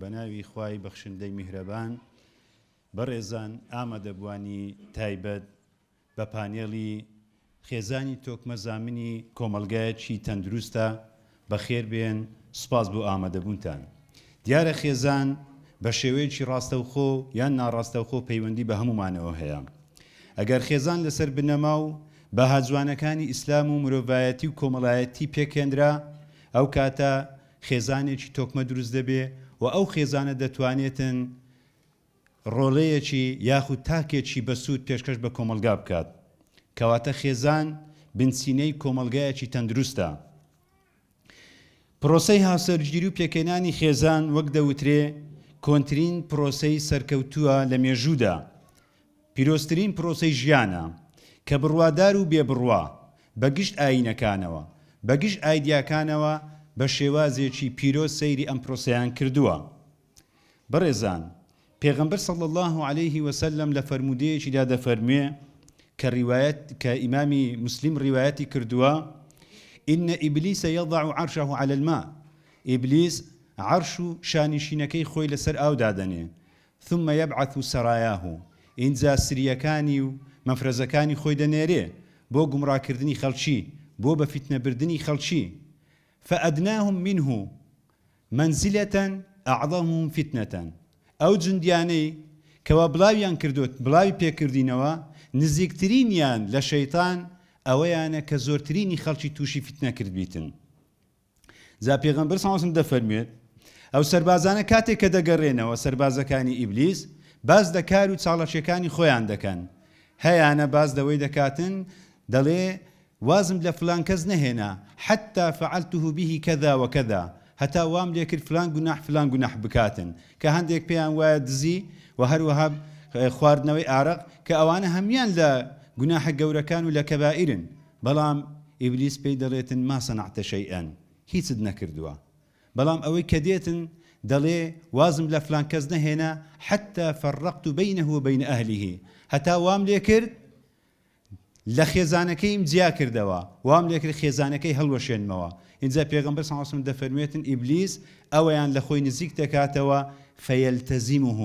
بەناوی خوای بەخشندەی میهرەبان. بەڕێزان ئامادەبوانی تایبەت بە پانێڵی خێزانی تۆکمە زامنی کۆمەڵگایەکی تەندروستە بەخێربێن سوپاس بۆ ئامادەبوونتان. دیارە خێزان بە شێوەیەکی ڕاستەوخۆ یان ناڕاستەوخۆ پەیوەندی بە هەموومانەوە هەیە. ئەگەر خێزان لەسەر بنەما و بەها جوانەکانی ئیسلام و مرۆڤایەتی و کۆمەڵایەتی پێکهێنرا ئەو کاتە خێزانێکی تۆکمە دروست دەبێ و ئەو خێزانە دەتوانێتن ڕۆڵەیەکی یاخود تاکێکی بەسوود پێشکەش بە کۆمەڵگا بکات. کەواتە خێزان بنچینەی کۆمەڵگایەکی تەندروستە. پرۆسەی هاوسەرگیری و پێکهێنانی خێزان وەک دەوترێ کۆنترین پرۆسەی سەرکەوتووە لە مێژوودا. پیرۆزترین پرۆسەی ژیانە کە بڕوادار و بێ بڕوا بە گشت ئایینەکانەوە، بە گشت ئایدیاکانەوە بە شێوازێکی پیرۆز سەیری ئەم پرۆسەیان کردووە. بەڕێزان، پێغەمبەر صلی اللە علیه وسلم لە فەرموودەیەکیدا دەفەرموێ کە ڕیوایەت کە ئیمامی موسلیم ڕیوایەتی کردووە، ان ابلیس یضع عرشه علی الماء، ئیبلیس عەرش و شانشینەکەی خۆی لەسەر ئاو دادەنێ، ثم یبعث سرایاه، ئینجا سریەکانی و مەفرەزەکانی خۆی دەنێرێ بۆ گومڕاکردنی خەڵکی، بۆ بە فیتنە بردنی خەڵکی، فادناهم منه، منزلە اعظمهم فتنە، ئەو جوندیانەی کەوا بڵاویان کردۆت بڵاوی پێکردینەوە نزیکترینیان لە شەیتان ئەوەیانە کە زۆرترینی خەڵکی توشی فیتنە کردبیتن. جا پێغەمبەر صلی اللە علیە وسلم دەفەرموێت ئەو سەربازانە کاتێک کە دەگەڕێنەوە سەربازەکانی ئیبلیس باس لە کار و چاڵەکیەکانی خۆیان دەکەن هەیانە باس لەوەی دەکاتن دەڵێ وازم لە فلان کەس نەهێنا، حتی فعلته به کذا و کذا، هەتا وام لێکرد فلان گوناح فلان گوناح بکاتن، کە هەندێک پێیان وایە دزی و هەروەها خواردنەوەی ئارەق، کە ئەوانە هەموویان لە گوناحە گەورەکان و لە کەبائیرن، بەڵام ئیبلیس پێی دەڵێتن ما صنعت شیئا، هیچت نەکردووە. بەڵام ئەوەی کە دێتن دەڵێ وازم لە فلان کەس نەهێنا، حتی فرقت بینه و بین اهله، هەتا وام لێکرد لە خێزانەکەیم جیا کردەوە، وام لێکرد خێزانەکەی هەڵوەشێنمەوە، ئینجا پێغەمبەر صلی اللە علیە وسلم دەفەرموێتن ئیبلیس ئەویان لە خۆی نزیک دەکاتەوە فیلتزمه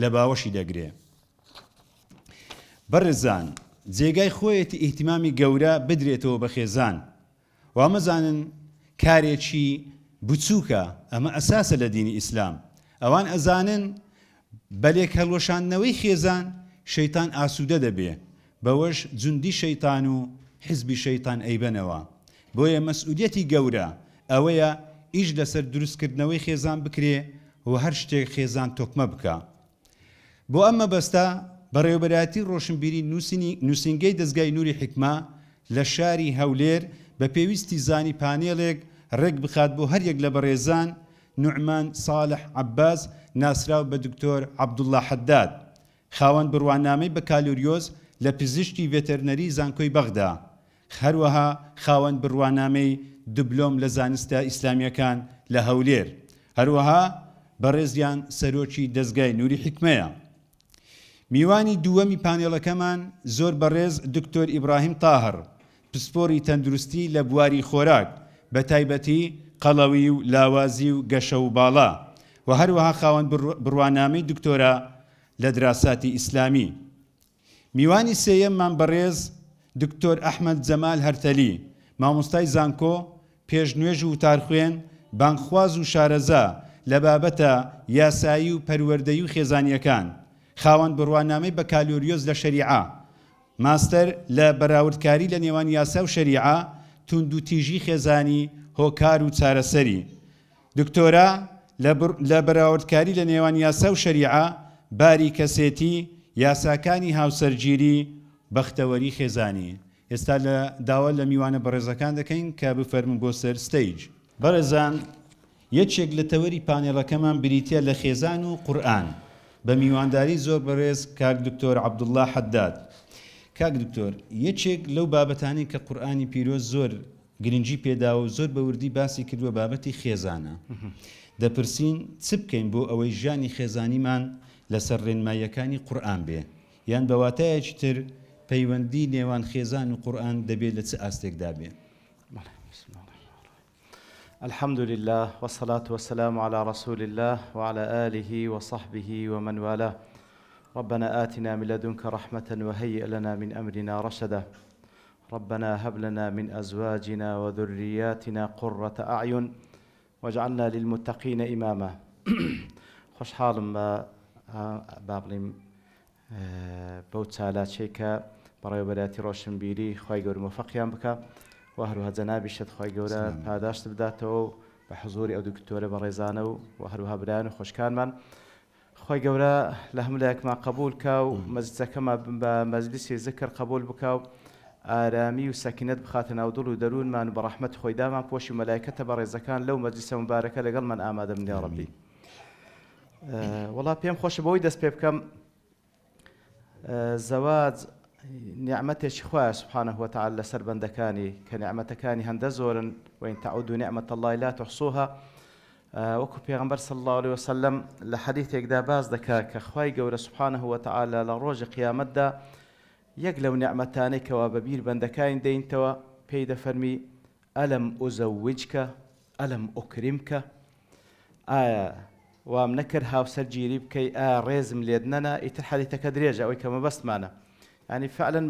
لە باوەشی دەگرێ. بەڕێزان جێگای خۆیەتی ئیهتیمامی گەورە بدرێتەوە بە خێزان، وامەزانن کارێکی بچوکە ئەمە ئەساسە لە دینی ئیسلام ئەوان ئەزانن بە لێک هەڵوەشاندنەوەی خێزان شەیتان ئاسودە دەبێ بەوەش جوندی شەیتان و حزبی شەیتان ئەیبەنەوە بۆیە مەسئولیەتی گەورە ئەوەیە ئیش لەسەر دروست کردنەوەی خێزان بکرێ و هەر شتێک خێزان تۆکمە بکا. بۆ ئەم مەبەستە بەڕێوەبەرایەتی ڕۆشنبیری نووسینگەی دەزگای نوری حیکمە لە شاری هەولێر بە پێویستی زانی پانێڵێک ڕێک بخات بۆ هەریەک لە بەڕێزان نوعمان ساڵح عەباس ناسراو بە دکتۆر عەبدوڵا حەداد خاوەن بڕوانامەی بەکالۆریۆس لە پزیشکی ڤێتەرنەری زانکۆی بەغدا هەروەها خاوەن بڕوانامەی دبلۆم لە زانستە ئیسلامییەکان لە هەولێر، هەروەها بەڕێزیان سەرۆکی دەزگای نوری حیکمەیە. میوانی دووەمی پانێڵەکەمان زۆر بەڕێز دکتۆر ئیبراهیم تاهڕ، پسپۆری تەندروستی لە بواری خۆراک، بە تایبەتی قەڵەوی و لاوازی و گەشە و باڵا، و هەروەها خاوەن بڕوانامەی دکتۆرا لە دراساتی ئیسلامی. میوانی سێیەممان بەڕێز دکتۆر ئەحمەد جەمال هەرتەلی، مامۆستای زانکۆ، پێشنوێژ و وتارخوێن، بانگخواز و شارەزا لە بابەتە یاسایی و پەروەردەیی و خێزانییەکان، خاوەن بڕوانامەی بەکالۆریۆس لە شەریعە، ماستەر لە بەراوردکاری لە نێوان یاسا و شەریعە، توندوتیژی خێزانی، هۆکار و چارەسەری. دکتۆرا لە بەراوردکاری لە نێوان یاسا و شەریعە، باری کەسێتی، یاساکانی هاوسەرگیری، بەختەوەری خێزانی. ئێستا لە داوا لە میوانە بەڕێزەکان دەکەین کە بفەرموون بۆ سەر stage. بەڕێزان یەکێک لە تەوەری پانێڵەکەمان بریتیە لە خێزان و قورئان بە میوانداری زۆر بەڕێز کاک دکتۆر عەبدوڵڵا حەداد. کاک دکتۆر یەکێک لەو بابەتانەی کە قورئانی پیرۆز زۆر گرنگی پێداوە و زۆر بە وردی باسی کردووە بابەتی خێزانە. دەپرسین چ بکەین بۆ ئەوەی ژیانی خێزانیمان لەسەر ڕێنماییەکانی قورئان بێ؟ یان بە واتایەکی تر پەیوەندی نێوان خێزان و قورئان دەبێ لە چ ئاستێکدا بێ؟ بەڵێ، بسم اللە الرحمن الرحیم. الحمد لله والصلاة والسلام على رسول الله وعلى آله وصحبه ومن والاه ربنا آتنا من لدنك رحمة وهيئ لنا من أمرنا رشدا ربنا هب لنا من أزواجنا وذرياتنا قرة أعين واجعلنا للمتقین اماما خۆشحاڵم بە با بڵیم بەو چالاکیەی کە بەڕێوەبەرایەتی ڕۆشنبیری خوای گەورە مۆفەقیان بکا و هەروەها جەنابیشت خوای گەورە پاداشت بداتەوە و بە حزوری ئەو دکتۆرە بەڕێزانە و هەروەها برایان و خوشکانمان خوای گەورە لە هەموو لایەکمان قبول کا و مەجلیسەکەمان بە مەجلیسی زکر قبول بکا و ئارامی و سەکینەت بخاتە ناو دڵ و دەروونمان و بە ڕەحمەتی خۆی دامان پۆشی و مەلایکەتە بەڕێزەکان لەو مەجلیسە موبارەکە لەگەڵمان ئامادە بن یاڕەبی. وەڵا پێم خۆشە بەوەی دەست پێ بکەم زەواج نیعمەتێکی خوایە سبحانه وتعالی لەسەر بەندەکانی کە نیعمەتەکانی هەندە زۆرن وإن تعدوا نعمة الله لا تحصوها وەکو پێغەمبەر صلی اللە علیە وسلم لە حەدیثێکدا باس دەکا کە خوای گەورە سبحانه وتعالی لە ڕۆژی قیامەتدا یەک لەو نیعمەتانەی کەوا بە بیر بەندەکانی دەینتەوە پێی دەفەرمی ئەلم ئوزەوجکە ئەلم ئوکریمکە ئایا وام نەکرد هاوسەر گیری بکەی ئایا ڕێزم لێت نەنا ئیتر حەدیثەکە درێژە ئەوەی کە مەبەستمانە یانی فعلا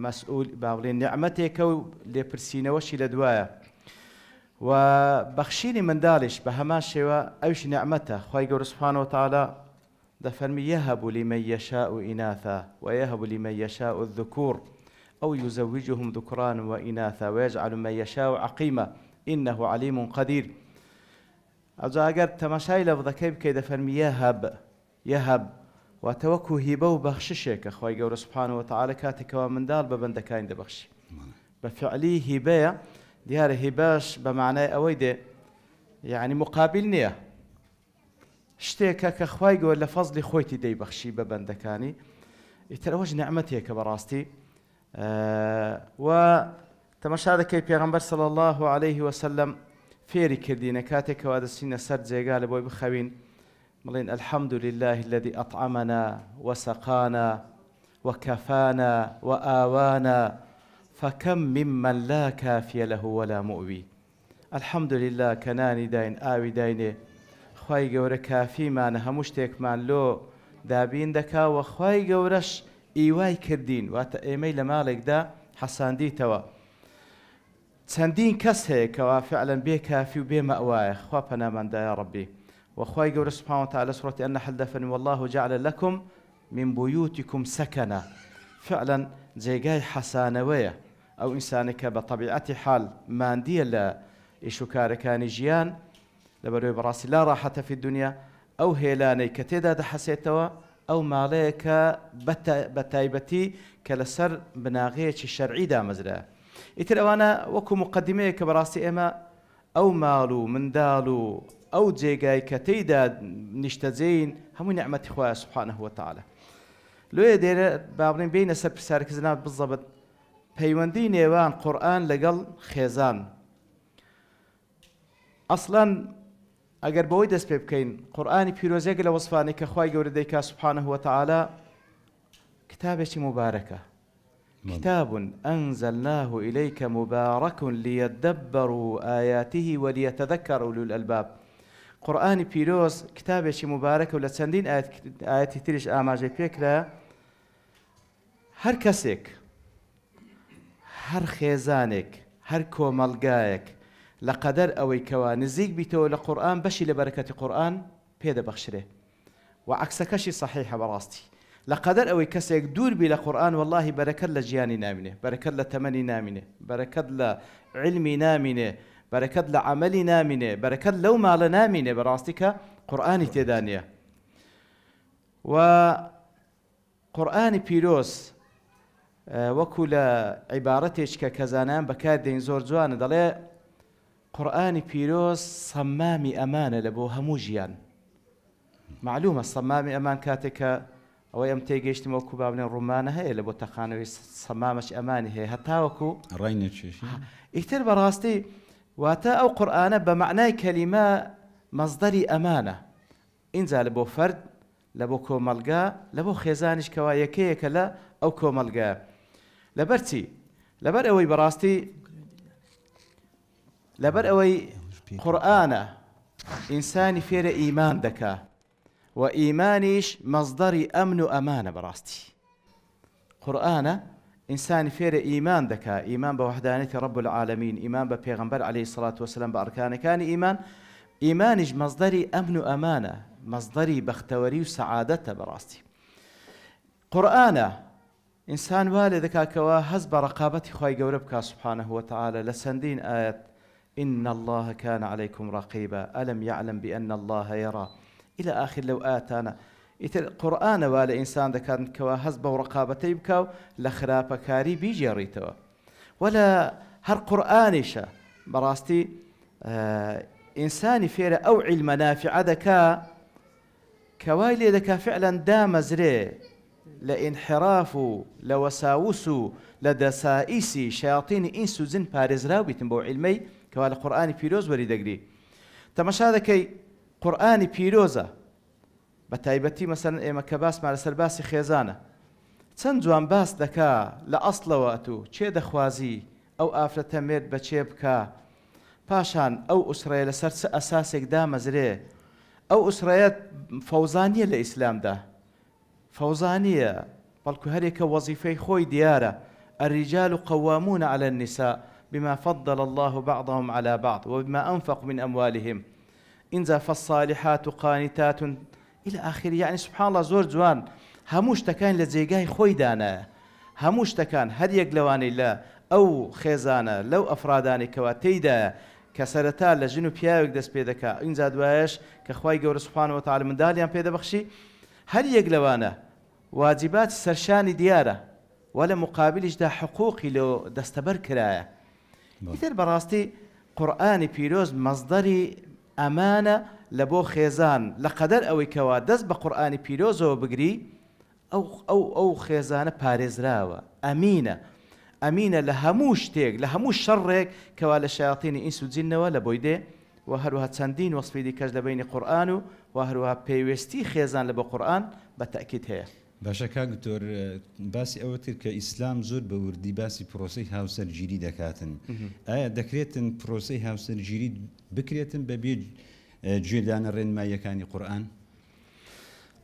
مەسئول با بڵێین نیعمەتێکە و لێپرسینەوەشی لە دوایە و بەخشینی منداڵیش بە هەمان شێوە ئەویش نیعمەتە خوای گەورە سبحانە وتعالی دەفەرمی یهب لمن یشاء اناثا ویهب لمن یشاء الذکور او یزوجهم ذکرانا واناثا ویجعل من یشاء عقیما انه علیم قدیر ئەوجا ئەگەر تەماشای لەفظەکەی بکەی دەفەرمی یهب یهب واتە وەکو هیبە و بەخششێکە خوای گەورە سبحانە وتعالی کاتێک کەوا منداڵ بە بەندەکانی دەبەخشی بە فعلی هیبەیە دیارە هیبەش بە معنای ئەوەی دێ یعنی مقابل نییە شتێکە کە خوای گەورە لە فەزلی خۆیتی دەیبەخشی بە بەندەکانی ئیتر ئەوەش نیعمەتێکە بەڕاستی و تەمەشا دەکەی پێغەمبەر صلی الله علیه وسلم فێری کردینە کاتێکەوە دەچینە سەر جێگا لە بۆی بخەوین بڵێن الحمد لله الذي أطعمنا وسقانا وكفانا وآوانا فكم ممن لا كافي له ولا مؤوي الحمدللە کە نانی داین ئاوی داینێ خوای گەورە کافیمانە هەموو شتێکمان لۆ دابین دەکا وە خوای گەورەش ئیوای کردین واتە ئێمەی لە ماڵێکدا حەساندیتەوە چەندین کەس هەیە کەوا فعلا بێ کافی و بێ مەئوایە خوا پەنامان دا یاڕەبی وە خوای گەورە سبحانە وتعالی لە سورەتی النحل دەفەرمی واللە جعل لکم من بیوتکم سکنا فعلا جێگای حەسانەوەیە ئەو ئینسانەی کە بە تەبیعەتی حال ماندیە لە ئیش و کارەکانی ژیان، لەبەرئەوەی بەڕاستی لا ڕاحەتە فی الدنیا، ئەو هێلانەی کە تێدا دەحەسێتەوە ئەو ماڵەیە کە بە تایبەتی کە لەسەر بناغەیەکی شەرعی دامەزرایە. ئیتر ئەوانە وەکو موقەدیمەیەک کە بەڕاستی ئێمە ئەو ماڵ و منداڵ و ئەو جێگای کە تێیدا نیشتەجێین هەمووی نیعمەتی خوایە سبحانە وتعالی. لۆیە دێرە با بڵێین بێینە سەر پرسیارەکە جەنابت بزەبت پەیوەندی نێوان قورئان لەگەڵ خێزان ئەسڵەن ئەگەر بەوەی دەست پێ بکەین قورئانی پیرۆز یەک لە وەسفانەی کە خوای گەورە دەیکا سبحانه وتعالی کتابێکی مبارەکە کتاب أنزلناه إليك مبارك ليدبروا آياته وليتذكر أولو الألباب قورئانی پیرۆز کتابێکی مبارەکە و لە چەندین ئایەتی تریش ئاماژەی پێکرا هەر کەسێک، هەر خێزانێک، هەر کۆمەڵگایەک لە قەدەر ئەوەی کەوا نزیک بیتەوە لە قورئان بەشی لە بەرەکەتی قورئان پێ دەبەخشرێ وە عەکسەکەشی سەحیحە بەڕاستی لە قەدەر ئەوەی کەسێک دوور بی لە قورئان وەڵاهی بەرەکەت لە ژیانی نامینێ بەرەکەت لە تەمەنی نامینێ بەرەکەت لە عیلمی نامینێ بەرەکەت لە عەمەلی نامینێ بەرەکەت لەو ماڵە نامینێ بەڕاستی کە قورئانی تێدا نیە وە قورئانی پیرۆز وەکو لە عیبارەتێکی کە کە زانایان بەکار دێن زۆر جوانە دەڵێ قورئانی پیرۆز سەمامی ئەمانە لە بۆ هەموو ژیان معلومە سەمامی ئەمان کاتێک کە ئەوەی ئەم تێگەیشتم وەکو با بڵێن ڕومانە هەیە لە بۆ تەقانەوەی سەمامەش ئەمانی هەیە هەتاوەکو ڕای نەکێشی ئیتر بەڕاستی واتە ئەو قورئانە بە مەعنای کەلیمە مەصدەری ئەمانە ئینجا لە بۆ فەرد لە بۆ کۆمەڵگا، لە بۆ خێزانیش کەوا یەکەیەکە لە ئەو کۆمەڵگایە. لەبەر چی؟ لەبەر ئەوەی بەڕاستی لەبەر ئەوەی. قورئانە ئینسانی فێرە ئیمان دەکا و ئیمانیش مەسدەری ئەمن و ئەمانە بەڕاستی قورئانە ئینسانی فێرە ئیمان دەکا، ئیمان بە وەحدانیەتی رب العالمین، ئیمان بە پێغەمبەر علیە الصلوە والسلام بە ئەرکانەکانی ئیمان، ئیمانیش مەسدەری ئەمن و ئەمانە، مەسدەری بەختەوەری و سەعادەتە بەڕاستی. قورئانە ئینسان وا لێ دەکا کەوا هەست بە ڕەقابەتی خوای گەورە بکا سبحانە وتعالی لە چەندین ئایەت ان اللە کان علیکم رقیبا الم یعلم بان اللە یری الی آخر لەو ئایەتانە ئیتر قورئانە وا لە ئینسان دەکات کەوا هەست بەو ڕەقابەتەی بکا و لە خراپەکاری بیگێڕیتەوە وە لە هەر قورئانیشە بەڕاستی ئینسانی فێرە ئەو عیلمە نافعە دەکا کە وای لێ دەکا فعلەن دامەزرێ لە ئینحراف و لە وەساوس و لە دەسائیسی شەیاتینی ئینس و جن پارێزراو بیتن بەو عیلمەی کەوا لە قورئانی پیرۆز وەری دەگری تەمەشا دەکەی قورئانی پیرۆزە بە تایبەتی مەسەلەن ئێمە کە باسمان لەسەر باسی خێزانە چەند جوان باس دەکا لە ئەسڵەوە ئەتوو کێ دەخوازی ئەو ئافرەتە مێرد بە کێ بکا پاشان ئەو ئوسرەیە لەسەر چ ئەساسێک دامەزرێ ئەو ئوسرەیە فەوزا نیە لە ئیسلامدا فەوزا نیە بەڵکو هەریەکە وەزیفەی خۆی دیارە الرجال قوامون علی النساء بما فضل اللە بعضهم علی بعض وبما انفقوا من اموالهم ئینجا فالصالحات قانتات الی آخره یەعنی سبحان اللە زۆر جوان هەموو شتەکانی لە جێگای خۆی دانایە هەموو شتەکان هەر یەک لەوانەی لە ئەو خێزانە لەو ئەفرادانەی کەوا تێیدایە کە سەرەتا لە ژن و پیاوێک دەست پێ دەکا ئینجا دوایەش کە خوای گەورە سبحانە وتعالی منداڵیان پێ دەبەخشی هەر یەک لەوانە واجباتی سەرشانی دیارە وە لە مقابلیشدا حقوقی لۆ دەستەبەر کرایە ئیتر بەڕاستی قورئانی پیرۆز مەسدەری ئەمانە لە بۆ خێزان لە قەدەر ئەوەی کەوا دەست بە قورئانی پیرۆزەوە بگری ئەو ئەو ئەو خێزانە پارێزراوە ئەمینە ئەمینە لە هەموو شتێک لە هەموو شەڕێک کەوا لە شەیاتینی ئینس و جنەوە لە بۆی دێ وە هەروەها چەندین وەسفی دیکەش لە بەینی قورئان و وە هەروەها پەیوەستی خێزان لە بۆ قورئان بە تەئکید هەیە. باشە کاک دکتۆر باسی ئەوەت کرد کە ئیسلام زۆر بە وردی باسی پرۆسەی هاوسەرگیری دەکاتن ئایا دەکرێتن پرۆسەی هاوسەرگیری بکرێتن بە بێ گوێدانە ڕێنماییەکانی قورئان؟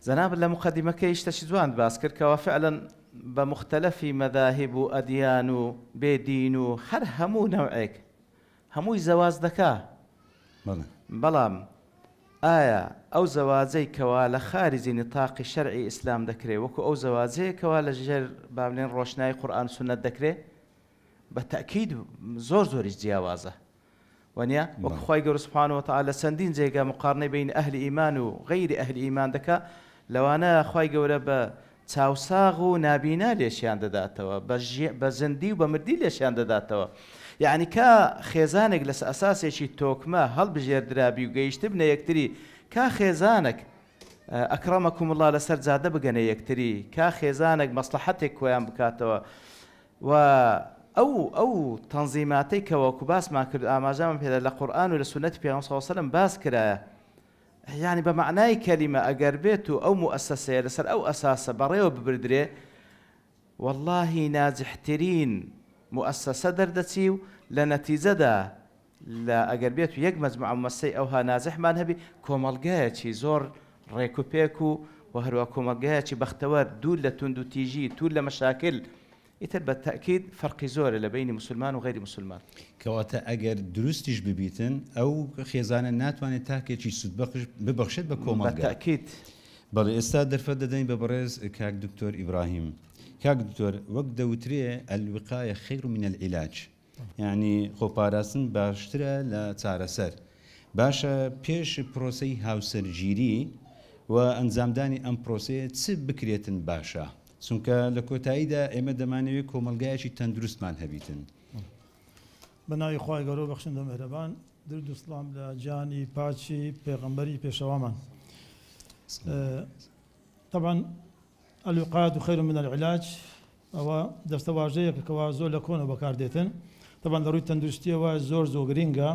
جەنابت لە موقەدیمەکەی شتەکی جوانت باس کرد کەوا فعلا بە موختەلەفی مەذاهیب و ئەدیان و بێ دین و هەر هەموو نەوعێک هەمووی زەواج دەکا بەڵام ئایا ئەو زەواجەی کەوا لە خارجی نتاقی شەرعی ئیسلام دەکرێ وەکو ئەو زەواجەیە کەوا لە ژێر با بلێن ڕۆشنایی قورئان و سوننەت دەکرێ؟ بە تەئکید زۆر زۆریش جیاوازە وەنیە؟ وەکو خوای گەورە سبحانە وتعالی لە چەندین جێگا مقارنەی بەین ئەهلی ئیمان و غەیری ئەهلی ئیمان دەکا لەوانە خوای گەورە بە چاوساغ و نابینا لێشیان دەداتەوە بە بە زندی و بە مردی لێشیان دەداتەوە یەعنی کا خێزانێک لەسە ئەساسێکی تۆکمە هەڵبژێردرابی و گەیشتبنە یەکتری کا خێزانەک اکرمکم اللە لەسەر جادە بگەنە یەکتری کا خێزانەک مەسڵەحەتێک کۆیان بکاتەوە و ئەو ئەو تەنزیماتەی کە وەکو باسمان کرد و ئاماژەمان پێدا لە قورئان و لە سوننەتی پێغەمبەر صلی اللە علیە وسلم باس کرایە یانی بە مەعنای کەلیمە ئەگەر بێت و ئەو موئەسەسەیە لەسەر ئەو ئەساسە بەڕێوە ببردرێ وەڵاهی ناجحترین موئەسەسە دەردەچی و لە نەتیجەدا لە ئەگەر بێت و یەک مەجموعە مومەسسەی ئەوها ناجحمان هەبی کۆمەڵگایەکی زۆر ڕێک و پێک و و هەروا کۆمەڵگایەکی بەختەوەر دوور لە توندوتیژی دوور لە مەشاکل ئیتر بە تەئکید فەرقی زۆرە لە بەینی موسولمان و غەیری موسولمان. کەواتە ئەگەر دروستیش ببیتن ئەو خێزانە ناتوانێت تاکێکی سوودبەخش ببەخشێت بە بە کۆمەڵگا. تەئکید. بەڵێ ئێستا دەرفەت دەدەین بە بەڕێز کاک دکتۆر ئیبراهیم. کاک دکتۆر وەک دەوترێ الوقایە خیر من العلاج یانی خۆپاراستن باشترە لە چارەسەر. باشە پێش پرۆسەی هاوسەرگیری و ئەنجامدانی ئەم پرۆسەیە چ بکرێتن باشە؟ چونکە لە کۆتاییدا ئێمە دەمانەوێت کۆمەڵگایەکی تەندروستمان هەبیتن. بە ناوی خوای گەورە و بەخشندە مێهرەبان، درود و سڵام لە گیانی پاکی پێغەمبەری پێشەوامان. طبعا الوقایة خیر من العلاج ئەوە دەستەواژەیەکە کەوا زۆر لە کۆنەوە بەکاردێتن تەبعەن لە ڕووی تەندروستیەوە زۆر زۆر گرینگە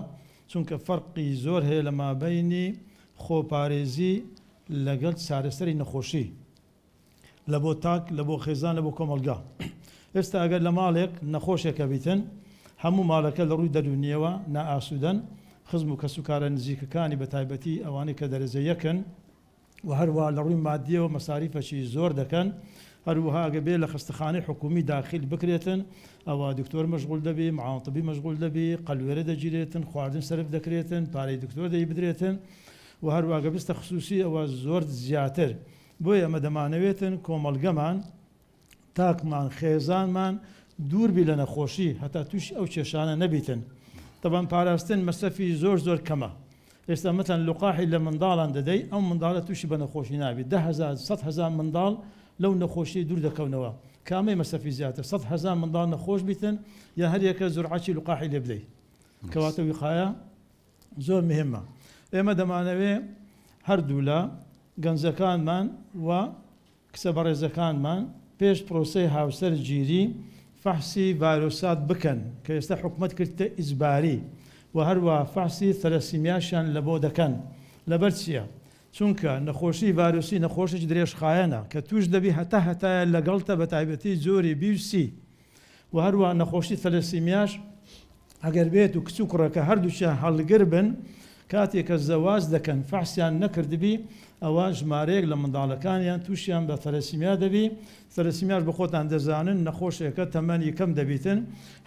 چونکە فەرقی زۆر هەیە لە مابەینی خۆپارێزی لەگەڵ چارەسەری نەخۆشی لە بۆ تاک لە بۆ خێزان لە بۆ کۆمەڵگا ئێستا ئەگەر لە ماڵێک نەخۆشێک هەبیتن هەموو ماڵەکە لە ڕووی دەروونیەوە نائاسوودەن خزم و کەسوکارە نزیکەکانی بە تایبەتی ئەوانەی کە دەرەجە یەکن و هەروەها لە ڕووی مادیەوە مەساریفەکی زۆر دەکەن. هەروەها ئەگەر بێ لە خەستەخانەی حکوومی داخیل بکرێتن ئەوە دکتۆر مەشغول دەبی، معاون طبی مەشغول دەبی، قەلوێرە دەگیرێتن، خواردن سەرف دەکرێتن، پارەی دکتۆر دەی بدرێتن و هەروەها گەر بستە خسوسی ئەوە زۆر زیاتر. بۆیە ئەمە دەمانەوێتن کۆمەڵگەمان، تاکمان، خێزانمان دوور بی لە نەخۆشی هەتا تووشی ئەو کێشانە نەبیتن. تەبعەن پاراستن مەسرەفی زۆر زۆر کەمە. ئێستا مەتەن لوقاحی لە منداڵان دەدەی ئەو منداڵە تووشی بە نەخۆشی نابی. 10,000 100,000 منداڵ لەو نەخۆشیەی دوور دەکەونەوە. کامەی مەسرەفی زیاتر 100,000 منداڵ نەخۆش بیتن یان هەر یەکە زورعەکی لوقاحی لێ بدەی؟ کەواتە ویقایە زۆر مهمە. ئێمە دەمانەوێ هەردوولا گەنجەکانمان و کچە بەڕێزەکانمان پێش پرۆسەی هاوسەر گیری فەحسی ڤایرۆسات بکەن کە ئێستا حکومەت کردتە ئیجباری و هەروەها فەحسی ثەلەسیمیاشیان لەبۆ دەکەن لەبەر چیە؟ چونکە نەخۆشی ڤایرۆسی نەخۆشێکی درێژخایەنە کە توش دەبی هەتا هەتایە لەگەڵتە بەتایبەتی جۆری بی و سی و هەروەها نەخۆشی ثەلەسیمیاش ئەگەر بێت و کچ و کوڕەکە هەردووکیان هەڵگر بن کاتێک کە زەواج دەکەن فەحسیان نەکردبی ئەوا ژمارەیەک لە منداڵەکانیان تووشیان بە ثەلەسیمیا دەبی، ثەلەسیمیاش بە خۆتان دەزانن نەخۆشێکە تەمەنی کەم دەبیتن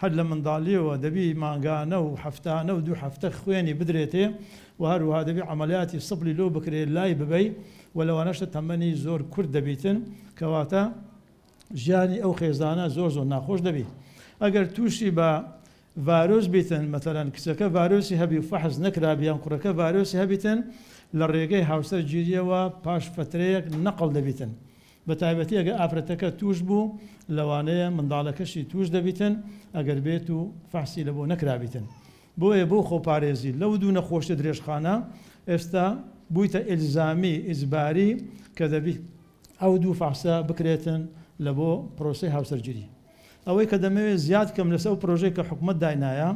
هەر لە منداڵیەوە دەبی مانگانە و هەفتانە و دوو هەفتە خوێنی بدرێتێ و هەروەها دەبی عەمەلیاتی سپڵی لۆ بکرێ لای ببەی و لەوانەشە تەمەنی زۆر کورت دەبیتن کەواتە ژیانی ئەو خێزانە زۆر زۆر ناخۆش دەبی ئەگەر تووشی بە ڤایرۆس بیتن مەسەلەن کچەکە ڤایرۆسی هەبی و فەحس نەکرابی یان کوڕەکە ڤایرۆسی هەبیتن لە ڕێگەی هاوسەر گیریەوە پاش فەترەیەک نەقڵ دەبیتن بە تایبەتی ئەگەر ئافرەتەکە تووش بوو لەوانەیە منداڵەکەشی تووش دەبیتن ئەگەر بێت و فەحسی لەبۆ نەکرابیتن بۆیە بۆ خۆپارێزی لەو دوو نەخۆشیە درێژخانە ئێستا بوویتە ئیلزامی ئیجباری کە دەبی ئەو دوو فەحسە بکرێتن لە بۆ پرۆسەی هاوسەرگیری. ئەوەی کە دەمەوێت زیاد کەم لەسەر ئەو پرۆژەی کە حکومەت داینایە،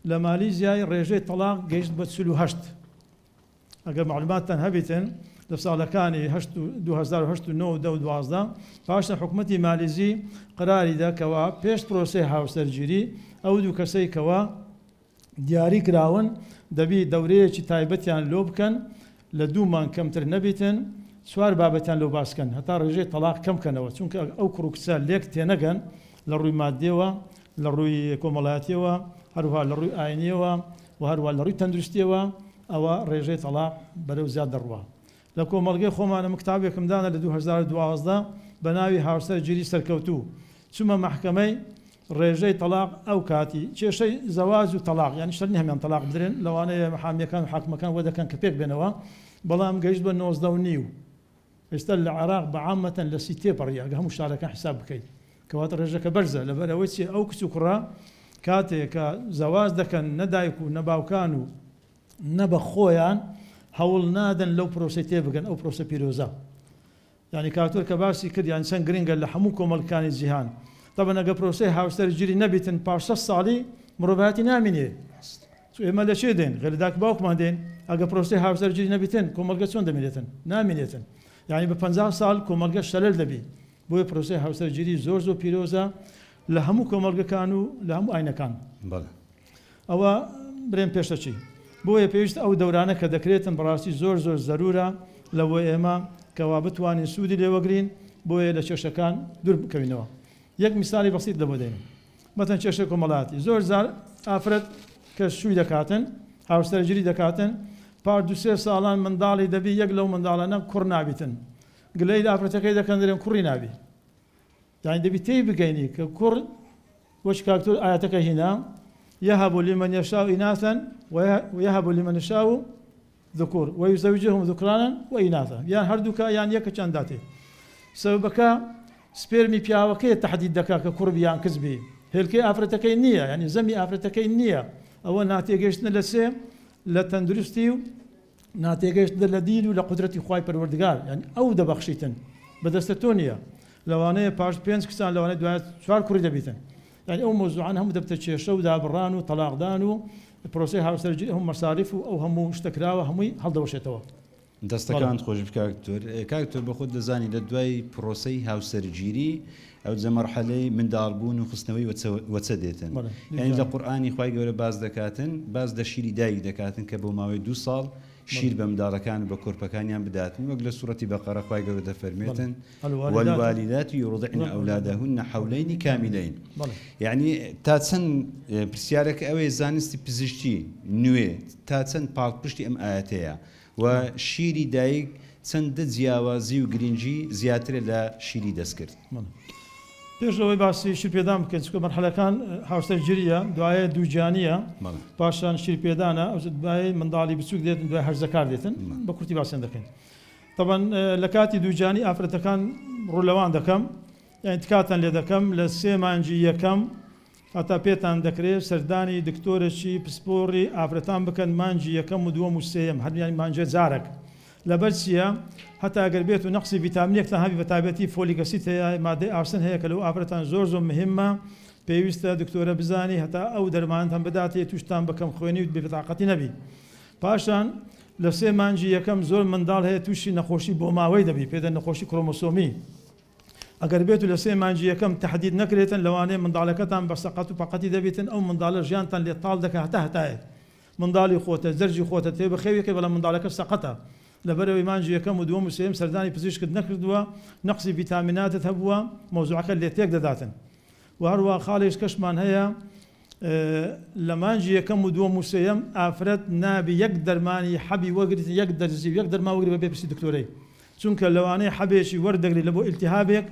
لە مالیزیای ڕێژەی تەڵاق گەیشت بە 48. ئەگەر مەعلوماتتان هەبیتن لە ساڵەکانی 2008 و 9 و 10 و 12 پاشان حکومەتی مالیزی قەراری دا کەوا پێش پرۆسەی هاوسەرگیری ئەو دوو کەسەی کەوا دیاری کراون دەبی دەورەیەکی تایبەتیان لۆ بکەن لە دوو مانگ کەمتر نەبیتن چوار بابەتیان لۆ باس کەن هەتا ڕێژەی تەڵاق کەم کەنەوە چونکە ئەو کوڕ و کچە لێک تێنەگەن لە ڕووی مادیەوە لە ڕووی کۆمەڵایەتیەوە هەروها لە ڕووی ئاینیەوە و هەروها لە ڕووی تەندروستیەوە ئەوە ڕێژەی تەڵاق بەرەو زیاد دەڕوا لە کۆمەڵگەی خۆمانە من کتابێکم دانا لە 2012 بە ناوی هاوسەر گیری سەرکەوتوو چومە مەحکەمەی ڕێژەی تەڵاق ئەو کاتی کێشەی زەواج و تەڵاق یانی شەرت نیە هەموان تەڵاق بدرێن لەوانەیە حامیەکان و حاکمەکان وە دەکەن کە پێک بێنەوە بەڵام گەیشت بە 19 و نیو ئێستا لە عێراق بە عامەتەن لە 30 تێپەڕی ئەگە هەموو شارەکان حساب بکەیت کەواتە ڕێژەکە بەرزە لەبەر ئەوەی چی ئەو کچ و کوڕە کاتێک کە زەواج دەکەن نە دایک و نە باوکان و نە بە خۆیان هەوڵ نادەن لەو پرۆسەی تێبگەن ئەو پرۆسە پیرۆزە یانی کاکتۆر کە باسی کرد یانی چەند گرنگە لە هەموو کۆمەڵگکانی جیهان تەبەن ئەگەر پرۆسەی هاوسەر گیری نەبیتن پاش 6 ساڵی مرۆڤایەتی نامینێ ئێمە لە چێ دێن غێر داک باوکمان دێن ئەگە پرۆسەی هاوسەر گیری نەبیتن کۆمەڵگە چۆن دەمێنێتن نامینێتن یانی بە 50 ساڵ کۆمەڵگە شەلەل دەبی بۆیە پرۆسەی هاوسەر گیری زۆر زۆر پیرۆزە لە هەموو کۆمەڵگەکان و لە هەموو ئاینەکان. بەڵێ. ئەوە برێم پێشەکی. بۆیە پێویستە ئەو دەورانە کە دەکرێتن بەڕاستی زۆر زۆر زەرورە لە بۆ ئێمە کەوا بتوانین سوودی لێ وەگرین بۆیە لە کێشەکان دوور بکەوینەوە. یەک میسالی بەسیت لە بۆ دێنم. مەتەن کێشەی کۆمەڵایەتی. زۆر جار ئافرەت کە شووی دەکاتن، هاوسەرگیری دەکاتن، پار دوو سێ ساڵان منداڵی دەبی یەک لەو منداڵانە کوڕ نابیتن. گلەیی لە ئافرەتەکەی دەکەن دەرێن کوڕی نابی. یانی دەبی تێی بگەینی کە کوڕ وەک کاکتۆر ئایەتەکە هینا یهب لمن یشاء اناثا ویهب لمن یشاء ذکور ویزوجهم ذکرانا واناثا یان هەردووکە یان یەکەکیان داتێ سەبەبەکە سپێرمی پیاوەکەی تەحدید دەکا کە کوڕ بی یان کچ بی هێلکەی ئافرەتەکەی نییە یعنی زەمی ئافرەتەکەی نییە ئەوە ناتێگەیشتنە لە سێ لە تەندروستی و ناتێگەیشتنە لە دین و لە قودرەتی خوای پەروەردگار یانی ئەو دەبەخشیتن بەدەستە تۆ نییە لەوانەیە پاش پێنج کچان لەوانەیە دوای چوار کوڕی دەبیتن یانی ئەو مەوزوعانە هەموو دەبتە کێشە و دابڕان و تەلاقدان و پرۆسەی هاوسەرگیری هەموو مەساریف و ئەو هەموو شتە کراوە هەمووی هەڵدەوەشێتەوە. دەستەکانت خۆش بێت کاک دکتۆر. کاک دکتۆر بەخۆت دەزانی لە دوای پرۆسەی هاوسەرگیری ئەوجە مەرحەلەی منداڵ بوون و خستنەوەی وەچە دێتن یانی لە قورئانی خوای گەورە باس دەکاتن باس لە شیری دایک دەکاتن کە بۆ ماوەی دوو ساڵ شیر بە منداڵەکان و بە کۆرپەکانیان بداتن وەک لە سوڕەتی بەقەرە خوای گەورە دەفەرمێتن والوالدات یرضعن اولادهن حولین کاملین یعنی تا چەند پرسیارەکە ئەوەیە زانستی پزیشکی نوێ تا چەند پاڵپشتی ئەم ئایەتەیە و شیری دایک چەندە جیاوازی و گرنگی زیاترە لە شیری دەستکرد؟ پێش لەوەی باسی شیرپێدان بکەین چونکە مەرحەلەکان هاوسەرگیریە دوایە دووگیانیە پاشان شیرپێدانە ئەوجە دوای منداڵی بچوک دێتن دوای هەرزەکار دێتن بە کورتی باسیان دەکەین تەبەن لە کاتی دووگیانی ئافرەتەکان ڕوو لەوان دەکەم یانی تکاتان لێ دەکەم لە سێ مانگی یەکەم هەتا پێتان دەکرێ سەردانی دکتۆرێکی پسپۆڕی ئافرەتان بکەن مانگی یەکەم و دووەم و سێیەم هەر یانی مانگێ جارەک لەبەر چیە هەتا گەر بێت و نەقسی ڤیتامینێکتان هەبی بەتایبەتی folic acid هەیە مادەی ئاسن هەیە کە لەو ئافرەتان زۆر زۆر مهمە پێویستە دکتۆرە بزانی هەتا ئەو دەرمانتان بداتێ توشتان بە کەم خوێنی و بێتاقەتی نەبی پاشان لە سێ مانگی یەکەم زۆر منداڵ هەیە توشی نەخۆشی بۆماوەی دەبی پێدە نەخۆشی کرۆمۆسۆمی ئەگەر بێتو لە سێ مانگی یەکەم تەحدید نەکرێتن لەوانەیە منداڵەکەتان بە سەقەت و پەقەتی دەبیتن ئەو منداڵە ژیانتان لێ تاڵ دەکا هەتا هەتایە منداڵی خۆتە جەرگی خۆتە تێ بەخێوی کەی بەڵام منداڵەکە سەقەتە لەبەرئەوەی مانگی یەکەم و دووەم و سێیەم سەردانی پزیشکت نەکردووە نەقسی ڤیتامیناتت هەبووە مەوزوعەکە لێ تێک دەداتن وە هەروەها خاڵێکش کەشمان هەیە لە مانگی یەکەم و دووەم و سێیەم ئافرەت نابی یەک دەرمانی حەبی وەگریت یەک دەرزی و یەک دەرمان وەگری بەبێ پرسی دکتۆرەی چونکە لەوانەیە حەبێکی وەردەگری لەبۆ ئیلتیهابێک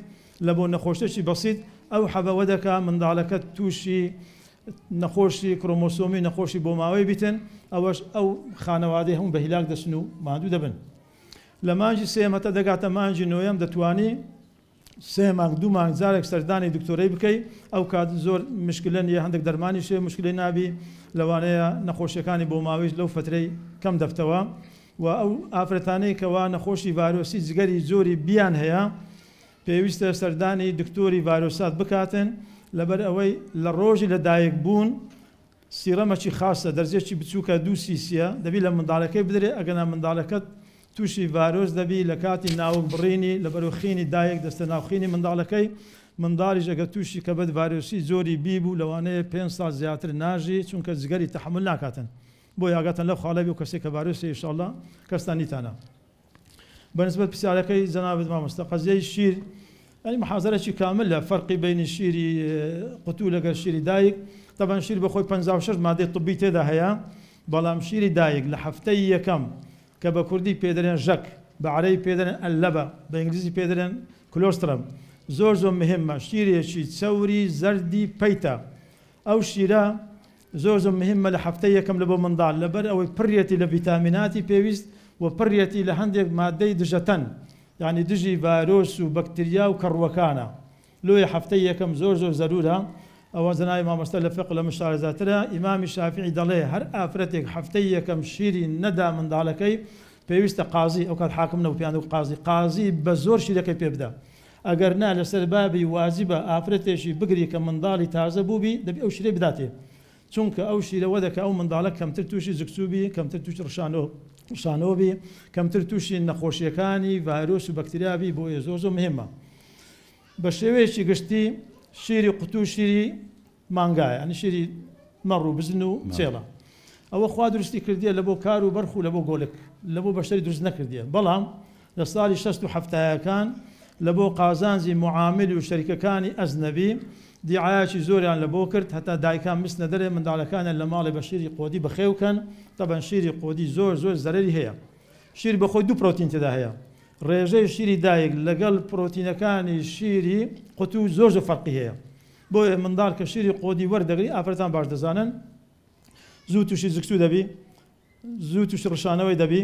لەبۆ نەخۆشێکی بەسیت ئەو حەبە وەدەکا منداڵەکەت تووشی نەخۆشی کرۆمۆسۆمی نەخۆشی بۆماوەی بیتن ئەوەش ئەو خانەوادەی هەموو بە هیلاک دەچن و ماندوو دەبن لە مانگی سێیەم هەتا دەگاتە مانگی نۆیەم دەتوانی سێ مانگ دوو مانگ جارێک سەردانی دکتۆرەی بکەی ئەو کات زۆر مشکلە نیە هەندێک دەرمانیش هەیە مشکلەی نابی لەوانەیە نەخۆشیەکانی بۆماوەیش لەو فترەی کەم دەبتەوە و ئەو ئافرەتانەی کەوا نەخۆشی ڤایرۆسی جگەری جۆری بیان هەیە پێویستە سەردانی دکتۆری ڤایرۆسات بکاتن لەبەر ئەوەی لە ڕۆژی لە دایک بوون سیڕەمەکی خاسە دەرزیەکی بچوکە دوو سیسیە دەبی لە منداڵەکەی بدرێ ئەگەنا منداڵەکەت توشی ڤایرۆس دەبی لە کاتی ناوک بڕینی لەبەرو خینی دایک دەستە ناو خینی منداڵەکەی منداڵیش ئەگەر توشی کەبد ڤایرۆسی جۆری بی بوو لەوانەیە پێنج ساڵ زیاتر ناژی چونکە جگەری تەحەمول ناکاتن بۆیە ئاگاتان لەو خاڵە بی و کەسێک کە ڤایرۆسی هەیە ئیشاڵڵا کەستان نیتانە. بەنسبەت پرسیارەکەی جەنابت مامۆستا قەزیەی شیر یانی محازەرەکی کاملە فەرقی بەینی شیری قوتوو لەگەر شیری دایک تەبەن شیر بەخۆی 56 مادەی طبی تێدا هەیە بەڵام شیری دایک لە هەفتەی یەکەم کە بە کوردی پێدەرێن ژەک بە عەرەبی پێدەرێن اللبە بە ئینگلیزی پێدەرێن colostrum زۆر زۆر مهمە شیرێکی چەوری زەردی پەیتە ئەو شیرە زۆر زۆر مهمە لە هەفتەی یەکەم لە بۆ منداڵ لەبەر ئەوەی پڕیەتی لە ڤیتامیناتی پێویست و پڕیەتی لە هەندێک مادەی دژەتەن یانی دژی ڤایرۆس و بەکتریا و کەڕووەکانە لۆیە هەفتەی یەکەم زۆر زۆر زەرورە ئەوە جەنابی مامۆستا لە فقە لە من شارەزاترە ئیمامی شافعی دەڵێ هەر ئافرەتێک هەفتەی یەکەم شیری نەدا منداڵەکەی پێویستە قازی ئەوکات حاکم نەبوو پێیان دەگوت قازی قازی بە زۆر شیرەکەی پێ بدا ئەگەر نا لەسەر بابی واجبە ئافرەتێکی بگری کە منداڵی تازە بووبی دەبی ئەو شیرەی بداتێ چونکە ئەو شیرە وەدەکا ئەو منداڵە کەمتر تووشی زگچوو بی کەمتر تووشی ڕشانەوە بی کەمتر تووشی نەخۆشیەکانی ڤایرۆس و بەکتریا بی بۆیە زۆر زۆر مهمە بە شێوەیەکی گشتی شیری قوتوو شیری مانگایە یانی شیری مەڕ و بزن و چێڵە ئەوە خوا دروستی کردیە لە بۆ کار و بەرخ و لە بۆ گۆلک لە بۆ بەشەری دروست نەکردیە بەڵام لە ساڵی شەست و حەفتایەکان لە بۆ قازانجی معامل و شەریکەکانی ئەجنەبی دیعایەکی زۆریان لە بۆ کرد هەتا دایکان بچنە دەرێ منداڵەکانیان لە ماڵێ بە شیری قۆدی بەخێو کەن تەبەن شیری قۆدی زۆر زۆر زەرەری هەیە شیر بەخۆی دوو پرۆتین تێدا هەیە ڕێژەی شیری دایک لەگەڵ پرۆتینەکانی شیری قوتوو زۆر زۆر فەرقی هەیە بۆیە منداڵ کە شیری قۆدی وەردەگری ئافرەتان باش دەزانن زوو تووشی زگچوو دەبی زوو تووشی ڕشانەوەی دەبی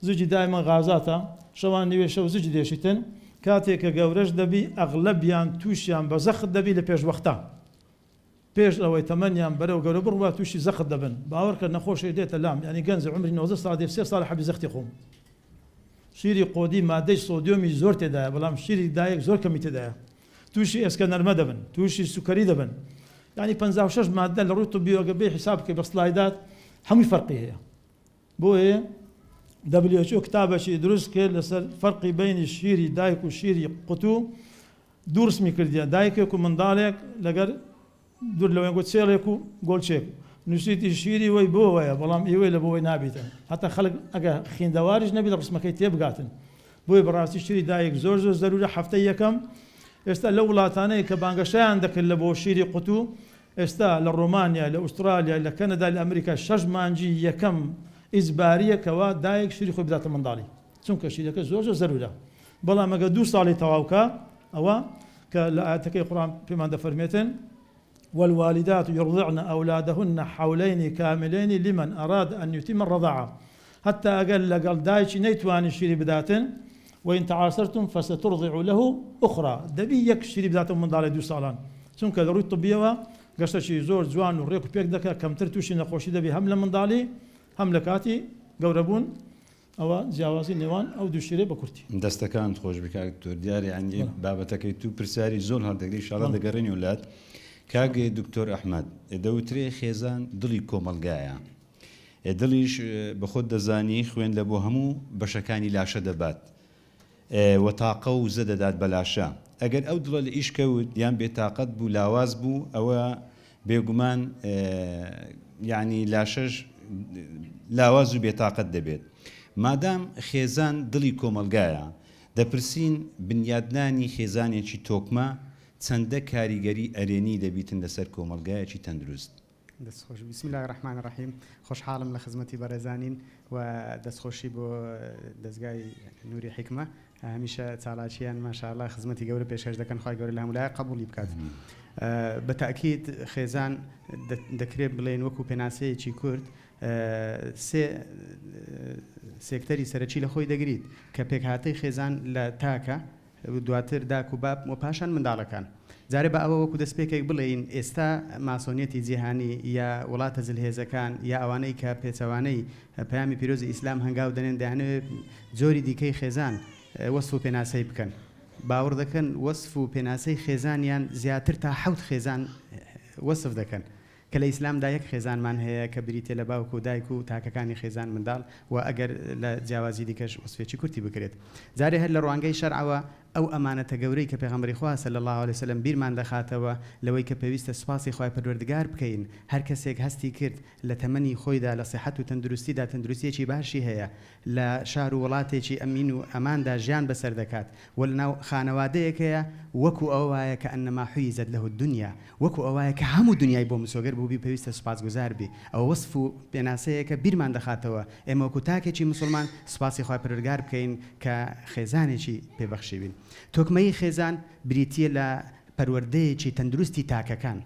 زوجی دایمە غازاتە شەوان نیوێ شەو زوجی دێشیتن کاتێک کە گەورەش دەبی ئەغلەبیان تووشیان بە زەخت دەبی لە پێش وەختە پێش ئەوەی تەمەنیان بەرەو گەورە بڕوا تووشی زەخت دەبن باوەڕکە نەخۆشێک دێتە لام یانی گەنج عومری 19 ساڵ دێ سێ ساڵ حەبی زەختی خۆم شیری قۆدی مادەی سۆدیۆمی زۆر تێدایە بەڵام شیری دایک زۆر کەمی تێدایە تووشی ئێسکە نەرمە دەبن تووشی سوکەری دەبن یانی 56 مادە لە ڕووی طبیەوە گەر بێی حیساب بکەی بە سلایدات هەمووی فەرقی هەیە بۆیە WHO کتابێکی دروست کرد لەسەر فەرقی بەینی شیری دایک و شیری قوتوو، دوو ڕسمی کردیە، دایکێک و منداڵێک لەگەر دوور لەوەیان گۆ چێڵێک و گۆلچێک، نووسیتی شیری وەی بۆ وەیە بەڵام ئیوەی لە بۆ وەی نابیتن، هەتا خەڵک ئەگە خیندەواریش نەبی لە ڕسمەکەی تێبگاتن، بۆیە بەڕاستی شیری دایک زۆر زۆر زەرورە هەفتەی یەکەم، ئێستا لەو وڵاتانەی کە بانگەشەیان دەکرد لە بۆ شیری قوتوو ئێستا لە ڕۆمانیا، لە ئوسترالیا، لە کەنەدا، لە ئەمریکا شەش مانگی یەکەم ئیجباریە کەوا دایک شیری خۆی بداتە منداڵی چونکە شیرەکە زۆر زۆر زەرورە بەڵام ئەگەر دوو ساڵی تەواو کا ئەوە کە لە ئایەتەکەی قورئان پێمان دەفەرمێتن والوالدات يرضعن أولادهن حولين كاملين لمن أراد أن يتم الرضاعة حتى ئەگەر لەگەڵ دایکی نەیتوانی شیری بداتن وإن تعاسرتم فسترضع له أخرى دەبی یەک شیری بداتە منداڵی دوو ساڵان چونکە لە ڕووی طبیەوە گەشتەکی زۆر جوان و ڕێک و پێک دەکات کەمتر تووشی نەخۆشی دەبی هەم لە منداڵی هەم لە کاتی گەورەبوون ئەوە جیاوازی نێوان ئەو دوو شیرەی بە کورتی. دەستەکانت خۆشبی کاک دکتۆر دیارە یانی بابەتەکەی تو پرسیاری زۆر هەڵدەگری ان شاءاللە دەگەڕێنیەوە لات کاک دکتۆر ئەحمەد دەوترێ خێزان دڵی کۆمەڵگایە دڵیش بەخۆت دەزانی خوێن لە بۆ هەموو بەشەکانی لاشە دەبات و تاقە و وزە دەدات بە لاشە ئەگەر ئەو دڵە لە ئیش کەوت یان بێتاقەت بوو لاواز بوو ئەوە بێگومان یعنی لاشەش لاواز و بێتاقەت دەبێت مادام خێزان دڵی کۆمەڵگایە دەپرسین بنیادنانی خێزانێکی تۆکمە چەندە کاریگەری ئەرێنی دەبیتن لەسەر کۆمەڵگایەکی تەندروست؟ دەست خۆش. بسم اللە الرحمن الرحیم خۆشحاڵم لە خزمەتی بەڕێزانین و دەستخۆشی بۆ دەزگای نوری حیکمە هەمیشە چالاکیان ماشاءاللە خزمەتی گەورە پێشکەش دەکەن خوای گەورە لە هەموو لایەک قبوڵی بکات بە تاکید خێزان دەکرێت بڵێن وەکو پێناسەیەکی کورت سێ سێکتەری سەرەکی لە خۆی دەگریت کە پێکهاتەی خێزان لە تاکە دواتر داک و باب و پاشان منداڵەکان. جارێ با ئەوە وەکو دەستپێکێک بڵێین ئێستا ماسۆنیەتی جیهانی یا وڵاتە زلهێزەکان یا ئەوانەی کە پێچەوانەی پەیامی پیرۆزی ئیسلام هەنگاو دەنێن دەیانەوێ جۆری دیکەی خێزان وەسف و پێناسەی بکەن. باوەڕ دەکەن وەسف و پێناسەی خێزانیان زیاتر تا حەوت خێزان وەسف دەکەن. کە لە ئیسلامدا یەک خێزانمان هەیە کە بریتیە لە باوک و دایک و تاکەکانی خێزان منداڵ و ئەگەر لە جیاوازی دیکەش وەسفێکی کورتی بکرێت جارێ هەر لە ڕوانگەی شەرعەوە ئەو ئەمانەتە گەورەی کە پێغەمبەری خوا صلی اللە علیە وسلم بیرمان دەخاتەوە لەوەی کە پێویستە سوپاسی خوای پەروەردگار بکەین هەر کەسێک هەستی کرد لە تەمەنی خۆیدا لە سیحەت و تەندروستیدا تەندروستیەکی باشی هەیە لە شار و وڵاتێکی ئەمین و ئەماندا ژیان بەسەر دەکات و لەناو خانەوادەیەک هەیە وەکو ئەوە وایە کەئەنەما حویزت لە الدنیا وەکو ئەوە وایە کە هەموو دنیای بۆ مسۆگەر بووبی پێویستە سوپاسگوزار بی ئەوە وەسف و پێناسەیەکە بیرمان دەخاتەوە ئێمە وەکو تاکێکی موسوڵمان سوپاسی خوای پەروەردگار بکەین کە خێزانێکی پێ بەخشیوین تۆکمەیی خێزان بریتیە لە پەروەردەیەکی تەندروستی تاکەکان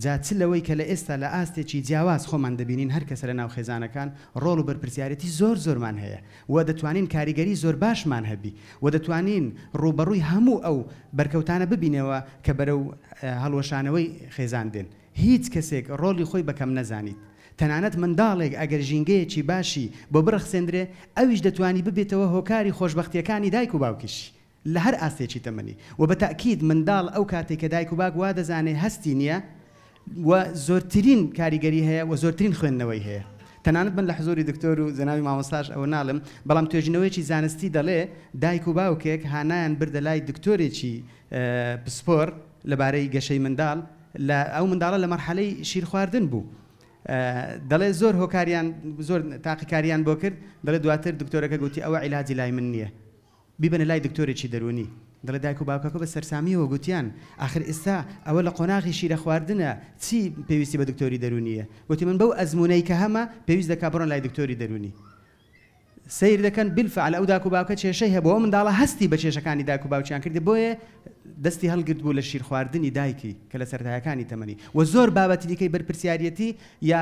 جا چ لەوەی کە لە ئێستا لە ئاستێکی جیاواز خۆمان دەبینین هەر کەسە لە ناو خێزانەکان ڕۆڵ و بەرپرسیارێتی زۆر زۆرمان هەیە و دەتوانین کاریگەری زۆر باشمان هەبی و دەتوانین ڕووبەڕووی هەموو ئەو بەرکەوتانە ببینەوە کە بەرەو هەڵوەشانەوەی خێزان دێن. هیچ کەسێک ڕۆڵی خۆی بە کەم نەزانیت. تەنانەت منداڵێک ئەگەر ژینگەیەکی باشی بۆ بڕەخسێندرێ ئەویش دەتوانی ببێتەوە هۆکاری خۆشبەختییەکانی دایک و باوکیشی. لە هەر ئاستێکی تەمەنی وە بە تەئکید منداڵ ئەو کاتەی کە دایک و باک وا دەزانێ هەستی نیە و زۆرترین کاریگەری هەیە و زۆرترین خوێندنەوەی هەیە تەنانەت من لە حزوری دکتۆر و جەنابی مامۆستاش ئەوە ناڵێم بەڵام توێژینەوەیەکی زانستی دەڵێ دایک و باوکێک هانایان بردە لای دکتۆرێکی پسپۆر لەبارەی گەشەی منداڵ لە ئەو منداڵە لە مەرحەلەی شیرخواردن بوو دەڵێ زۆر هۆکاریان زۆر تاقیکاریان بۆ کرد دەڵێ دواتر دکتۆرەکە گوتی ئەوە عیلاجی لای من نییە بیبەنە لای دکتۆرێکی دەروونی. دەڵێ دایک و باوکەکە بە سەرسامییەوە گوتیان، ئاخر ئێستا ئەوە لە قۆناغی شیرە خواردنە، چی پێویستی بە دکتۆری دەروونییە؟ گوتی من بەو ئەزموونەی کە هەمە پێویست دەکا بڕۆن لای دکتۆری دەروونی. سەیر دەکەن بیلفعل ئەو داک و باوکە کێشەی هەبوو، ئەو منداڵە هەستی بە کێشەکانی دایک و باوکیان کردی بۆیە دەستی هەڵگرتبوو لە شیرخواردنی دایکی کە لە سەرەتایەکانی تەمەنی و زۆر بابەتی دیکەی بەرپرسیاریەتی یا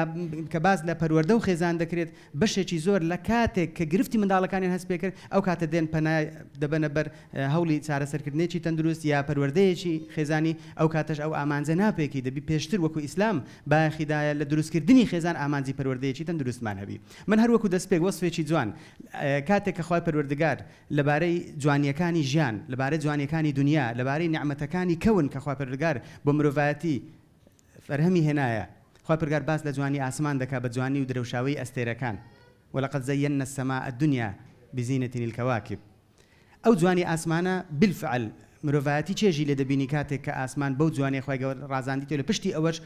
کە باس لە پەروەردە و خێزان دەکرێت بەشێکی زۆر لە کاتێک کە گرفتی منداڵەکانیان هەست پێکرد ئەو کاتە دێن پەنا دەبەنە بەر هەوڵی چارەسەرکردنێکی تەندروست یا پەروەردەیەکی خێزانی ئەو کاتەش ئەو ئامانجە ناپێکی دەبی پێشتر وەکو ئیسلام بایەخی دایە لە دروستکردنی خێزان ئامانجی پەروەردەیەکی تەندروستمان هەبی من هەر وەکو دەستپێک وەسفێکی جوان کاتێک کە خوای پەروەردگار لەبارەی جوانیەکانی ژیان لەبارەی جوانیەکانی دونیا لەبارەی نیعمەتەکانی کەون کە خوای پەروەردگار بۆ مرۆڤایەتی فەرهەمی هێنایە. خوای پەروەردگار باس لە جوانی ئاسمان دەکا بە جوانی و درەوشاوەیی ئەستێرەکان. ولقد زینا السماء الدنیا بزینة الکواکب. ئەو جوانی ئاسمانە بالفعل مرۆڤایەتی چێژی لێ دەبینی کاتێک کە ئاسمان بەو جوانیە خوای گەورە ڕازاندیتەوە لە پشتی ئەوەش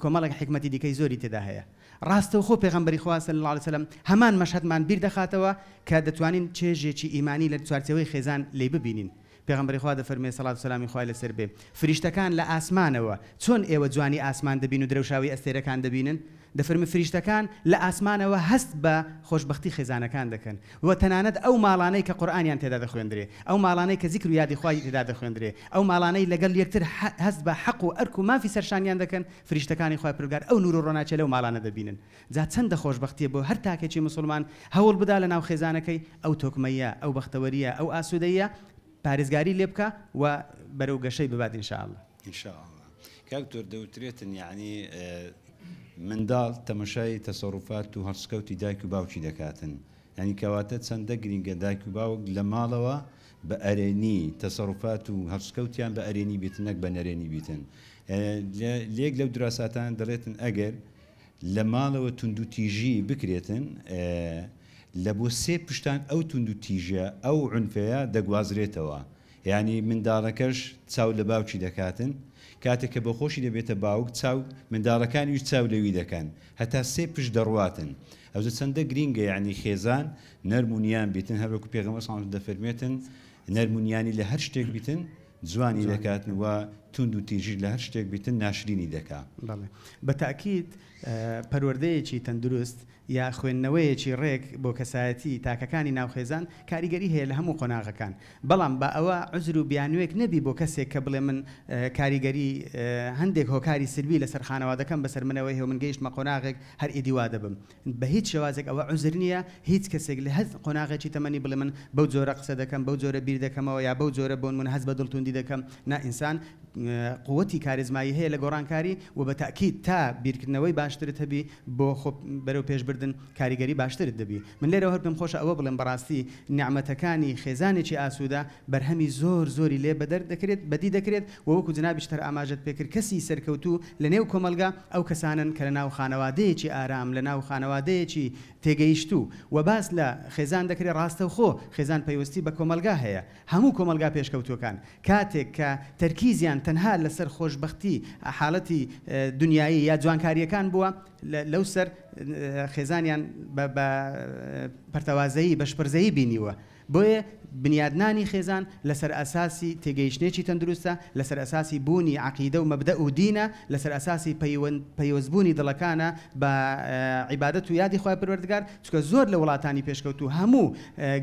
کۆمەڵێک حیکمەتی دیکەی زۆری تێدا هەیە ڕاستەوخۆ پێغەمبەری خوا صلی اللە علیە وسلم هەمان مەشهەدمان بیر دەخاتەوە کە دەتوانین چێژێکی ئیمانی لە چوارچێوەی خێزان لێی ببینین پێغەمبەری خوا دەفەرموێ سەڵات و سەلامی خوای لەسەر بێ فریشتەکان لە ئاسمانەوە چۆن ئێوە جوانی ئاسمان دەبین و درەوشاوەی ئەستێرەکان دەبینن دەفەرموێ فریشتەکان لە ئاسمانەوە هەست بە خۆشبەختی خێزانەکان دەکەن و تەنانەت ئەو ماڵانەی کە قورئانیان تێدا دەخوێندرێ، ئەو ماڵانەی کە زیکر و یادی خوای تێدا دەخوێندرێ، ئەو ماڵانەی لەگەڵ یەکتر هەست بە حەق و ئەرک و مافی سەرشانیان دەکەن، فریشتەکانی خوای پەروەردگار ئەو نوور و ڕۆناکیە لەو ماڵانە دەبینن. جا چەندە خۆشبەختیە بۆ هەر تاکێکی موسوڵمان هەوڵ بدا لە ناو خێزانەکەی ئەو تۆکمەییە، ئەو بەختەوەرییە، ئەو ئاسوودەییە پارێزگاری لێ بکا و بەرەو گەشەی ببات ان شاء اللە. ان شاء اللە. کاک دکتۆر دەوترێتن یەعنی منداڵ تەمەشای تەسەروفات و هەڵسکەوتی دایک و باوکی دەکاتن یانی کەواتە چەندە گرینگە دایک و باوک لە ماڵەوە بە ئەرێنی تەسەروفات و هەڵسکەوتیان بە ئەرێنی بیتن نەک بە نەرێنی بیتن لێک لەو دراساتان دەڵێتن ئەگەر لە ماڵەوە توندوتیژی بکرێتن لە بۆ سێ پشتان ئەو توندوتیژە ئەو عنفەیە دەگوازرێتەوە یانی منداڵەکەش چاو لە باوکی دەکاتن کاتێک کە بۆخۆشی دەبێتە باوک چاو منداڵەکانیش چاو لەوی دەکەن هەتا سێ پشت دەڕواتن ئەوجە چەندە گرینگە یانی خێزان نەرم و نیان بیتن هەر وەکو پێغەمبەر صلی اللە علیه و سلم دەفەرموێتن نەرم و نیانی لە هەر شتێک بیتن جوانی دەکاتن و توند و تیژیش لە هەر شتێک بیتن ناشرینی دەکا. بەڵێ بە تەئکید پەروەردەیەکی تەندروست یا خوێندنەوەیەکی ڕێک بۆ کەسایەتی تاکەکانی ناو خێزان کاریگەری هەیە لە هەموو قۆناغەکان بەڵام با ئەوە عوزر و بیانوێک نەبی بۆ کەسێک کە بڵێ من کاریگەری هەندێک هۆکاری سلبی لەسەر خانەوادەکەم بەسەر منەوە هەیە و من گەیشتمە قۆناغێک هەر ئیدی وا دەبم بە هیچ شێوازێک ئەوە عوزر نییە هیچ کەسێک لە هەر قۆناغێکی تەمەنی بڵێ من بەو جۆرە قسە دەکەم بەو جۆرە بیر دەکەمەوە یا بەو جۆرە بۆنمونە هەست بە دڵتوندی دەکەم نا ئینسان قوتی کاریزمایی هەیە لە گۆڕانکاری و بە تەئکید تا بیرکردنەوەی باشترت هەبی بۆ خۆ بەرەو پێش بردن کاریگەری باشترت دەبی من لێرەوە هەر پێم خۆشە ئەوە بڵێم بەڕاستی نیعمەتەکانی خێزانێکی ئاسوودە بەرهەمی زۆر زۆری لێ بەدەر دەکرێت بەدی دەکرێت و وەکو جەنابیشت هەر ئاماژەت پێکرد کەسی سەرکەوتوو لە نێو کۆمەڵگا ئەو کەسانەن کە لە ناو خانەوادەیەکی ئارام لە ناو خانەوادەیەکی تێگەیشتوو و باس لە خێزان دەکرێت ڕاستەوخۆ خێزان پەیوەستی بە کۆمەڵگا هەیە هەموو کۆمەڵگا پێشکەوتووەکان کاتێک کە تەرکیزیان تەنها لەسەر خۆشبەختی حاڵەتی دونیایی یا جوانکارییەکان بووە، لەو سەر خێزانیان بە پەرتەوازەیی، بە شپرزەیی بینیوە. بۆیە بنیادنانی خێزان لەسەر ئەساسی تێگەیشتنێکی تەندروستە، لەسەر ئەساسی بوونی عەقیدە و مەبدەئ و دینە، لەسەر ئەساسی پەیوەستبوونی دڵەکانە بە عیبادەت و یادی خوای پەروەردگار، چونکە زۆر لە وڵاتانی پێشکەوتوو هەموو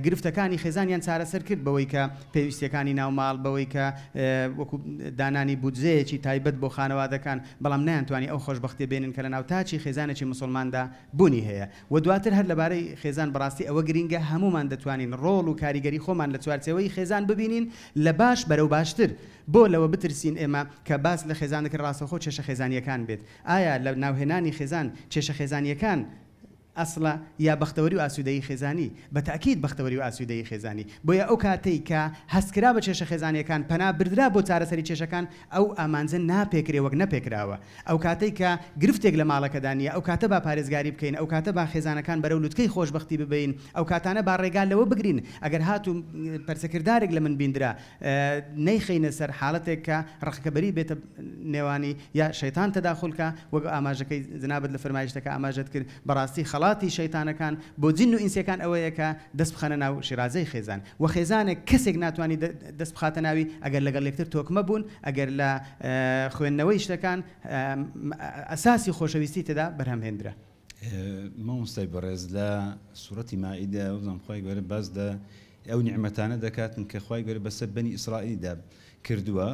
گرفتەکانی خێزانیان چارەسەر کرد بەوەی کە پێویستیەکانی ناو ماڵ، بەوەی کە وەکو دانانی بودجەیەکی تایبەت بۆ خانەوادەکان، بەڵام نەیانتوانی ئەو خۆشبەختیە بێنن کە لەناو تاکی خێزانێکی موسوڵماندا بوونی هەیە. وە دواتر هەر لەبارەی خێزان بەڕاستی ئەوە گرینگە هەموومان دەتوانین ڕۆڵ و کاریگەری خۆمان لە چوارچێوەی خێزان ببینین لە باش بەرەو باشتر. بۆ لەوە بترسین ئێمە کە باس لە خێزان دەکرێت ڕاستەوخۆ کێشە خێزانیەکان بێت؟ ئایا لە ناوهێنانی خێزان کێشە خێزانیەکان ئەسڵە یا بەختەوەری و ئاسوودەیی خێزانی؟ بە تەئکید بەختەوەری و ئاسوودەیی خێزانی. بۆیە ئەو کاتەی کە هەستکرا بە کێشە خێزانییەکان پەنا بردرا بۆ چارەسەری کێشەکان ئەو ئامانجە ناپێکرێ وەک نەپێکراوە. ئەو کاتەی کە گرفتێک لە ماڵەکەدا نییە ئەو کاتە با پارێزگاری بکەین ئەو کاتە با خێزانەکان بەرەو لوتکەی خۆشبەختی ببەین ئەو کاتانە با ڕێگا لەوە بگرین ئەگەر هاتوو پەرچەکردارێک لە من بیندرا نەیخەینە سەر حاڵەتێک کە ڕقکەبەری بێتە نێوانی یا شەیتان تەداخول کا وەک ئاماژەکەی جەنابت لە فەرمایشتەکە ئاماژەت کرد بەڕاستی خەڵاتی شەیتانەکان بۆ جن و ئینسەکان ئەوەیە کە دەست بخەنە ناو شیرازەی خێزان وە خێزانێک کەسێک ناتوانی دەست بخاتە ناوی ئەگەر لەگەڵ یەکتر تۆکمە بوون ئەگەر لە خوێندنەوەی شتەکان ئەساسی خۆشەویستی تێدا بەرهەم هێندرا. مامۆستای بەڕێز لە سوڕەتی مائیدە وەبزانم خوای گەورە باس لە ئەو نیعمەتانە دەکاتن کە خوای گەورە بەسەر بەنی ئیسرائیلدا کردووە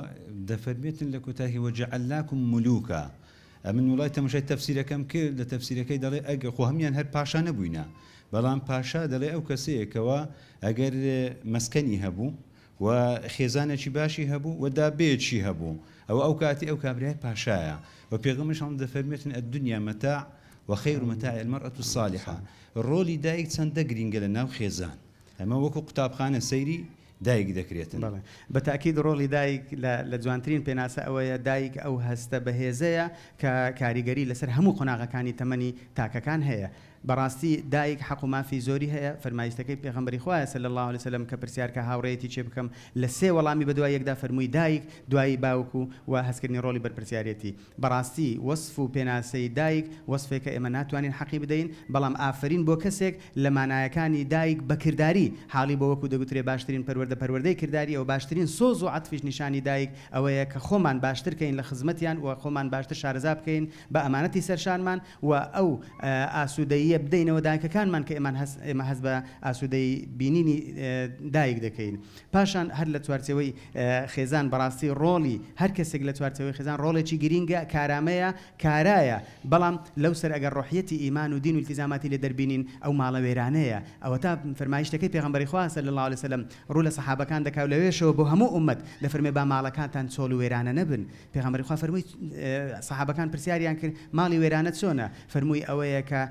دەفەرمێتن لە کۆتایی وجعلناکم ملوکا ئەمن وڵای تەماشای تەفسیرەکەم کرد لە تەفسیرەکەی دەڵێ ئەگە خۆ هەمیان هەر پاشا نەبووینە بەڵام پاشا دەڵێ ئەو کەسەیە کەوا ئەگەر مەسکەنی هەبوو و خێزانێکی باشی هەبوو و دابەیەکشی هەبوو ئەوە ئەو کاتی ئەو کابرایە پاشایە و پێغەمبەریش هەڵم دەفەرموێتن الدنیا متاع و خیر متاع المرأة الصالحە ڕۆلی دایک چەندە گرینگە لە ناو خێزان ئەمە وەکو قوتابخانە سەیری دایک دەکرێتن. بەڵێ بە تەئکید ڕۆڵی دایک لە لە جوانترین پێناسە ئەوەیە دایک ئەو هەستە بەهێزەیە کە کاریگەری لەسەر هەموو قۆناغەکانی تەمەنی تاکەکان هەیە. بەڕاستی دایک حەق و مافی زۆری هەیە، فەرمایشتەکەی پێغەمبەری خوایە صلی اللە علیە وسلم کە پرسیار کە هاوڕێیەتی چێ بکەم لە سێ وەڵامی بەدوای یەکدا فەرمووی دایک دوایی باوک و و هەستکردنی ڕۆڵی بەرپرسیارێتی. بەڕاستی وەسف و پێناسەی دایک وەسفێکە ئێمە ناتوانین حەقی بدەین، بەڵام ئافەرین بۆ کەسێک لە مانایەکانی دایک بە کرداری حاڵی بۆ وەکو دەگوترێ باشترین پەروەردە پەروەردەی کرداریە و باشترین سۆز و عەتفیش نیشانی دایک ئەوەیە کە خۆمان باشتر کەین لە خزمەتیان و خۆمان باشتر شارەزا بکەین بە ئەمانەتی سەرشانمان و ئەو ئاسوودەییە بدەینەوە دایکەکانمان کە ئێمان هەست ئێمە هەست بە ئاسوودەیی بینینی دایک دەکەین. پاشان هەر لە چوارچێوەی خێزان بەڕاستی ڕۆڵی هەر کەسێک لە چوارچێوەی خێزان ڕۆڵێکی گرینگە، کارامەیە، کارایە، بەڵام لەو سەر ئەگەر ڕۆحیەتی ئیمان و دین و ئیلتیزاماتی لێ دەربینین ئەو ماڵە وێرانەیە. ئەوەتا فەرمایشتەکەی پێغەمبەری خوا صلی اللە علیە وسلم ڕوو لە سەحابەکان دەکا و لەوێشەوە بۆ هەموو ئوممەت دەفەرمێ با ماڵەکانتان چۆڵ و وێرانە نەبن. پێغەمبەری خوا فەرمووی سەحابەکان پرسیاریان کرد ماڵی وێرانە چۆنە؟ فەرمووی ئەوەیە کە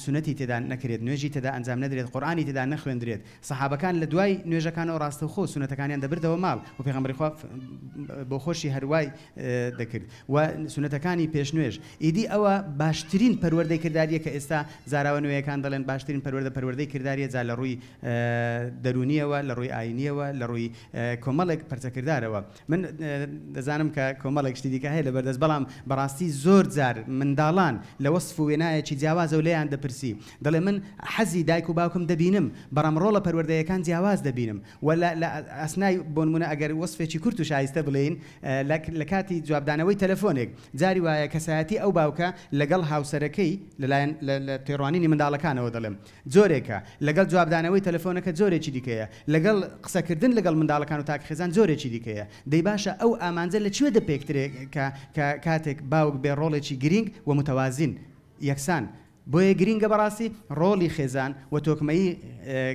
سوننەتی تێدا نەکرێت، نوێژی تێدا ئەنجام نەدرێت، قورئانی تێدا نەخوێندرێت. سەحابەکان لە دوای نوێژەکانەوە ڕاستەوخۆ سوننەتەکانیان دەبردەوە ماڵ و پێغەمبەری خوا بۆ خۆشی هەروای دەکرد و سوننەتەکانی پێش نوێژ. ئیدی ئەوە باشترین پەروەردەی کردارییە کە ئێستا زاراوە نوێیەکان دەڵێن باشترین پەروەردە پەروەردەی کردارییە جا لە ڕووی دەروونییەوە، لە ڕووی ئایینییەوە، لە ڕووی کۆمەڵێک پەرچەکردارەوە. من دەزانم کە کۆمەڵێک شتی دیکە هەیە لەبەردەست، بەڵام بەڕاستی زۆر جار منداڵان لە وەسف و وێنایەکی جیاوازەوە لێیان دەپرسی، دەڵێ من حەزی دایک و باوکم دەبینم، بەڵام ڕۆڵە پەروەردەیەکان جیاواز دەبینم و لە لە ئەسنای بۆنمونە ئەگەر وەسفێکی کورت و شایستە بڵێین لە لە کاتی جوابدانەوەی تەلەفۆنێک جاری وایە کەسایەتی ئەو باوکە لەگەڵ هاوسەرەکەی لەلایەن لە لە تێڕوانینی منداڵەکانەوە دەڵێم جۆرێکە، لەگەڵ جوابدانەوەی تەلەفۆنەکە جۆرێکی دیکەیە، لەگەڵ قسەکردن لەگەڵ منداڵەکان و تاک خێزان جۆرێکی دیکەیە. دەی باشە ئەو ئامانجە لە کوێ دەپێکترێ کە کە کاتێک باوک بێ ڕۆڵێکی گرینگ و متوازن، یەکسان، بۆیە گرینگە بەڕاستی ڕۆڵی خێزان و تۆکمەیی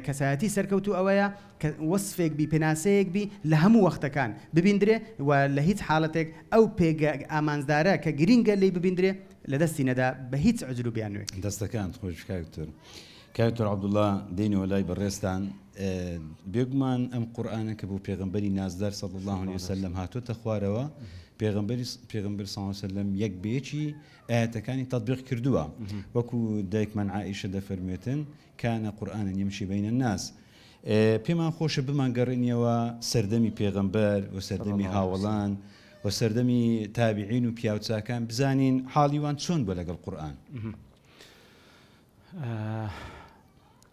کەسایەتی سەرکەوتوو ئەوەیە کە وەسفێک بی پێناسەیەک بی لە هەموو وەختەکان ببیندرێ و لە هیچ حاڵەتێک ئەو پێگە ئامانجدارە کە گرینگە لێی ببیندرێ لە دەستی نەدا بە هیچ عوزر و بیانووێک. دەستەکانت خۆش کاک دکتۆر. کاک دکتۆر عەبدوڵا دێینەوە لای بەڕێزتان بێگومان ئەم قورئانە کە بۆ پێغەمبەری نازدار صلی اللە علیه وسلم هاتۆتە خوارەوە پێغەمبەری پێغەمبەر صلی اللە علیه وسلم یەک بە یەکی ئایەتەکانی تەطبیق کردووە وەکو دایکمان عائیشە دەفەرموێتن کان قورئانا یمشی بین الناس پێمان خۆشە بمانگەڕێنیەوە سەردەمی پێغەمبەر و سەردەمی هاوەڵان و سەردەمی تابعین و پیاوچاکان بزانین حاڵی وان چۆن بووە لەگەڵ قورئان.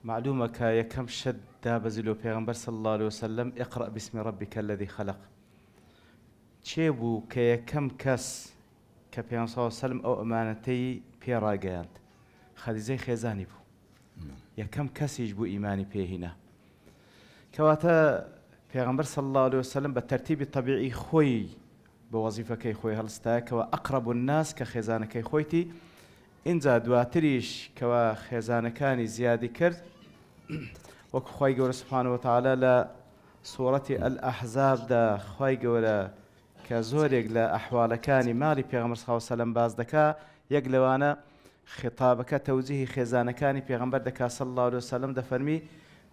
معلومە کە یەکەم شت دابەزی لۆ پێغەمبەر صلی اللە علیە وسلم اقرأ باسم ربک الذی خلق کێ بوو کە یەکەم کەس کە پێغەمبەر صلی اللە علیە وسلم ئەو ئەمانەتەی پێ ڕاگەیاند خەدیجەی خێزانی بوو یەکەم کەسیش بوو ئیمانی پێ هینا کەواتە پێغەمبەر صلی اللە علیە وسلم بە تەرتیبی تەبیعی خۆی بە وەزیفەکەی خۆی هەڵستایە کەوا اقرب الناس کە خێزانەکەی خۆیتی ئینجا دواتریش کەوا خێزانەکانی زیادی کرد وەکو خوای گەورە سبحانە وتعالی لە سوڕەتی الاحزاب دا خوای گەورە کە زۆرێک لە ئەحواڵەکانی ماڵی پێغەمبەر صلی اللە علیە وسلم باس دەکا یەک لەوانە خیتابەکە تەوجیهی خێزانەکانی پێغەمبەر دەکا صلی اللە علیە وسلم دەفەرمی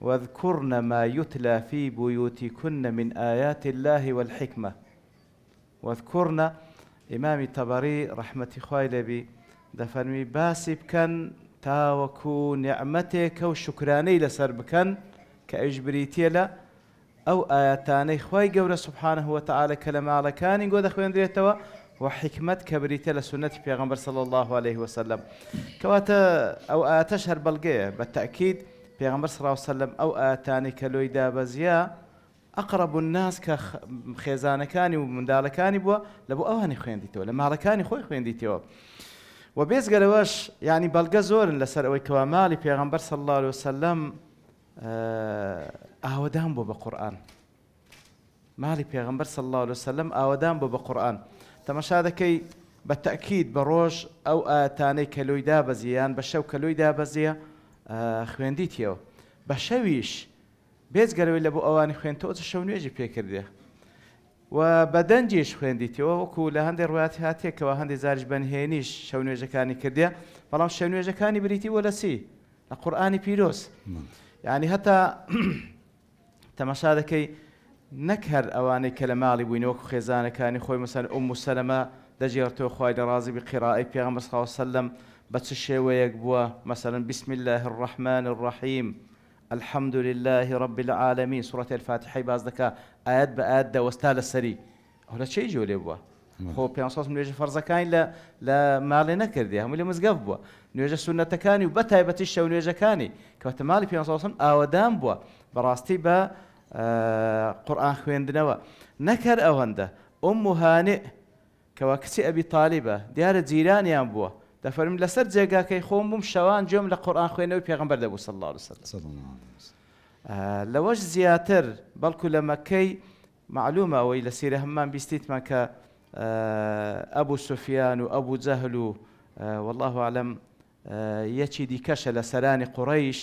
واذکرن ما یتلی فی بیوتکن من آیات اللە والحکمە واذکرن ئیمامی تەبەری ڕەحمەتی خوای لێ بی دەفەرمی باسی بکەن تاوەکو نیعمەتێکە و شوکرانەی لەسەر بکەن کە ئەویش بریتیە لە ئەو ئایەتانەی خوای گەورە سبحانە وتعالی کە لە ماڵەکانی گۆ دەخوێندرێتەوە و حیکمەت کە بریتیە لە سوننەتی پێغەمبەر صلی اللە علیه وسلم کەواتە ئەو ئایەتەش هەر بەڵگەیە بە تەئکید پێغەمبەر صلی اللە علیه وسلم ئەو ئایەتانەی کە لۆی دابەزیا اقرب الناس کە خێزانەکانی و منداڵەکانی بووە لە بۆ ئەوانی خوێندیتەوە لە ماڵەکانی خۆی خوێندیتەوە و بێجگە لەوەش یعنی بەڵگە زۆرن لەسەر ئەوەی کەوا ماڵی پێغەمبەر صلی اللە علیه وسلم ئاوەدان بووە بە قورئان ماڵی پێغەمبەر صلی اللە علیه وسلم ئاوەدان بووە بە قورئان تەماشا دەکەی بە تەئکید بە ڕۆژ ئەو ئایەتانەی کە لۆی دابەزیە یان بە شەو کە لۆی دابەزیە خوێندیتیەوە بە شەویش بێجگە لەوەی لە بۆ ئەوانی خوێندتەوە چ شەو نوێژی پێکردێ و بە دەنگیش خوێندیتەوە وەکو لە هەندێک ڕوایەت هاتیە کەوا هەندێک جاریش بە نهێنیش شەو نوێژەکانی کردیە بەڵام شەو نوێژەکانی بریتی بووە لە چی لە قورئانی پیرۆز یعنی هەتا تەماشا دەکەی نەک هەر ئەوانەی کە لە ماڵی بووین وەکو خێزانەکانی خۆی مەسەن ئوم سەلەمە دەگێڕتەوە خوای لێ ڕازی بی قیرائەی پێغەمبەر صلی اللە علیە وسلم بە چ شێوەیەک بووە مەسەلەن بسم اللە الرحمن الرحیم الحمد للە رب العالمین سورەتی الفاتحەی باس دەکا ئایەت بە ئایەت دەوەستا لەسەری ئەو لە چێی جۆ لێ بووە خۆ پێ ساڵ نوێژە فەرزەکانی لە لە ماڵێ نەکردی هەموو لە مزگەفت بووە نوێژە سوننەتەکانی و بە تایبەتی شەو نوێژەکانی کەواتە ماڵی پێ ساڵ ئاوەدان بووە بەڕاستی بە قورئان خوێندنەوە نەک هەر ئەوەندە ئوم هانئ کەوا کچی ئەبی تالیبە دیارە جیرانیان بووە دەفەرموو لەسەر جێگاکەی خۆم بووم شەوان گوێم لە قورئان خوێندنەوەی پێغەمبەر دەبوو صلی اللە علیە وسلم لەوەش زیاتر بەڵکو لە مەککەی مەعلومە ئەوەی لە سیرە هەممان بیستیتمان کە ئەبو سوفیان و ئەبو جەهل و واللە اعلم یەکی دیکەشە لە سەرانی قوڕەیش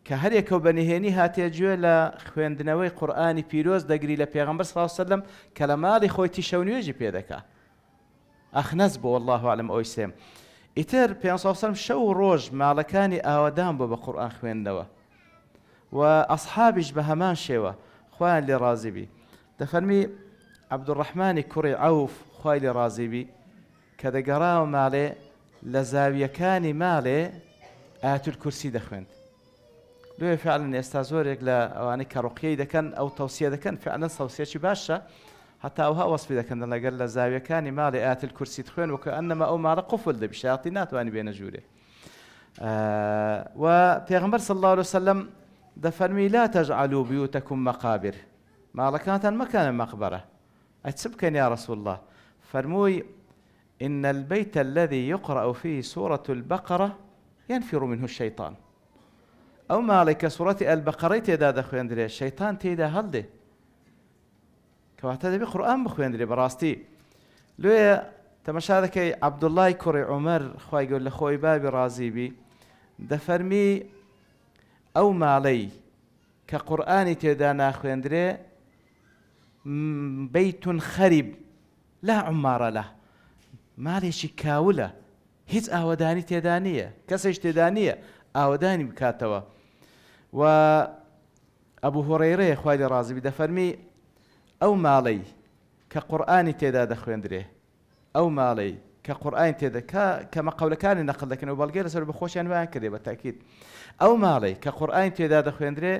کە هەریەکەو بە نهێنی هاتیە گوێ لە خوێندنەوەی قورئانی پیرۆز دەگری لە پێغەمبەر صلی اللە علیە وسلم کە لە ماڵی خۆیتی شەو نوێژی پێ دەکا ئەخنەس بۆ واللە اعلم ئەوەی سێم ئیتر پێغەمبەر صلی اللە علیە وسلم شەو و ڕۆژ ماڵەکانی ئاوەدان بۆ بە قورئان خوێندنەوە و ئەصحابیش بە هەمان شێوە خوایان لێ ڕازی بی دەفەرمی عەبدوڕەحمانی کوڕی عەوف خوای لێ ڕازی بی کە دەگەڕاوە ماڵێ لە زاویەکانی ماڵێ ئایەت الکرسی دەخوێند لۆیە فعلا ئێستا زۆرێک لە ئەوانەی کە ڕوقیەی دەکەن ئەو تەوسیە دەکەن فعلا تەوسیەکی باشە هەتا ئەوها وەسفی دەکەن دەڵێن گەر لە زاویەکانی ماڵێ ئایەت الکرسی خوێن وەکە ئەنەما ئەو ماڵە قفل دەبی شەیاطین ناتوانانی بێنە ژوورێ و پێغەمبەر صلی الله علیه وسلم دەفەرمی لا تجعلوا بیوتکم مقابر ماڵەکانتان مەکەنە مەقبەرە ئەی چ بکەین یا رسول اللە؟ فەرمووی، ان البیت الذی یقرأ فیه سورە البقرە ینفر منه الشیطان، ئەو ماڵەی کە سورەتی البقرەی تێدا دەخوێندرێ شەیتان تێیدا هەڵدێ. کەواتە دەبێ قورئان بخوێندرێ بەڕاستی. لۆیە تەمەشا دەکەی عەبدوڵڵای کوڕی عومەر خوای گەورە لە خۆی بابی ڕازی بی دەفەرمی ئەو ماڵەی کە قورئانی تێدا ناخوێندرێ بیت خرب لا عمار له ماڵێکی کاولە هیچ ئاوەدانی تێدا نییە کەسێک تێدا نییە ئاوەدانی بکاتەوە و ئەبوو هوڕەیرەیە خوای لێ ڕازی بی دەفەرمی ئەو ماڵەی کە قورئانی تێدا دەخوێندرێ ئەو ماڵەی کە قورئانی تێدا کە کە مەقەولەکانی نەقل دەکەن و بەڵگەی لەسەر بە خۆشیان وایان کردێ بە تاکید ئەو ماڵەی کە قورئانی تێدا دەخوێندرێ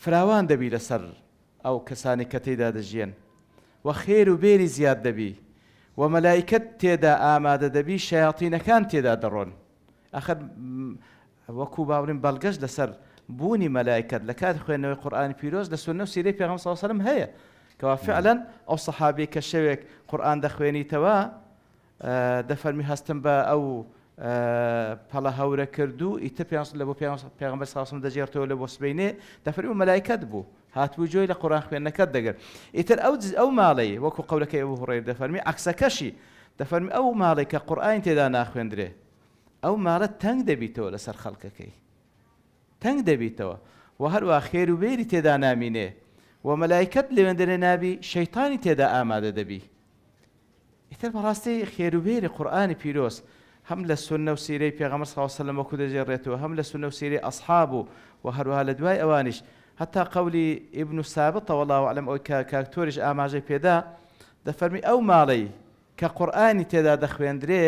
فراوان دەبی لەسەر ئەو کەسانەی کە تێیدا دەژیەن و خێر و بێری زیاد دەبی و مەلائیکەت تێدا ئامادە دەبی شەیاتینەکان تێدا دەڕۆن ئەخر وەکو با بڵێین بەڵگەش لەسەر بوونی مەلائیکەت لە کاتی خوێندنەوەی قورئانی پیرۆز لە سوننە و سیرەی پێغەمبەر صلی اللە علیە وسلم هەیە کەوا فعلا ئەو سەحابیەی کە شەوێک قورئان دەخوێنیتەوە دەفەرمی هەستم بە ئەو پەڵە هەورە کرد و ئیتر لە بۆ پێغەمبەر صلی اللە علیە وسلم دەگێڕتەوە لە بۆ سبەینێ دەفەرمی مەلائیکەت بوو هاتبوو جۆی لە قورئان خوێندنەکەت دەگرت ئیتر ئەو ئەو ماڵەی وەکو قەولەکەی ئەبو هوڕەیرە دەفەرمی عەکسەکەشی دەفەرمی ئەو ماڵەی کە قورئانی تێدا ناخوێندرێ ئەو ماڵە تەنگ دەبیتەوە لەسەر خەڵکەکەی تەنگ دەبیتەوە و هەروە خێر و بێری تێدا نامینێ و مەلایکەت لەوێندەرێ نابی شەیتانی تێدا ئامادە دەبی ئیتر بەڕاستی خێر و بێری قورئانی پیرۆز هەم لە سوننە و سیرەی پێغەمبەر صلی اللە علیە وسلم وەکو دەگێڕێتەوە هەم لە سوننە و سیرەی ئەصحاب و وە هەروەها لە دوای ئەوانیش هەتا قەولی ابن سابطە واللە اعلم ئەوەی کە کاک تۆریش ئاماژەی پێدا دەفەرمی ئەو ماڵەی کە قورئانی تێدا دەخوێندرێ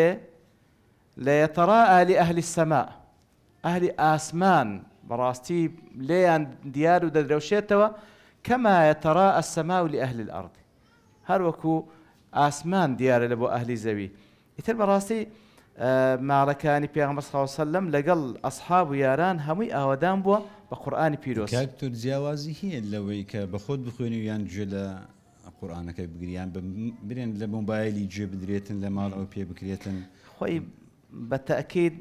ليتراءى لأهل السماء ئەهلی ئاسمان بەڕاستی لێیان دیار و دەدرەوشێتەوە كما يتراءى السماء لأهل الأرض هەر وەکو ئاسمان دیارە لە بۆ ئەهلی زەوی ئیتر بەڕاستی ماڵەکانی پێغەمبەر صلی اللە علیە وسلم لەگەڵ ئەصحاب و یاران هەمووی ئاوەدان بووە بە قورئانی پیرۆز. کاک دکتۆر جیاوازی هەیە لەوەی کە بە خۆت بخوێنی و یان گوێ لە قورئانەکە بگری یان بە برێن لە مۆبایلی گوێ بدرێتن لە ماڵەوە پێ بکرێتن؟ خۆی بە تەئکید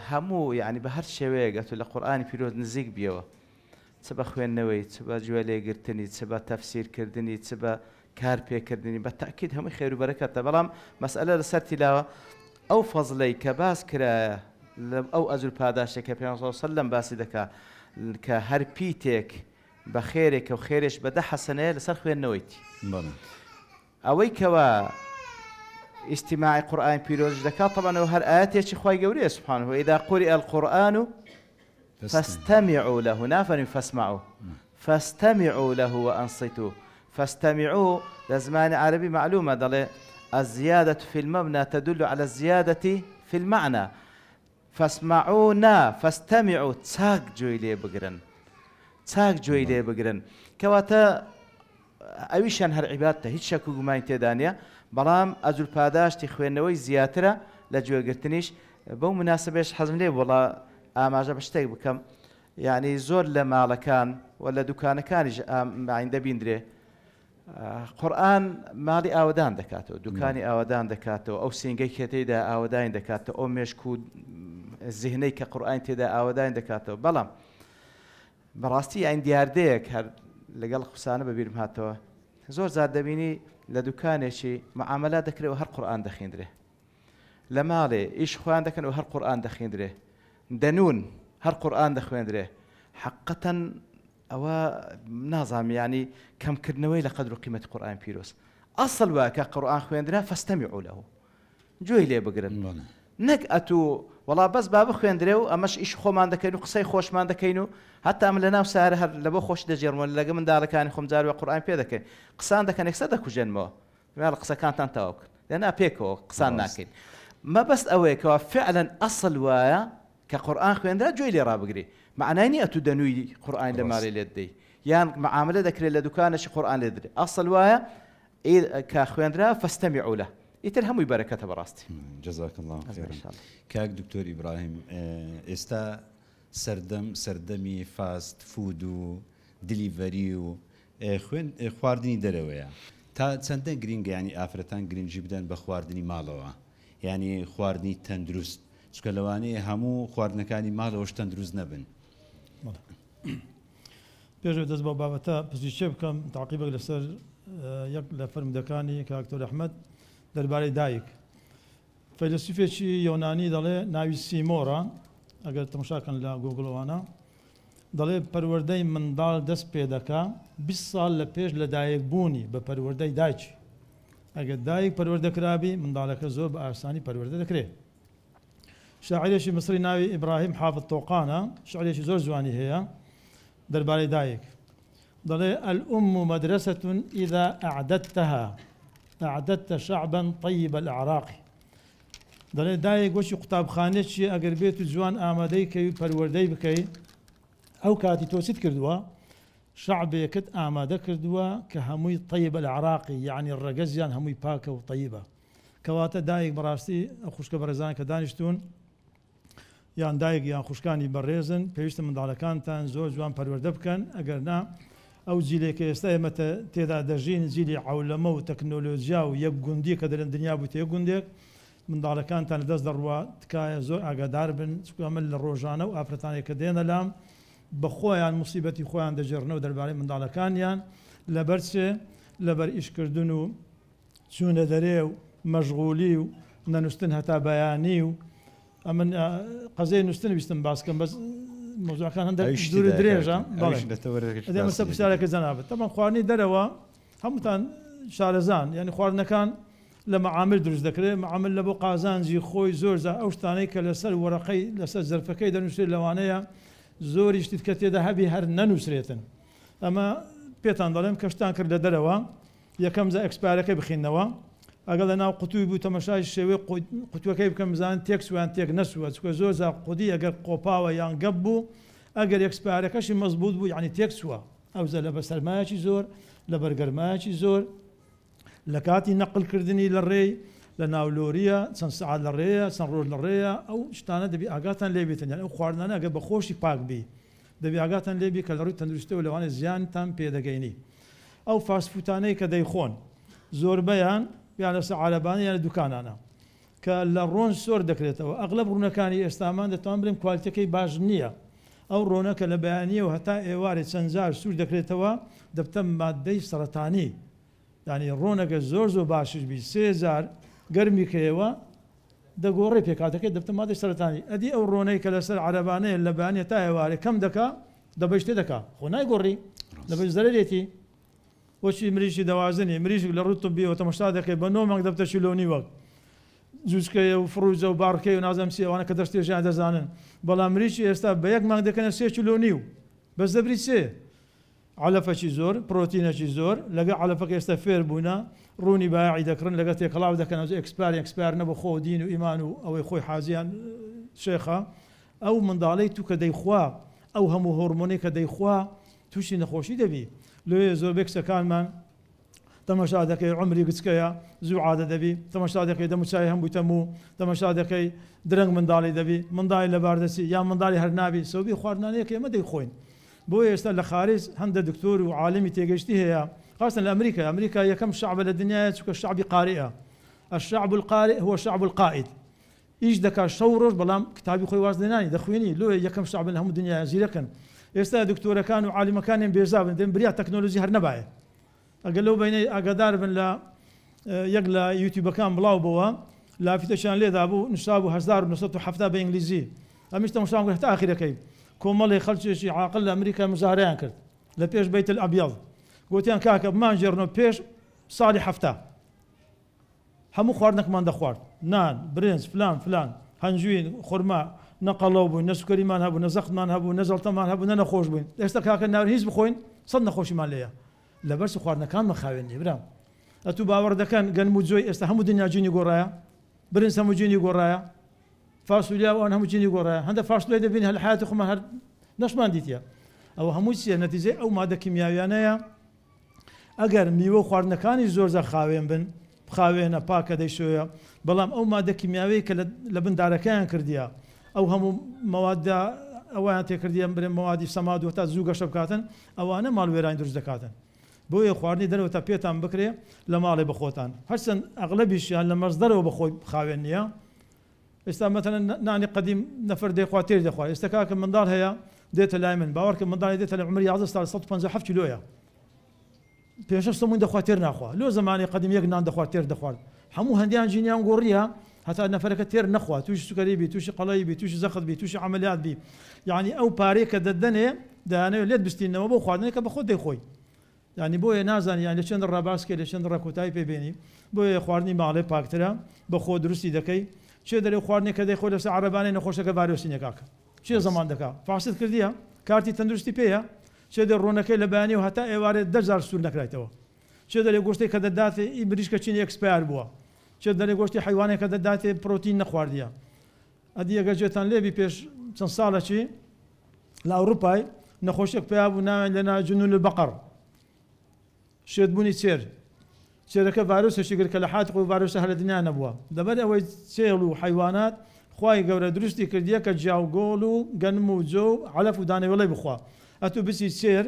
هەموو یانی بە هەر شێوەیەک ئەتوو لە قورئانی پیرۆز نزیک بیەوە چ بە خوێندنەوەی، چ بە گوێ لێگرتنی، چ بە تەفسیر کردنی، چ بە کار پێکردنی، بە تەئکید هەمووی خێر و بەرەکەتە، بەڵام مەسئەلە لەسەر تیلاوە ئەو فەزلەی کە باس کرایە لە ئەو ئەجر و پاداشتەی کە پێغەمبەر صلی اللە علیە وسلم باسی دەکا کە هەر پیتێک بە خێرێکە و خێرێش بە دە حەسەنەیە لەسەر خوێندنەوەیتی. بەڵێ. ئەوەی کەوا ئیستیماعی قورئانی پیرۆزیش دەکات تەبعەن ئەوە هەر ئایەتێکی خوای گەورەیە سبحانه اذا قرئ القرآن فاستمعوا له نافەرمی فاسمعوا فاستمعوا له وانصتوا فاستمعوا لە زمانی عەرەبی مەعلومە دەڵێ. الزیادە فی المبنی تدل علی الزیادە فی المعنی فاسمعوا نا فاستمعوا چاک گوێی لێ بگرن چاک گوێی لێ بگرن کەواتە ئەویشیان هەر عیبادتە هیچ شەک و گومانی تێدا نیە بەڵام ئەجر پاداشتی خوێندنەوەی زیاترە لە گوێگرتنیش بەو مناسبەیەش حەزم لێ بوو وەڵا ئاماژە بە شتێک بکەم یعنی زۆر لە ماڵەکان و لە دوکانەکانیش ئام دەبیندرێ قورئان ماڵی ئاوەدان دەکاتەوە، دوکانی ئاوەدان دەکاتەوە، ئەو سینگەی کە تێیدا ئاوەدانی دەکاتەوە، ئەو مێشک و زیهنەی کە قورئانی تێدا ئاوەدانی دەکاتەوە. بەڵام بەڕاستی یاین دیاردەیەک هەر لەگەڵ قسانە بەبیرم هاتەوە، زۆر جار دەبینی لە دوکانێکی معامەلات دەکرێ و هەر قورئان دەخیندرێ. لە ماڵێ ئیش خۆیان دەکەن و هەر قورئان دەخیندرێ. دەنوون هەر قورئان دەخوێندرێ. حەقەتەن ئەوە نازانم یانی کەم کردنەوەی لە قەدر و قیمەتی قورئانی پیرۆز ئەسڵ وایە کە قورئان خوێندرا فاستمعوا له گوێی لێ بگرن نەک ئەتوو وەڵا بەس با بخوێندرێ و ئەمەش ئیش خۆمان دەکەین و قسەی خۆشمان دەکەین و هەتا من لە ناو سارە هەر لەبۆ خۆشی دەگێڕمەوە لەگە منداڵەکانی خۆم جار وە قورئان پێ دەکەین قسان دەکەن یەکسەر دەکوژێنمەوە ماڵ قسەکانتان تەواو بکەن لەنا پێکەوە قسان ناکەین مەبەست ئەوەیە کەوا فعلا ئەسڵ وایە کە قورئان خوێندرا گوێی لێ ڕابگری مەعنای نیە ئەتوو دەنووی قورئان لە ماڵێ لێت دەی یان معاملە دەکرێت لە دوکانێکی قورئان لێ درێ ئەسڵ وایە کە خوێندرا فاستمعوا له ئیتر هەمووی بەرەکەتە بەڕاستی. جزاک اللە خیرا کاک دکتۆر ئیبراهیم ئێستا سەردەم سەردەمی fast food و delivery و خوێن خواردنی دەرەوەیە تا چەندە گرینگە یانی ئافرەتان گرنگی بدەن بە خواردنی ماڵەوە یانی خواردنی تەندروست چونکە لەوانەیە هەموو خواردنەکانی ماڵەوەش تەندروست نەبن. پێش ئەوەی دەست بەو بابەتە پزیشکیە بکەم تاقیبێک لەسەر یەک لە فەرموودەکانی کاک دکتۆر ئەحمەد دەربارەی دایک فەیلەسوفێکی یۆنانی دەڵێ ناوی سیمۆرە ئەگەر تەماشاکەن لە گۆگڵەوانە دەڵێ پەروەردەی منداڵ دەست پێ دەکا 20 ساڵ لە پێش لەدایک بوونی بە پەروەردەی دایکی ئەگەر دایک پەروەردە کرابی منداڵەکە زۆر بە ئاسانی پەروەردە دەکرێ. شاعیرێکی میسری ناوی ئیبراهیم حافظ تۆقانە شعرێکی زۆر جوانی هەیە دەربارەی دایک دەڵێ الأم مدرسة إذا أعددتها أعددت شعبا طيب الأعراق دەڵێ دایک وەکی قوتابخانێکی ئەگەر بێت و جوان ئامادەی کەی و پەروەردەی بکەی ئەو کاتی تۆ چیت کردووە شەعبێکت ئامادە کردووە کە هەمووی طیب الأعراقی یەعنی ڕەگەزیان هەمووی پاکە و طیبە کەواتە دایک بەڕاستی ئەو خوشکە بەڕێزانە کە دانیشتوون یان دایک یان خوشکانی بەڕێزن پێویستە منداڵەکانتان زۆر جوان پەروەردە بکەن ئەگەر نا ئەو جیلێک کە ئێستا ئێمە تێدا دەژین جیلی عەولەمە و تەکنۆلۆجیا و یەک گوندی کە دەرێن دنیا بوویتە یەک گوندێک منداڵەکانتان لەدەست دەڕوا تکایە زۆر ئاگادار بن چونکە ئەمە لە ڕۆژانە و ئافرەتانێک کە دێنە لام بە خۆیان موسیبەتی خۆیان دەگێڕنەوە دەربارەی منداڵەکانیان لەبەر چ لەبەر ئیشکردن و چوونە دەرێ و مەشغولی و نەنوستن هەتا بەیانی و ئەمن قەزیەی نوستن ویستم باس کەم بەس مەوزوعەکان هەندێک دوور و درێژە بەڵێ ئەدێمە سەر پرسیارەکەی جەنابت تەبعەن خواردنی دەرەوە هەمووتان شارەزان یعنی خواردنەکان لە مەعامل دروست دەکرێت مەعامل لە بۆ قازانجی خۆی زۆر جار ئەو شتانەی کە لەسەر وەرەقەی لەسەر زەرفەکەی دەنووسرێت لەوانەیە زۆری شتیت کە تێدا هەبی هەر نەنووسرێتن ئەمە پێتان دەڵێم کە شتان کرد لە دەرەوە یەکەم جا expire ەکەی بخینەوە ئەگەر لە ناو قوتوی بوو تەمەشای شێوەی قوتوەکەی بکەن بزانن تێک چوە یان تێک نەچوە چونکە زۆر جار قودی ئەگەر قۆپاوە یان گەپ بوو ئەگەر expire ەکەشی مەزبوت بوو یانی تێک چوە ئەوجا لەبەر سەرمایەکی زۆر لەبەر گەرمایەکی زۆر لە کاتی نەقل کردنی لە ڕێی لە ناو لۆریە چەند سەعات لە ڕێیە چەند ڕۆژ لە ڕێیە ئەو شتانە دەبی ئاگاتان لێ بێتن یان ئەو خواردنانە ئەگەر بە خۆشی پاک بی دەبی ئاگاتان لێ بی کە لە ڕووی تەندروستیەوە لەوانەیە زیانتان پێ دەگەینی ئەو fast food انەی کە دەیخۆن زۆربەیان یان لەسەر عارەبانە یان لە دوکانانە کە لە ڕۆن سۆر دەکرێتەوە ئەغلەب ڕوونەکانی ئێستامان دەتوان بڵێم کوالیتەکەی باش نییە ئەو ڕۆنە کە لە بەیانیەوە هەتا ئێوارێ چەند جار سوور دەکرێتەوە دەبتە ماددەی سەرەتانی یانی ڕۆنەکە زۆر زۆر باشیش بی سێ جار گەرمی کەیەوە دەگۆڕێ پێکهاتەکەی دەبتە مادەی سەرەتانی ئەدی ئەو ڕۆنەی کە لەسەر عەرەبانەیە لە بەیانیە تا ئێوارێ کەم دەکا دەبەش تێ دەکا خۆ نایگۆڕی دەبەش زەرەرێتی وەچی مریشکی دەوازنی مریشک لە ڕووی طبیەوە تەمەشا دەکەی بە نۆ مانگ دەبتە کیلۆ نیوەک جوجکەیە و فڕوجە و باڕکەی و نازانم چی ئەوانە کە دەستێژیان دەزانن بەڵام مریشکی ئێستا بە یەک مانگ دەکەنە سێ کیلۆ نیو بەس دەبری چێ؟ عەلەفەکی زۆر، پرۆتینەکی زۆر، لەگەڵ عەلەفەکە ئێستا فێر بوونە ڕوونی بایەعی دەکڕن لەگەڵ تێکەڵاو دەکەن ئەوجا expire expire نەبوو خۆ دین و ئیمان و ئەوەی خۆی حاجیان شێخە ئەو منداڵەی تو کە دەیخوا ئەو هەموو هۆرمۆنەی کە دەیخوا تووشی نەخۆشی دەبی لۆیە زۆربەی کچەکانمان تەمەشا دەکەی عومری گچکەیە زوو عادە دەبی تەمەشا دەکەی دەموچاوی هەم بوویتە موو تەمەشا دەکەی درەنگ منداڵی دەبی منداڵی لەبار دەچی یان منداڵی هەر نابی سەوبی خواردنانەیە کە ئێمە دەیخۆین بۆیە ئێستا لە خارج هەندە دکتۆر و عالمی تێگەیشتی هەیە خاستن لە ئەمریکا ئەمریکا یەکەم شەعبە لە دنیاە چونکە شەعبی قاریئە الشعب القارئ هو شعب القائد ئیش دەکات شەو ڕۆژ بەڵام کتابی خۆی واز لێنانی دەخوێنی لۆیە یەکەم شەعبن لە هەموو دنیاە زیرەکن ئێستا دکتۆرەکان و عالمەکانیان بێزابن دێن بریا تەکنۆلۆژی هەر نەبایە ئەگەر لەو بەینەی ئاگادار بن لە یەک لە یوتیوبەکان بڵاو بۆوە لافیتەشیان لێدابوو نوسرابوو 1970 بە ئینگلیزی ئەمیش تەماشام کرد هەتا ئاخیرەکەی کۆمەڵی خەڵکێکی عاقل لە ئەمریکا مزاهرەیان کرد لە پێش بەیت الابیض گوتیان کاکە بمانگێڕنەوە پێش ساڵی 70 هەموو خواردنەکمان دەخوارد، نان، برنج، فلان فلان، هەنجوین، خورما، نە قەڵەو بووین، نە سوکەریمان هەبوو، نە زەختمان هەبوو، نە جەڵتەمان هەبوو، نە نەخۆش بووین. ئێستا کاکە ناوێ هیچ بخۆین سەد نەخۆشیمان لێیە. لەبەر چ خواردنەکانمان خاوێن نییە برام. ئەتوو باوەڕ دەکەن گەنم و جۆی ئێستا هەموو دنیا جینی گۆڕایە؟ برنج هەموو جینی گۆڕایە؟ فاسولیا و ئەوان هەموو جینی گۆڕایە؟ هەندە فاسولیای دەبینی هەر لە حەیاتی خۆمان هەر نەشمان دیتیە. ئەوە هەمووی چییە؟ نەتیجەی ئەو مادە کیمیاویانەیە ئەگەر میوە و خواردنەکانیش زۆر جار خاوێن بن، خاوێنە، پاکە، دەیشۆیە، بەڵام ئەو مادە کیمیاویەی کە لە بن دارەکەیان کردیە، ئەو هەموو مەوادە ئەوەیان تێکردیە برێن مەوادی سەماد و هەتا زوو گەشە بکاتن، ئەوانە ماڵ وێرانی دروست دەکاتن. بۆیە خواردنی دەرەوە تا پێتان بکرێ لە ماڵێ بەخۆتان. هەرچەند ئەغلەبیشیان لە مەسدەرەوە بەخۆی خاوێن نیە. ئێستا مەتەلەن نانی قەدیم نەفەر دەیخوا تێر دەخوا ئێستا کاکە منداڵ هەیە دێتە لای من باوەڕکە منداڵی دێتە لە عومری 11 ساڵ 157 کیلۆیە پێشە سەمون دەخوا تێر ناخوا لۆ زمانی قەدیم یەک نان دەخوارد تێر دەخوارد هەموو هەندیان جینیان گۆڕیە هەتا نەفەرەکە تێر نەخوا تووشی سوکەری بی تووشی قەڵەوی بی تووشی زەخت بی تووشی عەمەلیات بی یعنی ئەو پارەی کە دەدەنێ دەیانەوێت لێت بستینەوە بۆ خواردنێک کە بەخۆت دەیخۆی یانی بۆیە نازانی یان لە چەند ڕا باس کەی لە چەند ڕا کۆتایی پێ بێنی بۆیە خواردنی ماڵێ پاکترە بە خۆ دروستی دەکەی چێ دەرێ خواردنێک کە دەیخۆی لەسەر عەرەبانەی نەخۆشەکە ڤایرۆسی نیە کاکە چێ زەمان دەکا فاسد کردیە کارتی تەندروستی پێیە چێ دەر ڕۆنەکەی لە بەیانیەوە هەتا ئێوارێ دە جار سوور نەکرایتەوە چێ دەرێ گۆشتێک کە دەداتێ ئی مریشکە چینی expire بووە چێ دەرێ گۆشتی حەیوانێک کە دەداتێ پرۆتین نەخواردیە ئەدی ئەگەر گوێتان لێبی پێش چەند ساڵەکی لە ئەوروپای نەخۆشیەک پیا بوو ناویان لێنا جنون البقر شێتبوونی چێر چێرەکە ڤایرۆسێکی گرت کە لە حاتی خۆی ڤایرۆسە هەر لە دنیا نەبووە لەبەر ئەوەی چێڵ و حەیوانات خوای گەورە دروستی کردیە کە جیاوگۆڵ و گەنم و جۆ و عەلەف و دانەوێڵەی بخوا ئەتوو بچی چێر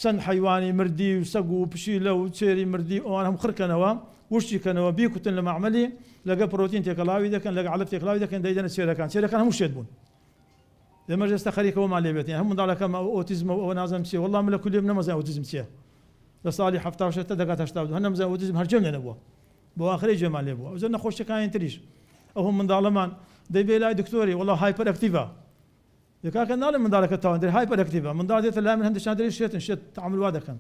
چەند حەیوانی مردی و سەگ و پشیلە و چێری مردی و ئەوان هەموو خڕکەنەوە وشکی کەنەوە بیکوتن لە مەعمەلی لەگە پرۆتین تێکەڵاوی دەکەن لەگە عەلەف تێکەڵاوی دەکەن دەیدەنە چێرەکان چێرەکان هەموو شێت بوون ئێمەش ئێستا خەریکە وەمان لێ بێت هەم منداڵەکەم ئەو ئۆتیزمە و ئەوە نازانم چییە وەڵڵا من لە کولیەم نەمەزانی ئۆتیزم چییە لە ساڵی 76 تا دەگات 82 هەر نەمزانی ئۆتیزم هەر گوێم لێ نەبووە بۆ ئاخرەی گوێمان لێ بووە ئەوجا نەخۆشیەکانی تریش ئەو منداڵەمان دەیبێ لای دکتۆری وەڵا hyperactive ە دە کاکە ناڵێم منداڵەکە تاوان دەرێ hyperactive ە منداڵ دێتە لای من هەندێکیان دەرێ شێتن شێت تەعامول وا دەکەن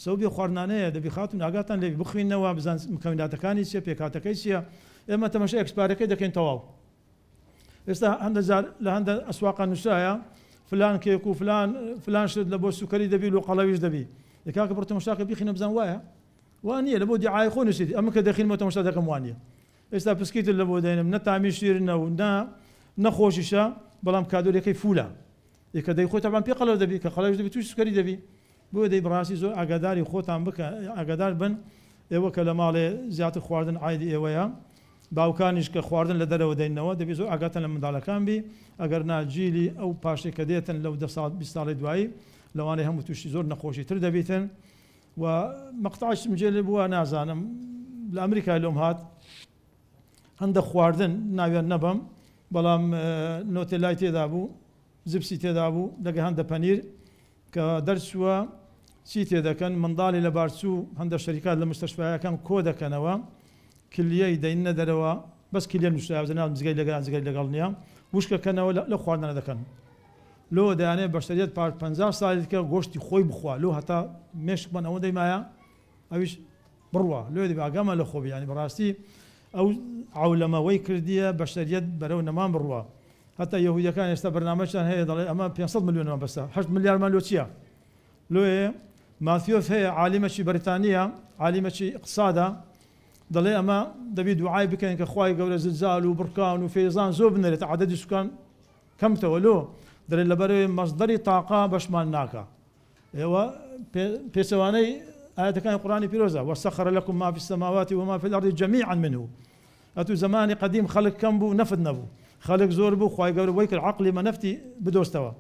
سەوبی خواردنانەیە دەبی خاتون ئاگاتان لێبی بخوینەوە بزان مکەوناتەکانی چیە پێکهاتەکەی چیە ئێمە تەمەشای expire ەکەی دەکەین تەواو ئێستا هەندە جار لە هەندە ئەسواقا نووسایە فلان کێک و فلان فلان شت لە بۆ سوکەری دەبی لۆ قەڵەویش دەبی دە کاکە بڕۆ تەمەشاکە بیخینە بزان وایە وا نییە لە بۆ دیعای خۆ نووسیتی ئەمە کە دەخینمەوە تەمەشا دەکەم وا نییە ئێستا پسکیتت لە بۆ دەێنم نە تامی شیرنە و نە نەخۆشیشە بەڵام کادۆریەکەی فولە ئێ کە دەیخۆی تەبعەن پێ قەڵەو دەبی کە قەڵەویش دەبی تووشی سوکەری دەبی بۆیە دەی بەڕاستی زۆر ئاگاداری خۆتان بکە ئاگادار بن ئێوە کە لە ماڵێ زیاتر خواردن عایدی ئێوەیە باوکانیش کە خواردن لە دەرەوە دەینەوە دەبی زۆر ئاگاتان لە منداڵەکان بی ئەگەر نا جیلی ئەو پاشەی کە دێتن لەو دە ساڵ 20 ساڵی دوایی لەوانەیە هەموو تووشی زۆر نەخۆشی تر دەبیتن و مەقتەعیشم جێ لێ بووە نازانم لە ئەمریکای لۆم هات هەندە خواردن ناویان نەبەم بەڵام نۆتێلای تێدا بوو زپسی تێدا بوو لەگە هەندە پەنیر کە دەرچووە چی تێدەکەن منداڵی لە بارچوو هەندە شەریکات لە مستەشفایەکان کۆ دەکەنەوە کلیەی دەیننە دەرەوە بەس کلیە نووسراوە جەناب جگەری لەگەڵ جگەری لەگەڵ نییە وشکەکەنەوە لە خواردنە دەکەن لۆ دەیانەوێت بەشەریەت پار 50 ساڵی دیکە گۆشتی خۆی بخوا لۆ هەتا مێشکمان ئەوەندەی مایە ئەویش بڕوا لۆ دەبێ ئاگامان لە خۆ بێ یانی بەڕاستی ئەو عەولەمە وەی کردیە بەشەریەت بەرەو نەمان بڕوا هەتا یەهودیەکان ئێستا بەرنامەشیان هەیە دەڵێ ئەمە 500 ملیۆنمان بەسە 8 ملیارمان لۆ چییە لۆیە ماثیۆف هەیە عالیمەکی بەریتانییە، عالیمەکی ئیقتسادە، دەڵێ ئەمە دەبی دوعای بکەین کە خوای گەورە زلزال و بڕکان و فەیزان زۆر بنێرێتە عەدەدی سوکان کەم بتەوە لۆ؟ دەڵێ لەبەرئەوەی مەسدەری تاقە بەشمان ناکا. ئێوە پێچەوانەی ئایەتەکانی قورئانی پیرۆزە، وسخر لکم ما فی السماوات وما فی الارض جمیعا منه. ئەتوو زەمانی قەدیم خەلک کەم بوو نەفت نەبوو، خەلک زۆر بوو خوای گەورە وەی کرد عەقلی مە نەفتی بدۆستەوە.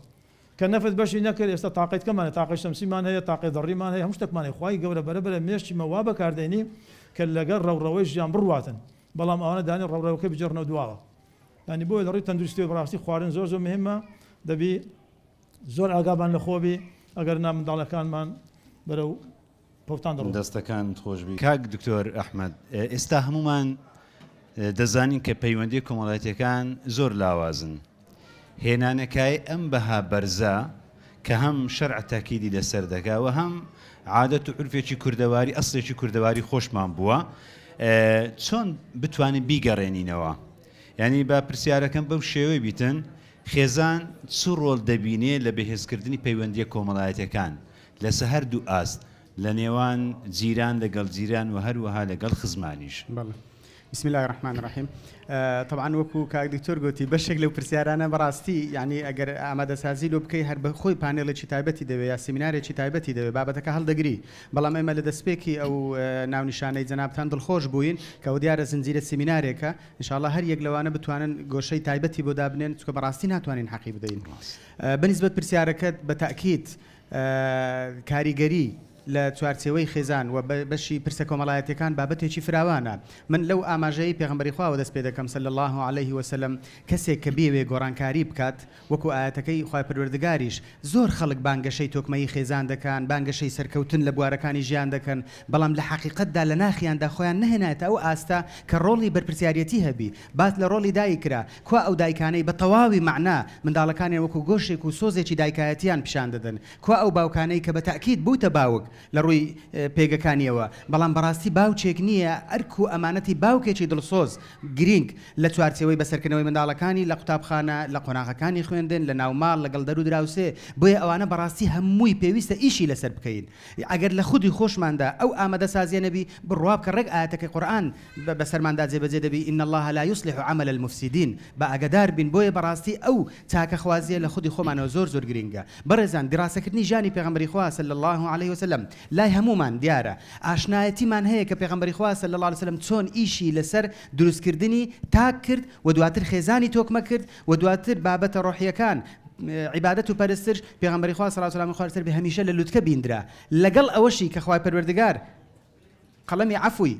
کە نەفت بەشی نەکرد ئێستا تاقەی کەمان هەیە تاقەی شەمسیمان هەیە تاقەی ذەڕیمان هەیە هەموو شتێکمان هەیە خوای گەورە بەرە بەرە مێشکی مە وا بەکاردێنی کە لەگەڵ ڕەوڕەوەی ژیان بڕواتن بەڵام ئەوانە دانی ڕەوڕەوەکەی بگێڕنەوە دواوە یانی بۆیە لە ڕووی تەندروستیەوە بەڕاستی خواردن زۆر زۆر مهمە دەبی زۆر ئاگامان لە خۆ بی ئەگەر نا منداڵەکانمان بەرەو پەوتان دەڕۆن. دەستەکانت خۆشبی کاک دکتۆر ئەحمەد ئێستا هەموومان دەزانین کە پەیوەندیە کۆمەڵایەتیەکان زۆر لاوازن هێنانەکایەی ئەم بەها بەرزە کە هەم شەرع تاکیدی لەسەر دەکا و هەم عادەت و عورفێکی کوردەواری ئەسڵێکی کوردەواری خۆشمان بووە چۆن بتوانین بیگەڕێنینەوە یعنی با پرسیارەکەم بەو شێوەی بیتن خێزان چ ڕۆڵ دەبینێ لە بەهێزکردنی پەیوەندیە کۆمەڵایەتیەکان لەسە هەردوو ئاست لە نێوان جیران لەگەڵ جیران و هەروەها لەگەڵ خزمانیش. بەڵێ. بسم اللە الرحمن الرحیم تەبعەن وەکو کاک دکتۆر گۆتی بەشێک لەو پرسیارانە بەڕاستی یانی ئەگەر ئامادەسازی لۆ بکەی هەر بە خۆی پانێڵێکی تایبەتی دەوێ یا سیمینارێکی تایبەتی دەوێ بابەتەکە هەڵدەگری بەڵام ئێمە لە دەستپێکی ئەو ناونیشانەی جەنابتان دڵخۆش بووین کە ئەوە دیارە زنجیرە سیمینارێکە ان شاء اللە هەر یەک لەوانە بتوانن گۆشەی تایبەتی بۆ دابنێن چونکە بەڕاستی ناتوانین حەقی بدەین بەنیسبەت پرسیارەکەت بە تەئکید کاریگەری لە چوارچێوەی خێزان و بەشی پرسە کۆمەڵایەتیەکان بابەتێکی فراوانە. من لەو ئاماژەیەی پێغەمبەری خواوە دەست پێ دەکەم صلی اللە علیه وسلم کەسێک کە بیەوێ گۆڕانکاری بکات وەکو ئایەتەکەی خوای پەروەردگاریش زۆر خەڵک بانگەشەی تۆکمەیی خێزان دەکەن بانگەشەی سەرکەوتن لە بوارەکانی ژیان دەکەن بەڵام لە حەقیقەتدا لە ناخیاندا خۆیان نەهێنایەتە ئەو ئاستە کە ڕۆڵی بەرپرسیاریەتی هەبی باس لە ڕۆڵی دایک کرا کوا ئەو دایکانەی بە تەواوی مەعنا منداڵەکانیان وەکو گۆشێک و سۆزێکی دایکایەتیان پیشان دەدەن؟ کوا ئەو باوکانەی کە بە تەئکید بووتە باوک لە ڕووی پێگەکانیەوە بەڵام بەڕاستی باوکێک نییە ئەرک و ئەمانەتی باوکێکی دڵسۆز گرینگ لە چوارچێوەی بەسەرکردنەوەی منداڵەکانی لە قوتابخانە لە قۆناغەکانی خوێندن لە ناوماڵ لەگەڵ دەر و دراوسێ بۆیە ئەوانە بەڕاستی هەمووی پێویستە ئیشی لەسەر بکەین ئەگەر لە خودی خۆشماندا ئەو ئامادەسازیە نەبی بڕوا بکە ڕێک ئایەتەکەی قورئان بەسەرماندا جێبەجێ دەبی، ان اللە لا یصلح عمل المفسدین، با ئاگەدار بین، بۆیە بەڕاستی ئەو چاکەخوازیە لە خودی خۆمانەوە زۆر زۆر گرینگە. بەڕێزان دیڕاسەکردنی ژیانی پێغەمبەری خوا صلی اللە علیه وسلم لای هەموومان دیارە، ئاشنایەتیمان هەیە کە پێغەمبەری خوا صلی اللە علیه وسلم چۆن ئیشی لەسەر دروستکردنی تاک کرد و دواتر خێزانی تۆکمە کرد و دواتر بابەتە ڕۆحیەکان عیبادەت و پەرستش پێغەمبەری خوا صلی اللە علیه وسلم خوار سەر بێ هەمیشە لە لوتکە بیندرا لەگەڵ ئەوەشی کە خوای پەروەردگار قەڵەمی عەفوی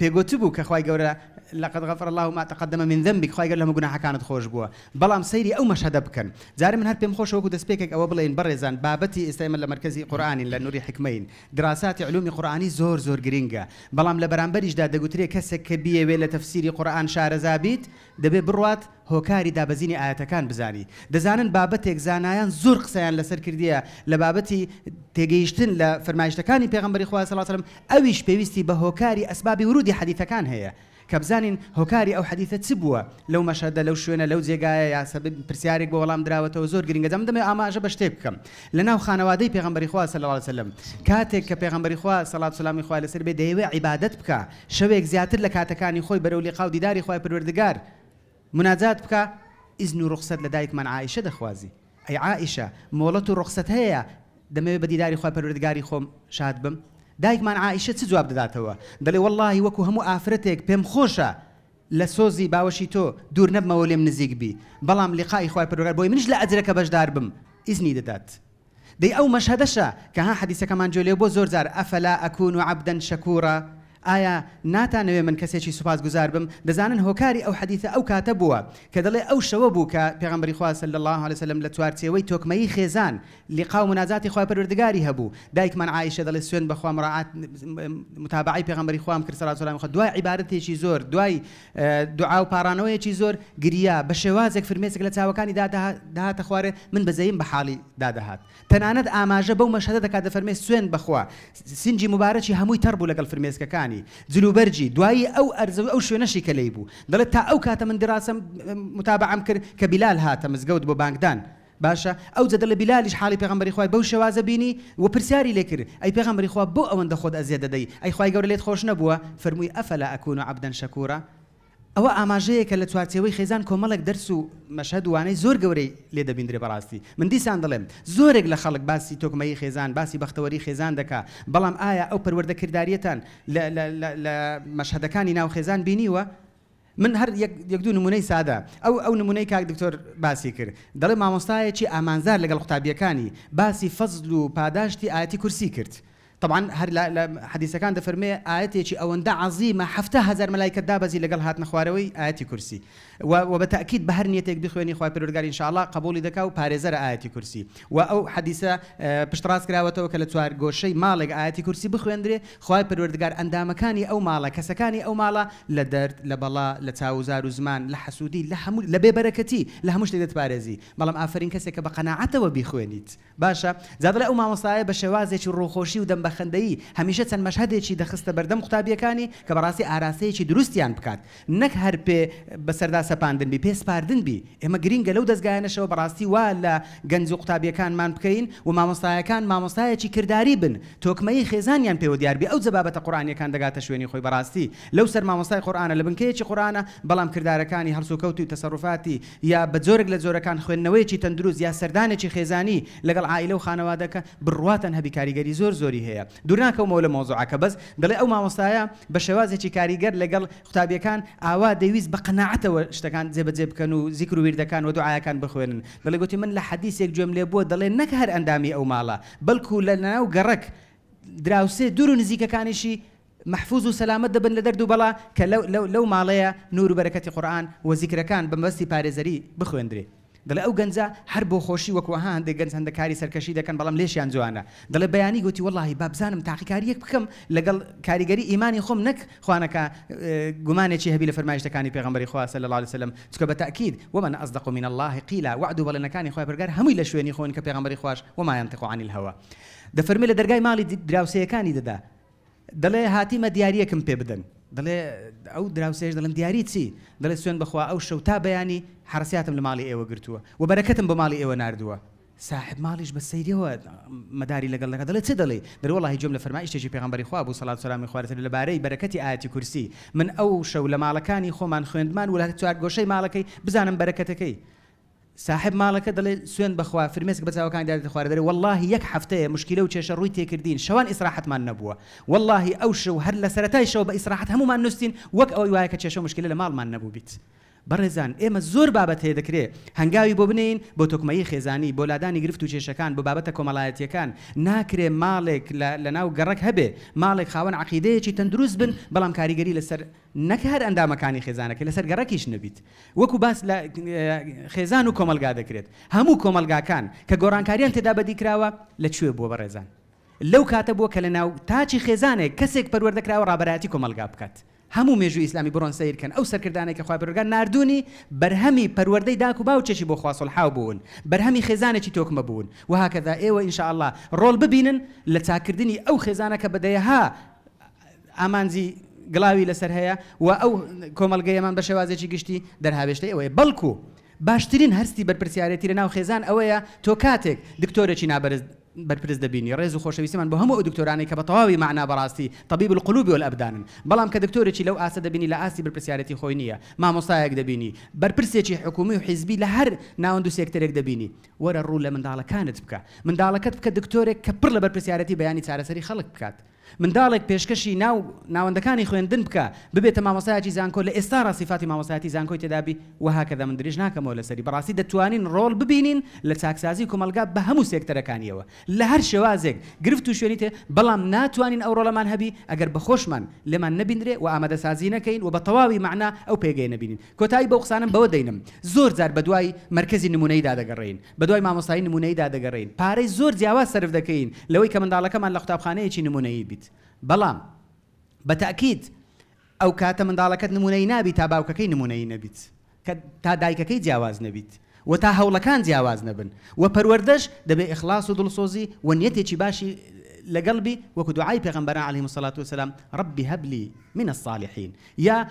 پێگوتبوو کە خوای گەورە لقد غفر الله ما تقدم من ذنبک خوای گەورە لە هەموو گوناحەکانت خۆش بووە بەڵام سەیری ئەو مەشهەدە بکەن جارێ من هەر پێم خۆشە وەکو دەستپێکێک ئەوە بڵێین بەڕێزان بابەتی ئێستا ئێمە لە مەرکەزی قورئانین لە نوری حیکمەین دراساتی علومی قورئانی زۆر زۆر گرینگە بەڵام لە بەرامبەریشدا دەگوترێ کەسێک کە بیەوێ لە تەفسیری قورئان شارەزا بیت دەبێ بڕوات هۆکاری دابەزینی ئایەتەکان بزانی. دەزانن بابەتێک زانایان زۆر قسەیان لەسەر کردیە لە بابەتی تێگەیشتن لە فەرمایشتەکانی پێغەمبەری خوا صلی اللە علیە وسلم ئەویش پێویستی بە هۆکاری ئەسبابی ورودی حەدیثەکان هەیە کە بزانین هۆکاری ئەو حەدیثە چ بووە لەو مەشهەدە لەو شوێنە لەو جێگایە یا سەبەب پرسیارێک بۆ وەڵام دراوەتەوە زۆر گرنگە جا من دەمەوێت ئاماژە بە شتێک بکەم لەناو خانەوادەی پێغەمبەری خوا صلی اللە علیە وسلم کاتێک کە پێغەمبەری خوا سەڵات و سەلامی خوای لەسەر بێ دەیەوێ عیبادەت بکا شەوێک زیاتر لە کاتەکانی خۆی بەرەو لیقا و دیداری خوای پەروەردگار موناجات بکا، ئیزن و ڕوخسەت لە دایکمان عائیشە دەخوازی، ئەی عائیشە مۆڵەت و ڕوخسەت هەیە دەمەوێ بە دیداری خوای پەروەردگاری خۆم شاد بم؟ دایکمان عائیشە چ جواب دەداتەوە؟ دەڵێ وەڵڵاهی وەکو هەموو ئافرەتێک پێم خۆشە لە سۆزی باوەشی تۆ دوور نەبمەوە لێم نزیک بی، بەڵام لیقائی خوای پەروەردگار بۆی منیش لە ئەجرەکە بەشدار بم ئیزنی دەدات. دەی ئەو مەشهەدەشە کە ها حەدیسەکەمان گوێ لێ بۆ زۆر جار افلا اکون عبدا شکورا ئایا ناتانەوێ من کەسێکی سوپاس گوزار بم دەزانن هۆکاری ئەو حەدیسە ئەو کاتە بووە کە دەڵێ ئەو شەوە بوو کە پێغەمبەری خوا صلی اللە علیە وسلم لە چوارچێوەی تۆکمەیی خێزان لیقا و موناجاتی خوای پەروەردگاری هەبوو دایکمان عائیشە دەڵێ سوێند بەخوا مراعات متابعەی پێغەمبەری خوام کرد صلوات و سەلامی خوا دوای عیبادەتێکی زۆر دوای دوعا و پاڕانەوەیەکی زۆر گریا، بە شێوازێک فرمێسک لە چاوەکانی دا دەهاتە خوارێ، من بەزەییم بە حاڵی دا دەهات. تەنانەت ئاماژە بەو مەشهەدە دەکات دەفەرمێ سوێند بە خوا سینگی موبارەکی هەمووی تەڕ بوو لەگەڵ فرمێسکەکانی، جلوبەرگی، دوایی ئەو ئەرزە و ئەو شوێنەشی کە لێی بوو. دەڵێ تا ئەو کاتە من دیراسەم، موتابەعەم، کرد کە بیلال هاتە مزگەوت بۆ بانگدان. باشە ئەوجە دەڵێ بیلالیش حاڵی پێغەمبەری خوای بەو شێوازە بینی و پرسیاری لێ کرد ئەی پێغەمبەری خوا بۆ ئەوەندە خۆت ئەزیەت دەدەی ئەی خوای گەورە لێت خۆش نەبووە فەرمووی افلا اکون عبدا شکورا ئەوە ئاماژەیەکە لە چوارچێوەی خێزان کۆمەڵێک دەرس و مەشهەد و وانەی زۆر گەورەی لێ دەبیندرێ بەڕاستی من دیسان دەڵێم زۆرێک لە خەڵک باسی تۆکمەیی خێزان باسی بەختەوەری خێزان دەکا بەڵام ئایا ئەو پەروەردە کرداریەتان لە لە لە لە مەشهەدەکانی ناو خێزان بینیوە؟ من هەر یەک یەک دوو نمونەی سادە ئەو ئەو نمونەی کاک دکتۆر باسی کرد دەڵێ مامۆستایەکی ئامانزار لەگەڵ قوتابیەکانی باسی فەزل و پاداشتی ئایەتی کورسی کرد تەبعەن هەر لە لە حەدیسەکان دەفەرمێ ئایەتێکی ئەوەندە عەزیمە 70,000 مەلایکەت دابەزی لەگەڵ هاتنە خوارەوەی ئایەتی کورسی و وە بە تەئکید بە هەر نیەتێک بیخوێنی خوای پەروەردگار ان شاء اللە قەبوڵی دەکا و پارێزەرە ئایەتی کورسی وە ئەو حەدیسە پشتڕاست کراوەتەوە کە لە چوارگۆشەی ماڵێک ئایەتی کورسی بخوێندرێ خوای پەروەردگار ئەندامەکانی ئەو ماڵە کەسەکانی ئەو ماڵە لە دەرد لە بەڵا لە چاو و زار و زمان لە حەسوودی لە هەموو لە بێ بەرەکەتی لە هەموو شتێک دەتپارێزی بەڵام ئافەرین کەسێک کە بە قەناعەتەوە بیخوێنیت باشە جا دەڵێ ئەو مامۆستایە بە شێوازێکی ڕووخۆشی و دەم بەخەندەیی هەمیشە چەند مەشهەدێکی دەخستە بەردەم قوتابییەکانی کە بەڕاستی ئاراستەیەکی دروستیان بکات نەک هەر پێ بەسەردا سەپاندن بی پێ سپاردن بی ئێمە گرینگە لەو دەزگایانەشەوە بەڕاستی وا لە گەنج و قوتابییەکانمان بکەین و مامۆستایەکان مامۆستایەکی کرداری بن تۆکمەیی خێزانیان پێوە دیار بی ئەوجە بابەتە قورئانیەکان دەگاتە شوێنی خۆی بەڕاستی لەو سەر مامۆستای قورئانە لە بنکەیەکی قورئانە بەڵام کردارەکانی هەڵسوکەوتی و تەسەروفاتی یا بە جۆرێک لە جۆرەکان خوێندنەوەیەکی تەندروست یا سەردانێکی خێزانی لەگەڵ عائیلە و خانەوادەکە بڕواتان هەبی کاریگەری زۆر زۆری هەیە دوورناکەومەوە لە مەوزوعەکە بەس دەڵێ ئەو مامۆستایە بە شێوازێکی کاریگەر لەگەڵ قوتابیەکان ئاوا دەیویست بە قەناعەتەوە شتەکان جێبەجێ بکەن و زیکر و ویردەکان و دوعایەکان بخوێنن دەڵێ گوتی من لە حەدیسێک گوێم لێ بووە دەڵێ نەک هەر ئەندامی ئەو ماڵە بەڵکو لە ناو گەڕەک دراوسێ دوور و نزیکەکانیشی مەحفوز و سەلامەت دەبن لە دەرد و بەڵا کە لەو لەو لەو ماڵەیە نوور و بەرەکەتی قورئان و زیکرەکان بە مەبەستی پارێزەری بخوێندرێ. دەڵێ ئەو گەنجە هەر بۆ خۆشی وەکو ها هەندێک گەنج هەندە کاری سەرکەشی دەکەن بەڵام لێشیان جوانە دەڵێ بەیانی گوتی وەڵاهی با بزانم تاقیکارییەک بکەم لەگەڵ کاریگەری ئیمانی خۆم نەک خوانەکا گومانێکی هەبی لە فەرمایشتەکانی پێغەمبەری خوا صلی اللە علیە وسلم چونکە بە تەئکید ومن اصدق من اللە قیلا وەعد و بەڵێنەکانی خوای پەروەردگار هەمووی لە شوێنی خۆن کە پێغەمبەری خواش وما ينطق عن الهوی دەفەرمێ لە دەرگای ماڵی دراوسێیەکانی دەدا دەڵێ هاتیمە دیارییەکم پێ بدەن. دەڵێ ئەو دراوسێیەش دەڵێم دیاری چی؟ دەڵێ سوێند بە خوا ئەو شەو تا بەیانی حەڕسیاتم لە ماڵی ئێوە گرتووە و بەرەکەتم بۆ ماڵی ئێوە ناردووە. ساحێب ماڵیش بە سەیریەوە مەداری لەگەڵ دەکات دەڵێ چ دەڵێی؟ دەڵێ وەڵاهی گوێم لە فەرمایشتێکی پێغەمبەری خوا بوو سەڵات و سەلامی خوا لەسەر بێ لەبارەی بەرەکەتی ئایەتی کورسی من ئەو شەو لە ماڵەکانی خۆمان خوێندمان و لە چوارگۆشەی ماڵەکەی بزانم بەرەکەتەکەی ساحێب ماڵەکە دەڵێ سوێند بەخوا فرمێسک بە چاوەکانی دادێتە خوارێ دەڵێ وەڵاهی یەک هەفتەیە موشکیلە و کێشە ڕووی تێکردین شەوان ئیسراحەتمان نەبووە وەڵاهی ئەو شەو هەر لە سەرەتای شەوە بە ئیسراحەت هەموومان نوستین وەک ئەوەی وایە کە کێشە و موشکیلە لە ماڵمان نەبووبیت بەڕێزان ئێمە زۆر بابەت هەیە دەکرێ هەنگاوی بۆ بنێین بۆ تۆکمەیی خێزانی بۆ لادانی گرفت و کێشەکان بۆ بابەتە کۆمەڵایەتیەکان ناکرێ ماڵێک لە لەناو گەڕەک هەبێ ماڵێک خاوەن عەقیدەیەکی تەندروست بن بەڵام کاریگەری لەسەر نەک هەر ئەندامەکانی خێزانەکەی لەسەر گەڕەکیش نەبیت وەکو باس لە خێزان و کۆمەڵگا دەکرێت هەموو کۆمەڵگاکان کە گۆڕانکاریان تێدا بەدی کراوە لە کوێ بووە بەڕێزان لەو کاتە بووە کە لە ناو تاکی خێزانێک کەسێک پەروەردە کراوە ڕابەرایەتی کۆمەڵگا بکات هەموو مێژووی ئیسلامی بڕۆن سەیر کەن ئەو سەرکردانەی کە خوای پەروەردگار ناردوونی بەرهەمی پەروەردەی داک و باوکێکی بۆ خوا سوڵحاو بوون بەرهەمی خێزانێکی تۆکمە بوون وهکذا ئێوە ان شاء اللە ڕۆڵ ببینن لە چاککردنی ئەو خێزانە کە بە دەیەها ئامانجی گڵاوی لەسەر هەیە و ئەو کۆمەڵگەیەمان بە شێوازێکی گشتی دەرهاوێشتەی ئەوەیە بەڵکو باشترین هەستی بەرپرسیارێتی لە ناو خێزان ئەوەیە تۆ کاتێک دکتۆرێکی نابەرز بەرپرس دەبینی ڕێز و خۆشەویستیمان بۆ هەموو ئەو دکتۆرانەی کە بە تەواوی مەعنا بەڕاستی طبیب القلوب والابدانن بەڵام کە دکتۆرێکی لەو ئاستە دەبینی لە ئاستی بەرپرسیارێتی خۆی نییە مامۆستایەک دەبینی بەرپرسێکی حکومی و حیزبی لە هەر ناوەند و سێکتەرێک دەبینی وەرە ڕوو لە منداڵەکانت بکە منداڵەکەت بکە دکتۆرێک کە پڕ لە بەرپرسیارێتی بەیانی چارەسەری خەڵک بکات منداڵێک پێشکەشی ناو ناوەندەکانی خوێندن بکا ببێتە مامۆستایەکی زانکۆ لە ئێستاڕا سیفاتی مامۆستایەتی زانکۆی تێدابی وهکذا من درێژ ناکەمەوە لەسەری بەڕاستی دەتوانین ڕۆڵ ببینین لە چاکسازی کۆمەڵگا بە هەموو سێکتەرەکانیەوە لە هەر شێوازێک گرفت و شوێنی تێ بەڵام ناتوانین ئەو ڕۆڵەمان هەبی ئەگەر بەخۆشمان لێمان نەبینرێ و ئامادەسازی نەکەین و بە تەواوی مەعنا ئەو پێگەیە نەبینین کۆتایی بەو قسانەم بەوە دەینم زۆر جار بەدوای مەرکەزی نمونەییدا دەگەڕێین بەدوای مامۆستایی نمونەییدا دەگەڕێین، پارەی زۆر جیاواز سەرف دەکەین لەوەی کە منداڵەکەمان لە قوتابخانەیەکی نمونەیی بیت، بەڵام بە تەئکید ئەو کاتە منداڵەکەت نمونەیی نابی تا باوکەکەی نمونەیی نەبیت، کە تا دایکەکەی جیاواز نەبیت و تا هەوڵەکان جیاواز نەبن و پەروەردەش دەبێ ئیخلاص و دڵسۆزی و نیەتێکی باشی لەگەڵ بی وەکو دوعای پێغەمبەران علیهم الصلوة والسلام رب هب لي من الصالحین یا.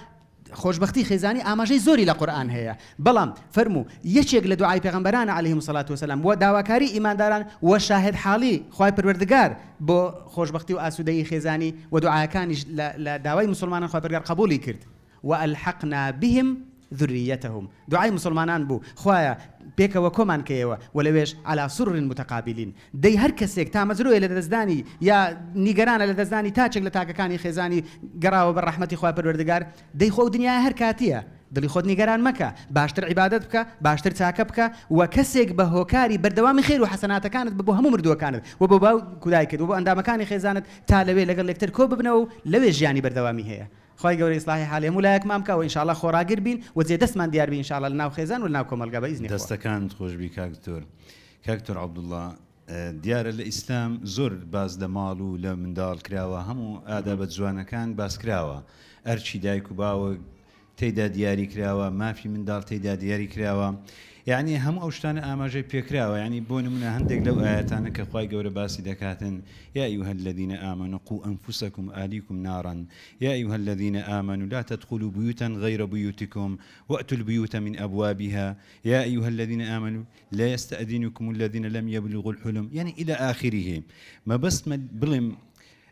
خۆشبەختی خێزانی ئاماژەی زۆری لە قورئان هەیە بەڵام فەرموو یەکێک لە دوعای پێغەمبەرانە علیهم الصلاة والسلام و داواکاری ئیمانداران و شاهد حاڵی خوای پەروەردگار بۆ خۆشبەختی و ئاسوودەیی خێزانی و دوعاکانیش لە داوای موسڵمانان خوای پەروەردگار قبوڵی کرد وألحقنا بهم ذریتهم دوعای موسڵمانان بوو خوایە پێکەوە کۆمان کەیەوە و لەوێش علی سرر متقابلین دەی هەر کەسێک تامەزرۆیە لە دەستدانی یا نیگەرانە لە دەستدانی تاکێک لە تاکەکانی خێزانی گەڕاوە بەر ڕەحمەتی خوای پەروەردگار دەی خۆ ئەو دنیایە هەر کاتیە دڵی خۆت نیگەران مەکە باشتر عیبادەت بکە باشتر چاکە بکە و کەسێک بە هۆکاری بەردەوامی خێر و حەسەناتەکانت بە بۆ هەموو مردووەکانت و بۆ باوک و دایکت و بۆ ئەندامەکانی خێزانت تا لەوێ لەگەڵ یەکتر کۆ ببنەوە و لەوێ ژیانی بەردەوامی هەیە خوای گەورە ئیسڵاحی حالی هەموو لایەکمان بکا و ان شاء اللە خۆڕاگر بین و جێ دەستمان دیار بی ان شاء اللە لە ناو خێزان و لە ناو کۆمەڵگا بە ئیزنی خوا. دەستەکانت خۆشبی کاک دکتۆر. کاک دکتۆر عەبدوڵا دیارە لە ئیسلام زۆر باس لە ماڵ و لە منداڵ کراوە هەموو ئادابە جوانەکان باس کراوە ئەرکی دایک و باوک تێیدا دیاری کراوە مافی منداڵ تێیدا دیاری کراوە یعنی هەموو ئەو شتانە ئاماژەی پێکراوە یعنی بۆ نمونە هەندێک لەو ئاەتانە کە خوای گەورە باسی دەکاتن یا أيها الذين آمنوا قوا أنفسكم وأهليكم نارا يا أيها الذين آمنوا لا تدخلوا بيوتا غير بيوتكم وأتوا البيوت من أبوابها يا أيها الذين آمنوا لا يستأذنكم الذين لم يبلغوا الحلم یعنی إلى آخره مەبەستمە بڵێم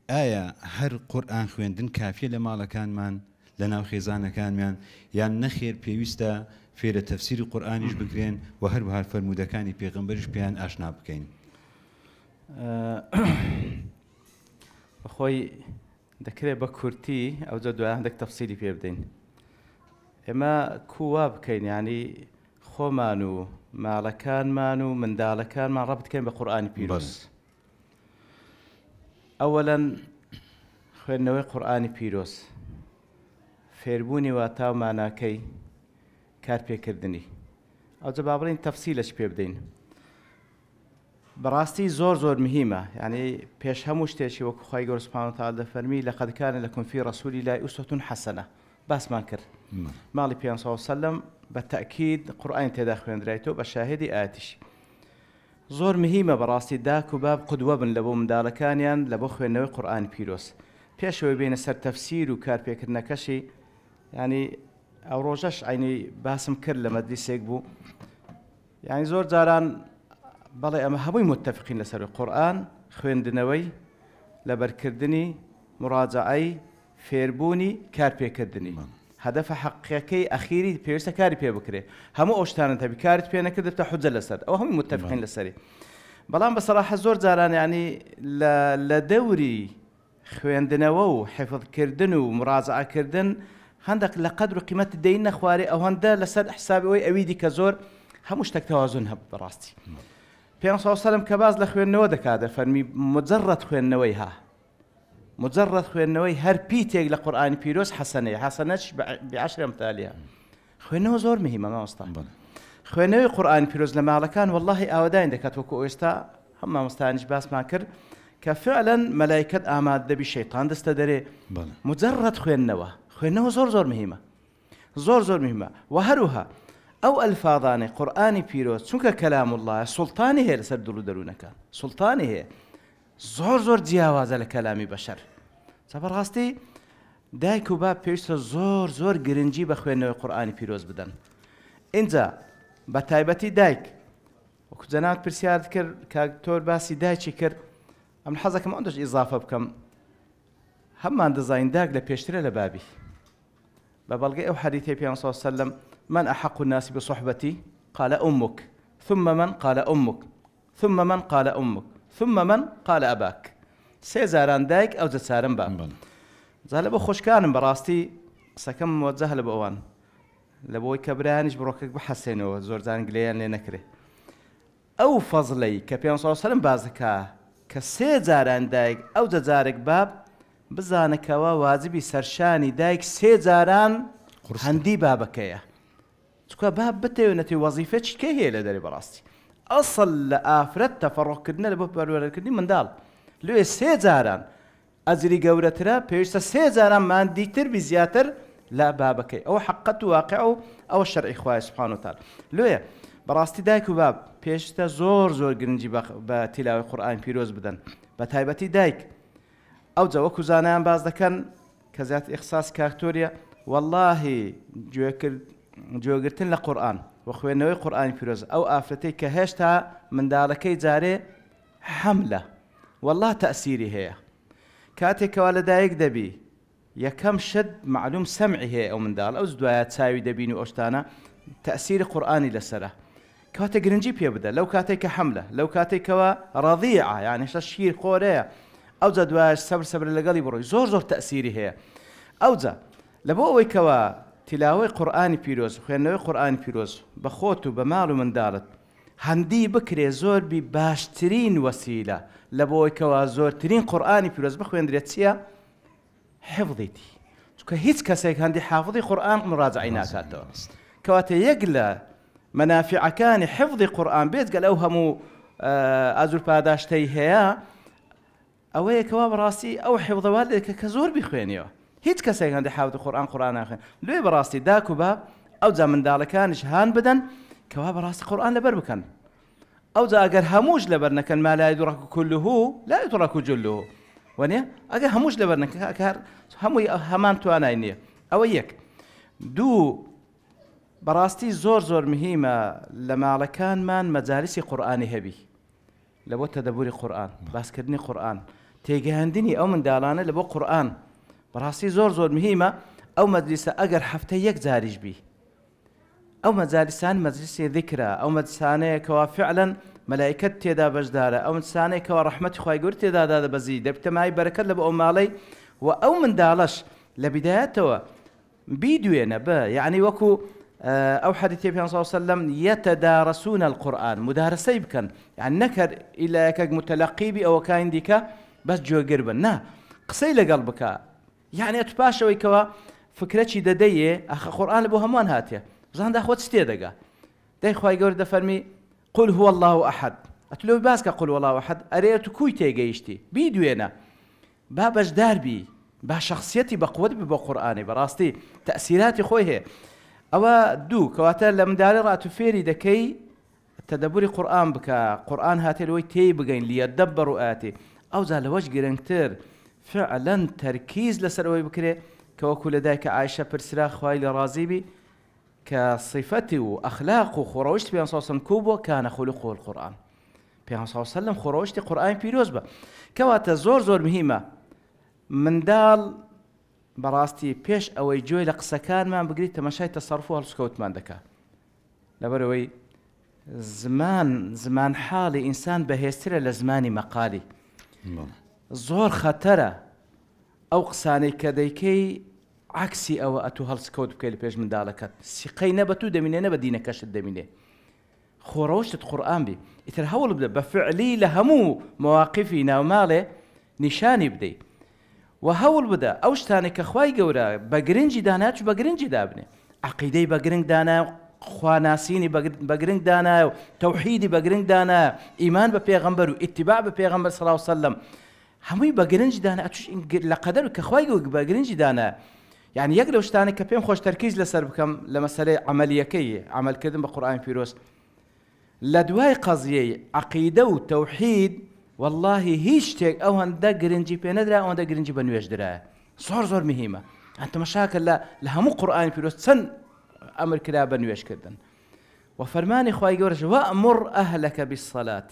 ئایا هەر قورئان خوێندن کافیە لە ماڵەکانمان لەناو خێزانەکانمان یان نەخێر پێویستە فێرە تەفسیری قورئانیش بکرێن و هەروەها فەرموودەکانی پێغەمبەریش پێیان ئاشنا بکەین؟ بەخۆی دەکرێت بە کورتی ئەوجا دوای هەندێک تەفسیلی پێ بدەین ئێمە کو وا بکەین یعنی خۆمان و ماڵەکانمان و منداڵەکانمان ڕەبت بکەین بە قورئانی پیرۆز ئەوەلەن خوێندنەوەی قورئانی پیرۆز فێربوونی واتا و ماناکەی کارپێکردنی ئەوجا با بڵێین تەفسیلەش پێ بدەین بەڕاستی زۆر زۆر مهیمە یانی پێش هەموو شتێکی وەکو خوای گەورە سبحانە وتعالی دەفەرمی لقد کان لکم فی رسول اللە اسوة حسنە باسمان کرد ماڵی پێغەمبەر صلی اللە علیه وسلم بە تەئکید قورئانی تێدا خوێندرایتەوە بە شاهدی ئایەتیش زۆر مهیمە بەڕاستی داک و باب قدوە بن لە بۆ مندالەکانیان لە بۆ خوێندنەوەی قورئانی پیرۆز پێشەوەی بێنە سەر تەفسیر و کارپێکردنەکەشی یانی ئەو ڕۆژەش عینی باسم کرد لە مەجلیسێک بوو یانی زۆر جاران بەڵێ ئەمە هەمووی متفقین لەسەر قورئان خوێندنەوەی لەبەرکردنی مڕاجەعەی فێربوونی کارپێکردنی هەدەفە حەقیەکەی ئەخیری پێویستە کاری پێ بکرێ هەموو ئەو شتانە هەبی کارت پێ نەکرد دەبتە حجە لەسەر ئەو هەمووی متفقین لەسەری بەڵام بە سەراحە زۆر جاران یانی لە لە دەوری خوێندنەوە و حیفظ کردن و مراجعە کردن هەندەک لە قەدر و قیمەت دێینە خوارێ ئەوەندە لەسەر حسابی ئەوەی ئەوی دیکە زۆر هەموو شتێک تەوازن هەبوو بەڕاستی پێغەمبەر صلی الله علیه و سلم کە باس لە خوێندنەوە دەکات دەفەرمی مجرد خوێندنەوەی ها مجرد خوێندنەوەی هەر پیتێک لە قورئانی پیرۆز حەسەنەیە حەسەنەش بعشر امثالها خوێندنەوە زۆر مهمە مامۆستا خوێندنەوەی قورئانی پیرۆز لە ماڵەکان واللهی ئاوەدانی دەکات وەکو ئێستا هەم مامۆستایانیش باسمان کرد کە فعلا مەلایکەت ئامادە دەبی شەیتان دەستە دەرێ مجرد خوێندنەوە خوێندنەوە زۆر زۆر مهمە زۆر زۆر مهمە و هەروها ئەو ئەلفاظانەی قورئانی پیرۆز چونکە کەلام الله سوڵتانی هەیە لەسەر دڵ و دەروونەکان سوڵتانی هەیە زۆر زۆر جیاوازە لە کەلامی بەشەر جا بەڕاستی دایک و باب پێویستە زۆر زۆر گرنگی بە خوێندنەوەی قورئانی پیرۆز بدەن ئینجا بە تایبەتی دایک وەکو جەنابت پرسیارت کرد کاک تۆر باسی دایکی کرد ئەمن حەزەکەم ئەوەندەش ئیزافە بکەم هەممان دەزانین داک لە پێشترە لە بابی بە بەڵگەی ئەو حەدیثەی پێغەمبەر صلی الله علیه وسلم من احق الناس بصحبتي قال امك ثم من قال امك ثم من قال امک ثم من قال اباک سێ جاران دایک ئەوجە چارەم باب جا لە بۆ خۆشکانم بەڕاستی قسەکەم مۆجەهە لە بۆ ئەوان لە بۆی کە برایانیش بڕۆکەک بحەسێنەوە زۆر جاران گلەیان لێ نەکرێ ئەو فەزلەی کە پێ سەلم باس دەکا کە سێ جاران دایک ئەوجە جارێک باب بزانە کەوا واجبی سەرشانی دایک سێ جاران هەندی بابەکەیە چونکە با بتەوێ نەتەوێ وەزیفە چی کەی هەیە لە دەرێ بەڕاستی ئەسڵ لە ئافرەت تەفەڕۆق کردنە لە بۆ پەروەردەکردنی منداڵ لێ سێ جاران ئەجری گەورەترە پێویستە سێ جاران ماندیتر بی زیاتر لە بابەکەی ئەوە حقت و واقع و ئەوە شەرعی خوایە سبحانه وتعالی لۆیە بەڕاستی دایک و باب پێشتە زۆر زۆر گرنگی بە تیلاوەی قورئان پیرۆز بدەن بە تایبەتی دایک ئەوجا وەکو زانایان باس دەکەن کە زیاتر ئیخساس کاکتۆریە. وەڵاهی گوێکرد گوێگرتن لە قورئان و خوێندنەوەی قورئانی پیرۆز ئەو ئافرەتەی کە هێشتا منداڵەکەی جارێ حەملە وەڵا تەئسیری هەیە کاتێک کەوا لەدایک دەبی یەکەم شت مەعلوم سەمعی هەیە ئەو منداڵ ئەوس دوایە چاوی دەبینی و ئەو شتانە تەئسیری قورئانی لەسەرە کەواتە گرنگی پێ بدە لەو کاتەی کە حەملە لەو کاتەی کەوا ڕەضیعە یعنی هێشتا شیر خۆرەیە ئەوجا دوایش سەبر سەبر لەگەڵی بڕۆی زۆر زۆر تەئسیری هەیە ئەوجا لە بۆ ئەوەی کەوا تیلاوەی قورئانی پیرۆز خوێندنەوەی قورئانی پیرۆز بە خۆت و بە ماڵ و منداڵت هەندی بکرێ زۆر بی باشترین وەسیلە لە بۆ ئەوەی کەوا زۆرترین قورئانی پیرۆز بخوێندرێت چییە؟ حفظیتی چونکە هیچ کەسێک هەندی حافظی قورئان مراجعەی ناکاتەوە کەواتە یەک لە مەنافعەکانی حفظی قورئان بێجگە لەو هەموو ئەجر پاداشتەی هەیە ئەوەیە کەوا بەڕاستی ئەو حفظە وا لێکە کە زۆر بیخوێنیەوە هیچ کەسێک هەندی حافظی قورئان قورئان ناخوێن لێ بەڕاستی داک و باب ئەوجا منداڵەکانیش هان بدەن کەوا بەڕاستی قورئان لەبەر بکەن ئەوجا ئەگەر هەمووش لەبەر نەکەن ما لا يدرك كله لا يترك جله وەنیە ئەگەر هەمووش لەبەر نەکەن کاکە هەمووی هەمان توانای نییە ئەوە یەک دوو بەڕاستی زۆر زۆر مهیمە لە ماڵەکانمان مەجالیسی قورئانی هەبی لە بۆ تەدەبوری قورئان باسکردنی قورئان تێگەیاندنی ئەو منداڵانە لە بۆ قورئان بەڕاستی زۆر زۆر مهیمە ئەو مەجلیسە ئەگەر هەفتە یەک جاریش بی ئەو مەجالیسان مەجلیسی ذیکرە، ئەو مەجلسانەیە کەوا فعلەن مەلائیکەت تێدا بەشدارە، ئەو مەجلسانەیە کەوا ڕەحمەتی خوای گەورە تێدا دادەبەزی، دەبتە مایەی بەرەکەت لە بۆ ئەو ماڵەی و ئەو منداڵەش لە بیدایەتەوە بیدوێنە بە یەعنی وەکو ئەو حەدیثەی پێغەمبەر صلی اللە علیه وسلم یتدارسون القرآن مدارسەی بکەن یەعنی نەک هەر ئیلا یەکەک متلقی بی ئەوەکانی دیکە بەس گوێگر بن نا قسەی لەگەڵ بکە یەعنی ئەتو پاش ئەوەی کەوا فکرەکی دەدەیێ ئاخە قورئان لە بۆ هەمووان هاتیە بزان داخۆ چ تێدەگا دەی خوای گەورە دەفەرمی قل هو اللە احد ئەتو لەوەی باس کە قل هو اللە احد ئەرێ ئەتو کوی تێگەیشتی بیدوێنە با بەشدار بی با شخصیەتی بە قوت بی بۆ قورئانی بەڕاستی تەئسیراتی خۆی هەیە ئەوە دوو کەواتە لە منداڵی ڕا ئەتو فێری دەکەی تەدەبوری قورئان بکە، قورئان هاتیە لەوەی تێی بگەین، لیدبروا آیاته، ئەوجا لەوەش گرنگتر فعلا تەرکیز لەسەر ئەوەی بکرێ کە وەکو لە دایکە عائشە پرسرا خوای لێ ڕازی بی کە صفەتی و ئەخلاق و خۆڕەوشتی پێغەمبەر صلی اللە علیه وسلم کوو بووە کان خلقه القرآن پێغەمبەر صلی اللە علیه وسلم خۆڕەوشتی قورئانی پیرۆز بە کەواتە زۆر زۆر مهمە منداڵ بەڕاستی پێش ئەوەی گوێ لە قسەکانمان بگریت تەماشای تەسەڕف و هەڵسوکەوتمان دەکا لەبەرئەوەی زمان زمان حاڵی ئینسان بەهێزترە لە زمانی مەقالی زۆر خەتەرە ئەو قسانەی کە دەیکەی عەکسی ئەوە ئەتوو هەڵسکەوت بکەی لە پێش منداڵەکەت سیقەی نە بە تو دەمینێ نە بە دینەکەشت دەمینێ خۆ ڕەوشتت قورئان بی ئیتر هەوڵ بدە بە فعلی لە هەموو مەواقیفی ناوماڵێ نیشانی بدەی وە هەوڵ بدە ئەو شتانەی کە خوای گەورە بە گرنگی دانایە چ بە گرنگی دابنێ عەقیدەی بە گرنگ دانایە و خوا ناسینی بە گرنگ دانایە و تەوحیدی بە گرنگ دانایە ئیمان بە پێغەمبەر و ئیتیباع بە پێغەمبەر صلی الله علیه وسلم هەمووی بە گرنگی دانایە چ لە قەدەر کە خوای گەورە بە گرنگی دانایە یعنی یەک لەو شتانەی کە پێم خۆش تەرکیز لەسەر بکەم لە مەسەلەی عەمەلیەکەی عەمەلکردن بە قورئانی پیرۆز لە دوای قەزیەی عەقیدە و تەوحید وەڵاهی هیچ شتێک ئەوەندە گرنگی پێ نەدرا ئەوەندە گرنگی بە نوێژ درایە زۆر زۆر مهمە ئەن تەمەشاکە لە لە هەموو قورئانی پیرۆز چەند ئەمر کرا بە نوێژکردن و فەرمانی خوای گەورەش وأمر أهلك بالصلاة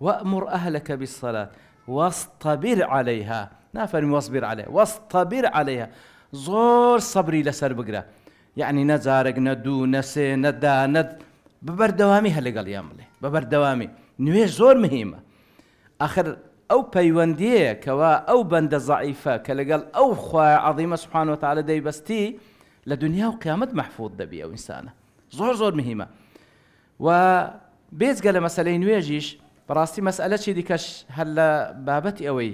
وأمر أهلك بالصلاة واصطبر عليها نافەرمی واصبر عليها واصطبر عليها زۆر سەبری لەسەر بگرە یەعنی نە جارێک نە دوو نە سێ نە دا نە بە بەردەوامی هەر لەگەڵیان بڵێ بە بەردەوامی نوێژ زۆر مهیمە ئاخر ئەو پەیوەندیەیە کەوا ئەو بەندە زەعیفە کە لەگەڵ ئەو خوایە عەظیمە سبحانە وتعالی دەیبەستی لە دنیا و قیامەت مەحفوظ دەبی ئەو ئینسانە زۆر زۆر مهیمە و بێجگە لە مەسەلەی نوێژیش بەڕاستی مەسئلە چی دیکەش هەر لە بابەتی ئەوەی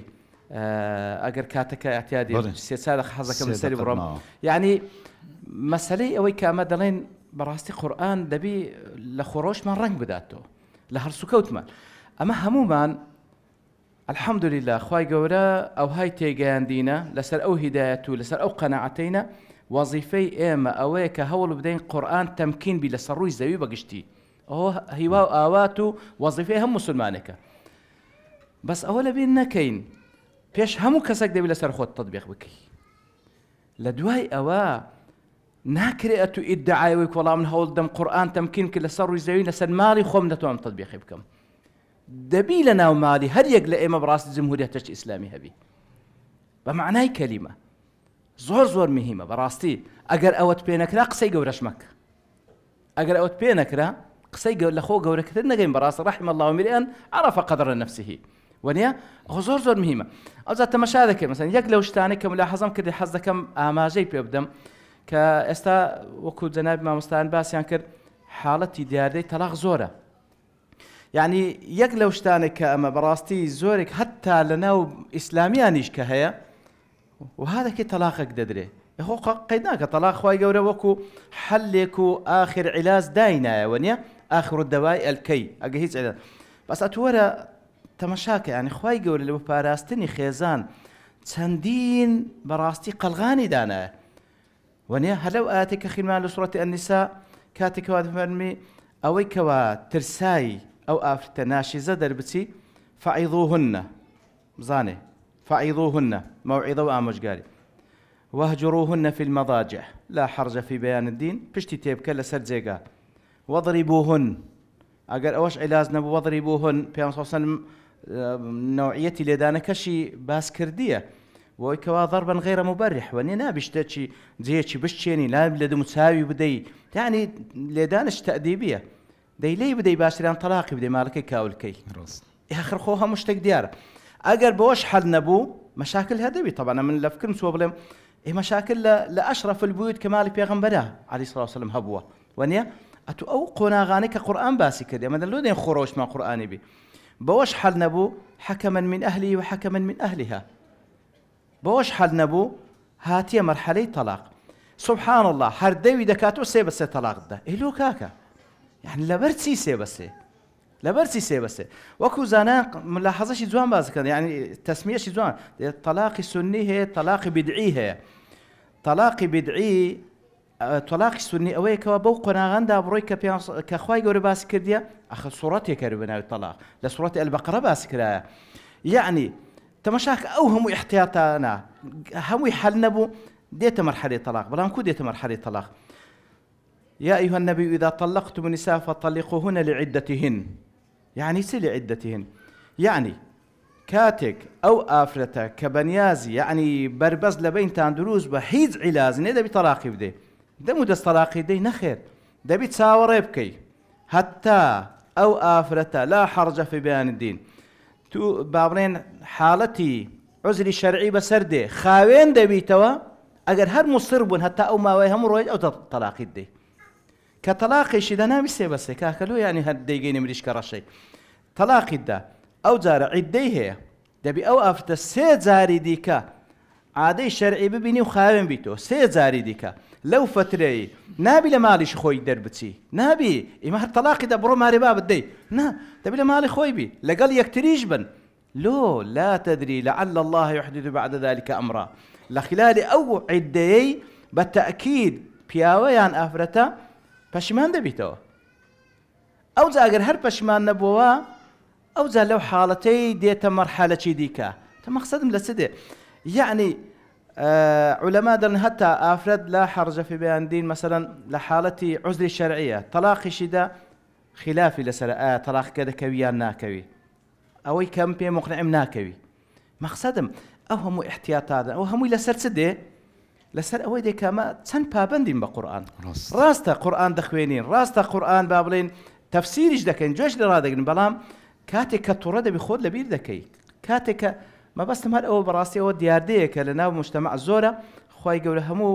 ئەگەر کاتەکە اعتیادی سێ چار دەقە حەزەکەم لەسەری بڕۆم یعنی مەسەلەی ئەوەی کە ئەمە دەڵێن بەڕاستی قورئان دەبی لە خۆڕۆشمان ڕەنگ بداتەوە لە هەڵسوکەوتمان ئەمە هەمومان الحمدللە خوای گەورە ئەوهای تێگەیاندینە لەسەر ئەو هیدایەت و لەسەر ئەو قەناعەتەینە وەزیفەی ئێمە ئەوەیە کە هەوڵ بدەین قورئان تەمکین بی لەسەر ڕووی زەوی بە گشتی ئەوە هیوا و ئاوات و وەزیفەی هەم موسلمانێکە بەس ئەوە لەبیر نەکەین پێش هەموو کەسێک دەبی لەسەر خۆت تطبیق بکەی لە دوای ئەوە ناکرێ ئەتو ئیدعای ئەوەی وەڵا من هەوڵ دەم قورئان تەمکین بکە لەسەر ڕووی زەوی لەسەر ماڵی خۆم نەتوانم تەتبیقی بکەم. دەبی لە ناو ماڵی هەر یەک لە ئێمە بەڕاستی جمهوریەتەکی ئیسلامی هەبی بە مەعنای کەلیمە. زۆر زۆر مهمە بەڕاستی ئەگەر ئەوەت پێ نەکرا قسەی گەورەش مەکە. ئەگەر ئەوەت پێ نەکرا قسەی لە خۆ گەورەکتر نەگەین بەڕاست رحم الله امرئا عرف قدر نفسه وەنیە خۆ زۆر زۆر مهمە ئەوجا تەمەشا دەکەین مەسەن یەک لەو شتانەی کە ملاحەزەم کردی حەز دەکەم ئاماژەی پێ بدەم کە ئێستا وەکو جەنابی مامۆستایان باسیان کرد حاڵەتی دیاردەی تەلاق زۆرە یعنی یەک لەو شتانێک کە ئەمە بەڕاستی زۆرێک هەتا لە ناو ئیسلامیانیش کە هەیە وەها دەکەی تەلاقێک دەدرێ خۆ قەید ناکە تەلاق خوای گەورە وەکو حەلێک و ئاخر عیلاج داینایە وەنیە ئاخر الدواء الکەی ئەگە هیچ عیلاج بەس ئەتوو وەرە تەمەشاکە یانی خوای گەورە لە بۆ پاراستنی خێزان چەندین بەڕاستی قەلغانی دانایە وەنیە هەر لەو ئاەتێک کە خیرمان لە سوڕەتی النساء کاتێک کەوا دەفەرمی ئەوەی کەوا ترسای ئەو ئافرەتە ناشیزە دەربچی فعظوهن بزانێ، فعظوهن، مەوعیظە و ئامۆژگاری، واهجروهن فی المضاجع، لا حرج فی بیان الدین، پشتی تێبکە لەسەر جێگا، واضربوهن، ئەگەر ئەوەش عیلاج نەبوو، واضربوهن، پێغەمبەر صلی اللە علیە وسلم نەوعیەتی لێدانەکەشی باس کردیە، بۆی کەوا ضربا غیر مبرح، وەنیە نابی شتێکی جێیەکی بشکێنی، نابی لە دەموچاوی بدەی، یەعنی لێدانش تەئدیبیە، دەی لێی بدەی باشتریان تەلاقی بدەی مالەکەی کاول کەی ئاخر خۆ هەموو شتێک دیارە ئەگەر بەوەش حەل نەبوو مەشاکل هەر دەبی تەبعەن من لە فکرم چووە بڵێم ئێ مەشاکل لە لە ئەشرەف البیوت کە ماڵی پێغەمبەرە عەلەیهی سڵاو وسلام هەبووە وەنیە ئەتوو ئەو قۆناغانەی کە قورئان باسی کردی ئەمە لۆ دێن خۆ ڕەوشتمان قورئانی بی بەوەش حەل نەبوو حەکەمەن من ئەهلی و حەکەمەن من ئەهلیها بەوەش حەل نەبوو هاتیە مەرحەلەی تەلاق سبحان اللە هەر دەوی دەکات و سێ بە سێ تەلاق دەدا ئەی لۆ کاکە یعنی لەبەر چی سێ بە سێ لەبەر چی سێ بە سێ وەکو زانایان ملاحەزەشی جوان باس دەکەن یعنی تەسمیەشی جوان تەلاقی سوننی هەیە تەلاقی بدعی هەیە تەلاقی بدعی تەلاقی سوننی ئەوەیە کەوا بەو قۆناغاندا بڕۆی کە پێ کە خوای گەورە باسی کردیە ئەخر سوڕەتێک هەر بە ناوی تەلاق لە سوڕەتی البقرە باسی کرایە یەعنی تەماشاکە ئەو هەموو احتیاطانە هەمووی حەل نەبوو دێتە مەرحەلەی تەلاق بەڵام کو دێتە مەرحەلەی تەلاق يا أيها النبي إذا طلقتم النساء فطلقوهن لعدتهن یەعنی چ لعدتهن یەعنی کاتێک ئەو ئافرەتە کە بەنیازی یەعنی بەربەست لە بەینتان دروست بە هیچ عیلاج نیە دەبی تەلاقی بدەی دەم و دەست تەلاقی دەی نەخێر دەبی چاوەڕێ بکەی هەتا ئەو ئافرەتە لا حرج فی بیان الدین تو با بڵێن حاڵەتی عوزری شەرعی بەسەر دێ خاوێن دەبیتەوە ئەگەر هەر مصر بوون هەتا ئەو ماوەی هەموو ڕۆیت ئەو تەلاقیت دەی کە تەلاقیشی دا نابی سێ بە سێ کاکە لۆ یانی هەر دەیگەینە مریشکە ڕەشەی تەلاقیت دا ئەو جارە عیدەی هەیە دەبی ئەو ئافرەتە سێ جاری دیکە عادەی شەرعی ببینی و خاوێن بیتەوە سێ جاری دیکە لەو فەترەی نابی لە ماڵیش خۆی دەربچی نابی ئیمە هەر تەلاقی دا بڕۆ مارێ بابت دەی نا دەبی لە ماڵی خۆی بی لەگەڵ یەکتریش بن لۆ لا تدری لعل اللە یحدث بعد ذلک امرا لە خلالی ئەو عیددەیەی بە تەئکید پیاوە یان ئافرەتە پەشیمان دەبیتەوە ئەوجا ئەگەر هەر پەشیمان نەبۆوە ئەوجا لەو حاڵەتەی دێتە مەرحەلەکی دیکە تە مەقسەدم لە چ دێ یەعنی علەما دەڵێن هەتا ئافرەت لا حرج فی بیان دین مەسەلەن لە حاڵەتی عوزری شەرعیە تەلاقیشیدا خلافی لەسەرە ئایا تەلاقەکە دەکەوی یان ناکەوی ئەوەی کەم پێ مقنعم ناکەوی مەقسەدم ئەو هەموو احتیاطاتە ئەو هەمووی لەسەر چ دێ لەسەر ئەوەی دێ کەمە چەند پابندین بە قورئان ڕاستە قورئان دەخوێنین ڕاستە قورئان با بڵێن تەفسیریش دەکەین جۆش لە ڕادەگرن بەڵام کاتێک کە توڕە دەبی خۆت لەبیر دەکەی کاتێک کە مەبەستم هەر ئەوە بەڕاستی ئەوە دیاردەیەکە لە ناو مجتەمع زۆرە خوای گەورە هەموو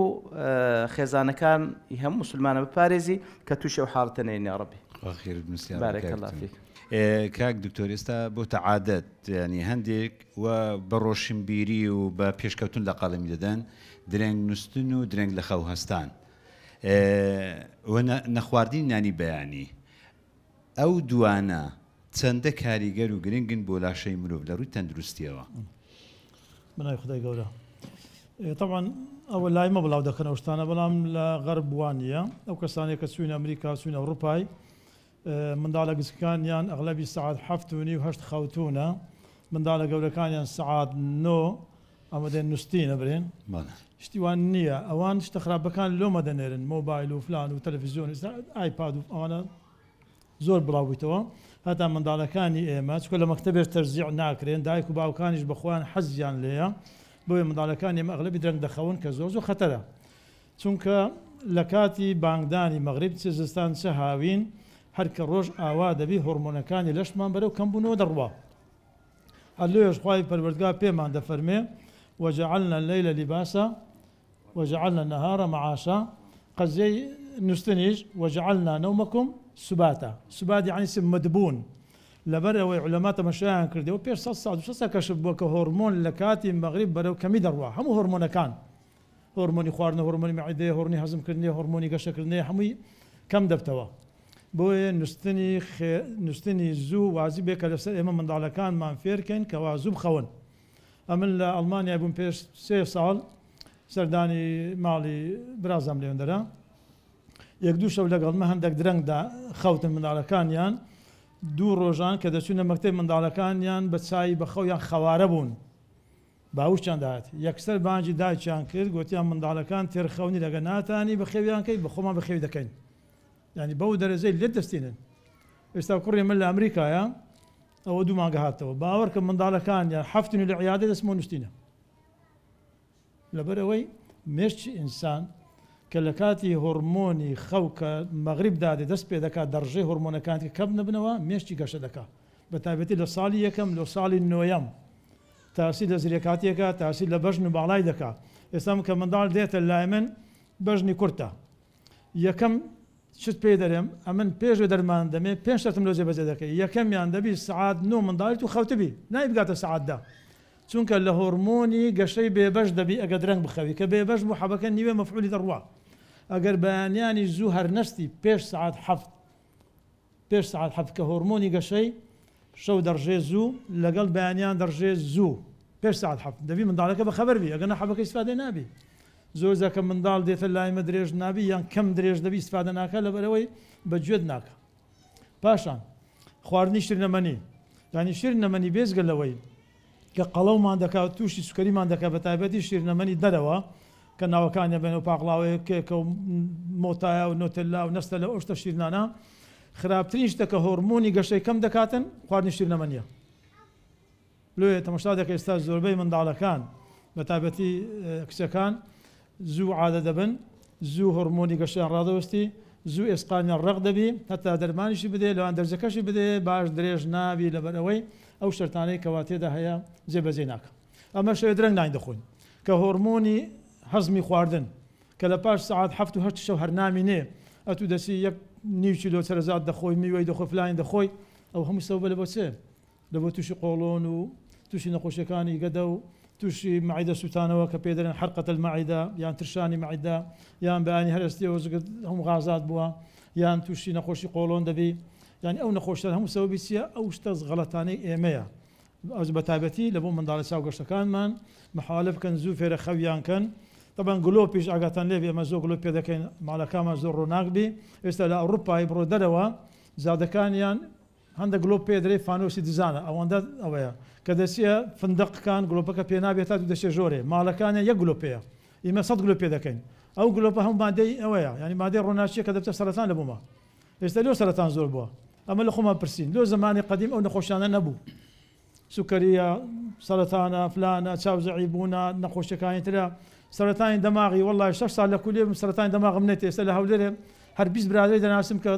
خێزانەکان هەموو مسلمانە بپارێزی کە تووشی ئەو حاڵەتە نەیەن یا ڕەبی. خوا خێرت بنووسێ یا بارک ڕەبی کاک اللە دکتۆر. فیک. کاک دکتۆر ئێستا بۆتە عادەت یانی هەندێک و بە ڕۆشنبیری و بە پێشکەوتن لە قەڵەمی دەدەن درەنگ نوستن و درەنگ لە خەو هەستان و نەخواردنی نانی بەیانی ئەو دوانە چەندە کاریگەر و گرنگن بۆ لاشەی مرۆڤ لە ڕووی تەندروستیەوە؟ بەناوی خودای گەورە تەبعەن ئەوە لای مە بڵاو دەکەن ئەو شتانە بەڵام لە غەرب وا نییە ئەو کەسانەی کە چووین ئەمریکا چووین ئەوڕوپای منداڵە گچکەکانیان ئەغلەبی سەعات حەفت و نیو هەشت خەوتوونە منداڵە گەورەکانیان سەعات نۆ. ئەمە دێن نووستینە برێن. بەڵێ. شتی وان نییە، ئەوان شتە خراپەکان لۆمە دەنێرن، مۆبایل و فلان و تەلەفیزیۆن و ئایپاد و ئەوانە زۆر بڵاو بوویتەوە هەتا منداڵەکانی ئێمە، چونکە لە مەکتەبێش تەرزیع ناکرێن، دایک و باوکانیش بە خۆیان حەزیان لێیە، بۆیە منداڵەکانی ئێمە ئەغلەبی درەنگ دەخەون کە زۆر زۆر خەتەرە، چونکە لە کاتی بانگدانی مەغریب چ زستان چ هاوین هەر کە ڕۆژ ئاوا دەبی هۆرمۆنەکانی لەشمان بەرەو کەمبوونەوە دەڕوا. هەر لۆیەش خوای پەروەردگار پێمان دەفەرمێ وجعلنا الليل لباسا وجعلنا النهار معاشا، قەزیەی نوستنیش وجعلنا نومکم سباتا، سبات یەعنی چ؟ مدبوون. لەبەر ئەوەی عولەما تەمەشایان کردەوە پێش 100 ساڵ 200 ساڵ کەشف بووە کە هۆرمۆن لە کاتی مەغریب بەرەو کەمی دەڕوا، هەموو هۆرمۆنەکان، هۆرمۆنی خواردنە، هۆرمۆنی مەعیدەیە، هۆرمۆنی هەزمکردنی، هۆرمۆنی گەشەکردنی، هەمووی کەم دەبتەوە. بۆیە نوستنی زوو واجبێکە کە لەسەر ئێمە منداڵەکانمان فێرکەین کەوا زوو بخەون. ئەمن لە ئەڵمانیا بووم پێش 3 ساڵ، سەردانی ماڵی برازام لێوەندەرە، یەک دوو شەو لەگەڵمە هەندێک درەنگدا خەوتن منداڵەکانیان، دوو ڕۆژان کە دەچوونە مەکتەب منداڵەکانیان بە چای بە خەویان خەوارە بوون، باوشیان داهات، یەکسەر بانگی دایکیان کرد، گوتیان منداڵەکان تێرخەونی لەگە ناتانی بەخێویان کەی، بە خۆمان بەخێوی دەکەین. یعنی بەو دەرەجەی لێت دەستێنن. ئێستا کوڕی من لە ئەمریکایە، ئەوە دوو مانگە هاتەوە، باوەڕکە منداڵەکانیان هەفتنی لە عیادە دەستمەوە نووسینە. لەبەر ئەوەی مێشکی ئینسان کە لە کاتی هۆرمۆنی خەو کە مەغریب دادێ دەست پێ دەکات دەڕژەی هۆرمۆنەکان کە کەم نەبنەوە مێشکی گەشە دەکات، بە تایبەتی لە ساڵی یەکەم لە ساڵی نۆیەم تاسیر لە زرێکاتیەکە، تاسیر لە بەژن و باڵای دەکات. ئێستا کە منداڵ دێتە لای من بەژنی کورتە، یەکەم شت پێ دەرێم ئەمن پێش دەرمان دەمێ پێنج شەرتم لۆ جێبەجێ دەکەی. یەکەمیان دەبی سەعات 9 منداڵی تو خەوتبی، نای بگاتە سەعات 10، چونکە لە هۆرمۆنی گەشەی بێبەش دەبی ئەگەر درەنگ بخەوی، کە بێبەش بوو حەبەکە نیوێ مەفعولی دەڕوا. ئەگەر بەیانیانی زوو هەر نەستی پێش سەعات 7، پێش سەعات 7 کە هۆرمۆنی گەشەی شەو دەڕژێ زوو لەگەڵ بەیانیان دەڕژێ زوو پێش سەعات 7 دەبی منداڵەکە بەخەبەر بی، ئەگەر نە حەبەکە ئیسفادە نابی. زۆر جار کە منداڵ دێتە لای مە درێژ نابی یان کەم درێژ دەبی ئیسفادە ناکە لەبەرەوەی بەگوێت ناکە. پاشان خواردنی شیرنەمەنی، یعنی شیرنەمەنی بێجگە لەوەی کە قەڵەومان دەکات تووشی سوکەریمان دەکات، بە تایبەتی شیرنەمەنی دەرەوە کە ناوەکانیان بێن و پاقلاوەیە کێکە و مۆتایە و نۆتێلا و نەستە لە ئەو شتە شیرنانە، خراپترین شتە کە هۆرمۆنی گەشەی کەم دەکاتن خواردنی شیرنەمەنیە. لۆیە تەماشا دەکەی ئێستا زۆربەی منداڵەکان بە تایبەتی کچەکان زوو عادە دەبن، زوو هۆرمۆنی گەشەیان ڕادەوەستی، زوو ئێسقانیان ڕەق دەبی، هەتا دەرمانیشی بدێ لەوان دەرزەکەشی بدێ باش درێژ نابی، لەبەر ئەوەی ئەو شەرتانەی کەوا تێدا هەیە جێبەجێ ناکە. ئەمە شەوێ درەنگ ناین دەخۆین کە هۆرمۆنی هەزمی خواردن کە لە پاش سەعات 7 و 8 شەو هەر نامینێ، ئەتوو دەچی یەک نیو کیلۆ چەرەزات دەخۆی، میوەی دەخۆی، فلانی دەخۆی، ئەو هەموو سەبەبە لە بۆ چێ؟ لە بۆ تووشی قۆڵۆن و تووشی نەخۆشیەکانی گەدە و تووشی مەعیدە سووتانەوە کە پێ دەرێن حرقەتە المەعیدە یان ترشانی مەعیدە، یان بەیانی هەرستیەوە زگت هەموو غازات بووە، یان تووشی نەخۆشی قۆڵۆن دەبی. یعنی ئەو نەخۆشیان هەموو سەبەبی چییە؟ ئەو شتە غەڵەتانەی ئێمەیە. ئەو بە تایبەتی لە بۆ منداڵە چاوگەشتەکانمان محاولە بکەن زوو فێرە خەویان کەن. طبعا گلۆپیش ئاگاتان لێبێ، ئێمە زۆر گلۆپ پێ دەکەین ماڵەکانمان زۆر ڕۆناک بی. ئێستا لە ئەوروپای بڕۆ دەرەوە زادەکانیان هەندە گلۆپ پێ دەرێ فانۆسی دزانە، ئەوەندە ئەوەیە کە دەچیە فندقەکان گلۆپەکە پێ نابێت تا دەچێ ژۆرێ، ماڵەکانیان یەک گلۆپەیە، ئێمە 100 گلۆپ پێ دەکەین. ئەو گلۆپە هەموو مادەی ئەوەیە، یعنی مادەی ڕۆناکیە کە دەبتە سەرەتان لە بوومە. ئێستا لۆ سەرەتان زۆر بووە، ئەمە لە خۆمان پرسین لۆ زمانی قەدیم ئەو نەخۆشیانە نەبوو، سوکەریە، سەرەتانە، فلانە، چاوزەعی بوونە، نەخۆشیەکانی ترە، سەرەتانی دەماغی. وەڵڵاهی 6 ساڵ لە کولیە بووم سەرەتانی دەماغم نێت. ئێستا لە هەولێرێ هەر 20 برادەری دەناسم کە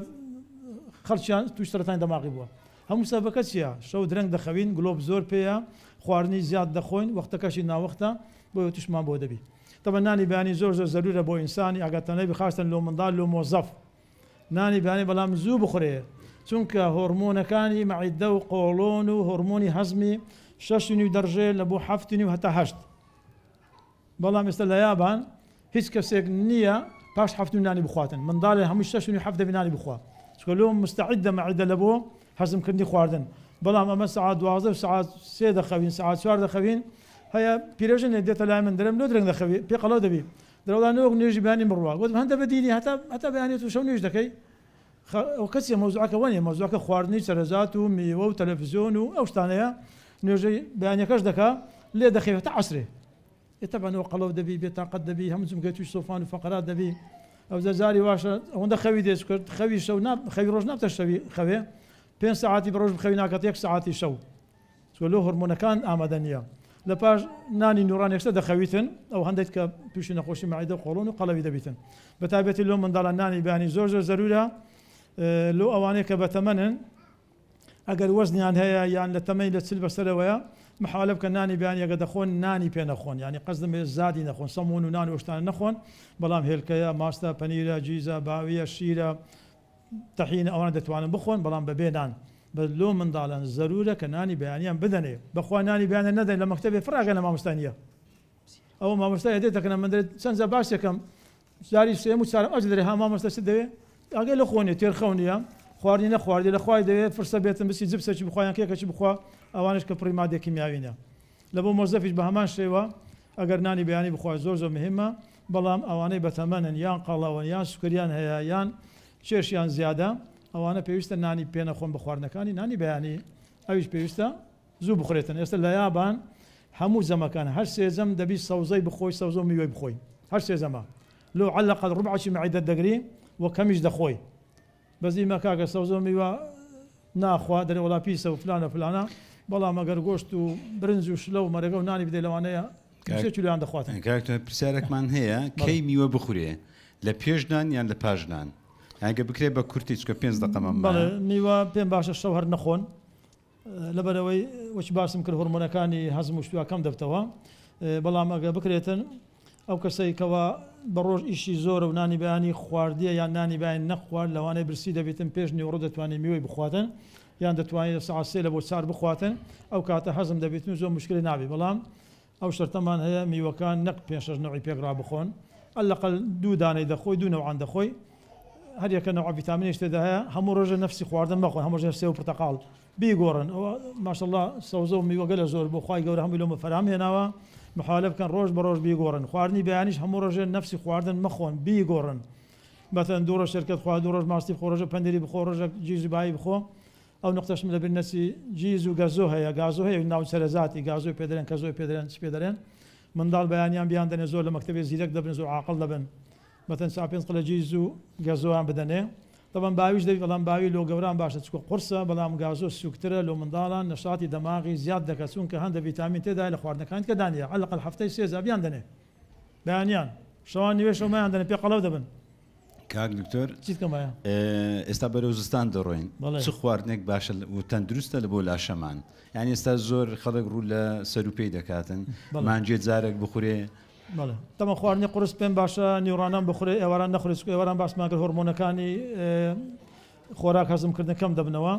خەڵکیان تووش سەرەتانی دەماغی بووە. هەموو سەبەکە چییە؟ شەو درەنگ دەخەوین، گلۆپ زۆر پێیە، خواردنی زیاد دەخۆین، وەختەکەشی ناوەختە، بۆیە تووشمان بۆ دەبی. طبعا نانی بەیانی زۆر زۆر زەرورە بۆ ئینسانی، ئاگاتان لێبی خاستن لۆ منداڵ لۆ مۆزەف نانی بەیانی بەڵام زوو بخورێ، چونکە هۆرمۆنەکانی مەعیدە و قۆڵۆن و هۆرمۆنی هەزمی 6.5 دەڕژێ لە بۆ 7.5 هەتا 8. بەڵام ئێستا لە یابان هیچ کەسێک نییە پاش 7 نانی بخواتن، منداڵێ هەمووی 6.5 7 دەبی نانی بخوا، چونکە لۆ مستعدە مەعیدە لە بۆ هەزمکردنی خواردن. بەڵام ئەمە سەعات 12 و سەعات 3 دەخەوین، سەعات 4 دەخەوین. هەیە پیرەژنێ دێتە لای من دەرم لۆ درەنگ دەخەوی، پێ قەڵەو دەبی، دەرەوەڵا نۆک نوێژی بەیانی بڕوا. گوتم هەندە بەدینی هەتا بەیانی تو شەو نوێژ دەکەی. ئەو کەسیە مەوزوعەکە وەنیە، مەوزوعەکە خواردنی چەرەزات و میوە و تەلەڤیزیۆن و ئەو شتانەیە. نوێژەی بەیانیەکەش دەکا لێ دەخەوێت هەتا عەسرێ. ئێ تەبعەن ئەوە قەڵەو دەبی، بێتاقەت دەبی، هەموو جومگەی تووش سۆفان و فەقەرات دەبی. ئەوجا جاری واشە ئەوەندە خەوی دێ چونکە خەوی شەو نا خەوی ڕۆژ نابتە شەوی خەوێ پێنج سەعاتی بە ڕۆژ بخەوی ناکات یەک سەعاتی شەو چونکە لۆ هۆرمۆنەکان ئامادە نییە لە پاش نانی نوڕان یەکسەر دەخەویتن ئەو هەندێک کە تووشی نەخۆشی مەعیدە و قۆڵۆن و قەڵەوی دەبیتن بە تایبەتی لۆ منداڵان نانی بەیانی زۆر زۆر زەرورە لۆ ئەوانەی کە بەتەمەنن ئەگەر وەزنیان هەیە یان لە تەمەنی لە 40 بەسەرەوەیە محاولە بکەن نانی بەیانی ئەگەر دەخۆن نانی پێ نەخۆن یانی قەسدم بێ زادی نەخۆن سەمون و نان و شتانە نەخۆن بەڵام هێلکەیە ماستە پەنیرە جیزە باویە شیرە تەحینە ئەوانە دەتوانن بخۆن بەڵام بەبێ نان بەس لۆ منداڵان زەرورە کە نانی بەیانیان بدەنێ بەخوا نانی بەیانیان نەدەن لە مەکتەبێ فڕاگە لە مامۆستا نییە ئەوە مامۆستا دێتە کنە من دەرێت چەند جار باسێکم جاری سێم و چارم ئەج دەرێ ها مامۆستا چ دەوێ ئاگای لە خۆ نیە تێر خەو نیە خواردنی نەخواردی لە خوای دەوێ فرسە بێتن بچی جپسێکی بخوا یان کێکەکی بخوا ئەوانش کە پڕی مادەی کیمیاوینە لە بۆ مۆزەفیش بە هەمان شێوە ئەگەر نانی بەیانی بخوا زۆر زۆر مهمە بەڵام ئەوانەی بەتەمەنن یان قەڵەون یان سوکریان هەیە یان کێشیان زیادە ئەوانە پێویستە نانی پێ نەخۆن بە خواردنەکانی نانی بەیانی ئەویش پێویستە زوو بخورێتن ئێستا لە یابان هەموو جەمەکان هەر سێ جەم دەبی سەوزەی بخۆی سەوزە و میوەی بخۆی هەر سێ جەمە لۆ عەلەقەل ڕوبعەکی مەعیدەت دەگری و کەمیش دەخۆی بەس ئیمە کاکە سەوزە و میوە ناخوا دەرێ وەڵا پیسە و فلانە فلانە بەڵام ئەگەر گۆشت و برنج و شلە و مەرەگە و نانی بدەی لەوانەیە سێ کیلۆیان دەخواتن. کاک تۆ پرسیارێکمان هەیە کەی میوە بخورێ لە پێش نان یان لە پاش نان یان گەر بکرێ بە کورتی چونکە پێنج دەقەمان مایە. بەڵێ میوە پێم باشە شەو هەر نەخۆن لەبەرئەوەی وەکی باسم کرد هۆرمۆنەکانی هەزم و شتوا کەم دەبتەوە بەڵام ئەگە بکرێتن ئەو کەسەی کەوا بە ڕۆژ ئیشی زۆرە و نانی بەیانی خواردیە یان نانی بەیانی نەخوارد لەوانەیە برسی دەبیتن پێش نیوەڕۆ دەتوانێت میوەی بخواتن یان دەتوانێت لە سەعات سێ لە بۆ چار بخواتن ئەو کاتە هەزم دەبیتن و زۆر مشکلی نابێت بەڵام ئەو شەرتەمان هەیە میوەکان نەک پێنج شەش نەوعی پێکڕا بخۆن ئەلەقەل دوو دانەی دەخۆی دوو نەوعان دەخۆی هەر یەکە نەوعە ڤیتامینێکی تێدا هەیە هەموو ڕۆژێ نەفسی خواردن مەخۆن هەموو ڕۆژێ سێو و پرتەقاڵ بیگۆڕن ئەوە ماشەڵڵا سەوزە و میوە گەلە زۆر بۆ خوای گەورە هەمووی لۆمە فەراهەم هێناوە محاولە بکەن ڕۆژ بە ڕۆژ بیگۆڕن خواردنی بەیانیش هەموو ڕۆژێ نەفسی خواردن مەخۆن بیگۆڕن مەسەلەن دوو ڕۆژ شێرکەت خوا دوو ڕۆژ ماستی بخۆ ڕۆژێک پەندیری بخۆ ڕۆژێک جیز و بایی بخۆ ئەو نوقتەشم لەبیر نەچی جیز و گەزۆ هەیە گازۆ هەیە ناو چەرەزاتی گازۆی پێ دەرێن کەزۆی پێ دەرێن چ پێ دەرێن منداڵ بەیانیان بیان دەنێ زۆر لە مەکتەبێ زیرەک دەبن زۆر عاقڵ دەبن مەتەن چا پێنج قلە جیز و گەزۆیان بدەنێ تەبەن باویش دەبی بەڵام باوی لۆ گەوران باشە چکە قورسە بەڵام گازۆ سوکترە لۆ منداڵان نەشاتی دەماغی زیاد دەکە چونکە هەندە ڤیتامین تێدایە لە خواردنەکانی کە دانیە عەلەقەل هەفتەی سێ جار بیان دەنێ بەیانیان شەوان نیوەی شەو مەیان دەنێ پێ قەڵەو دەبن. کاک دکتۆر چیت کەم وایە؟ ئێستا بەرەو زستان دەڕۆین بەڵێ. چ خواردنێک باشە و تەندروستە لە بۆ لاشەمان یانی ئێستا زۆر خەڵک ڕوو لە سەروپێی دەکاتن بەڵێ. مانگێ جارێک بخورێ بەڵێ تەمە خواردنی قورس پێم باشە نیوڕانان بخورێ ئێواران نەخورێ چونکە ئێواران باسمان کرد هۆرمۆنەکانی خۆراک هەزمکردن کەم دەبنەوە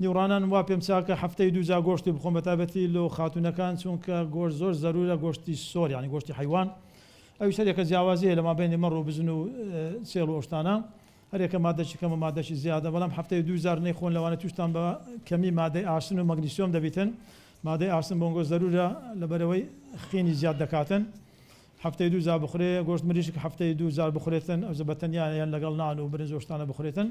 نیوڕانان وا پێم چاکە هەفتەی دوو جار گۆشتی بخۆم بەتایبەتی لۆ خاتوونەکان چونکە گۆشت زۆر زەرورە گۆشتی سۆر یانی گۆشتی حەیوان ئەویش هەریەکە جیاوازی هەیە لە مابەینی مەڕ و بزن و چێڵ و ئەوشتانە هەریەکە مادەکی کەمە مادەکی زیادە بەڵام هەفتەی دوو جار نەیخۆن لەوانەیە توشتان بە کەمی مادەی ئاسن و مەگنیسیۆم دەبیتن مادەی ئاسن بۆنگۆ زەرورە لەبەرئەوەی خینی زیاد دەکاتن هەفتەی دوو جار بخورێ گۆشت مریشک هەفتەی دوو جار بخورێتن ئەوجە بە تەنیا یان لەگەڵ نان و برنج و شتانە بخورێتن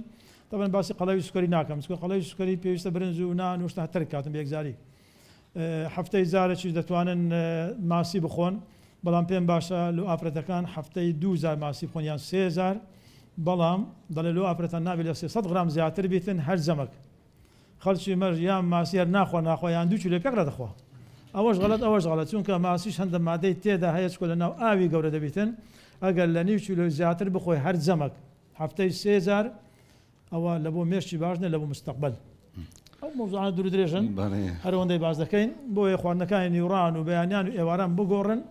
تەبەن باسی قەڵەوی سوکەری ناکەم چونکە قەڵەوی سوکەری پێویستە برنج و نان و شتە تەرک کاتن بە یەکجاری هەفتەی جارێکیش دەتوانن ماسی بخۆن بەڵام پێم باشە لۆ ئافرەتەکان هەفتەی دوو جار ماسی بخۆن یان سێ جار بەڵام دەڵێ لۆ ئافرەتان نابێت لە 300 غرام زیاتر بیتن هەر جەمەک خەڵکی مەش یان ماسی هەر ناخوا ناخوا یان دوو کیلۆ پێکرا دەخوا ئەوەش غەڵەت ئەوەش غەڵەت چونکە ماسیش هەندە مادەی تێدا هەیە چکۆ لە ناو ئاوی گەورە دەبیتن ئەگەر لە نیو کیلۆ زیاتر بخۆی هەر جەمەک هەفتەی سێ جار ئەوە لە بۆ مێشکی باش نیە لە بۆ مستەقبەل ئەو مەوزوعانە دوور و درێژن هەر ئەوەندەی باس دەکەین بۆیە خواردنەکانی نیوڕان و بەیانیان و ئێواران بگۆڕن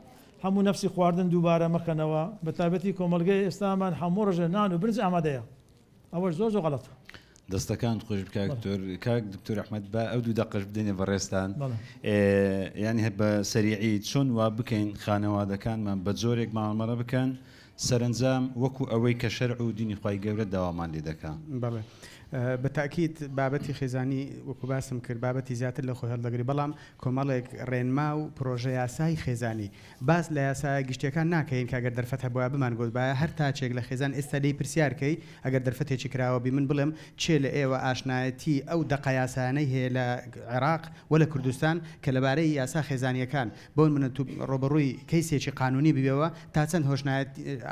هەموو نەفسی خواردن دووبارە مەکەنەوە بە تایبەتی کۆمەڵگەی ئێستامان هەموو ڕۆژێ نان و برنج ئامادەیە ئەوەش زۆر زۆر غەڵەتە. دەستەکانت خۆش بێت کاک دکتۆر. کاک دکتۆر ئەحمەد با ئەو دوو دەقەش بدەینە بەڕێزتان. یانی هەر بە سەریعی چۆن وا بکەین خانەوادەکانمان بە جۆرێک مامەڵە بکەن سەرەنجام وەکو ئەوەی کە شەرع و دینی خوای گەورە داوامان لێ دەکا. بەڵێ بە تەئکید بابەتی خێزانی وەکو باسم کرد بابەتی زیاتر لە خۆی هەڵدەگری بەڵام کۆمەڵێک ڕێنما و پرۆژە یاسای خێزانی باس لە یاسایە گشتیەکان ناکەین کە گەر دەرفەت هەبوایە بمانگۆتبایە هەر تاکێک لە خێزان ئێستا لێی پرسیار کەی ئەگەر دەرفەتێکی کراوە بی من بڵێم کێ لە ئێوە ئاشنایەتی ئەو دەقە یاسایانەی هەیە لە عێراق و لە کوردستان کە لەبارەی یاسا خێزانیەکان بۆنمونە تو ڕوبەڕوی کەیسێکی قانونی ببیەوە تا چەند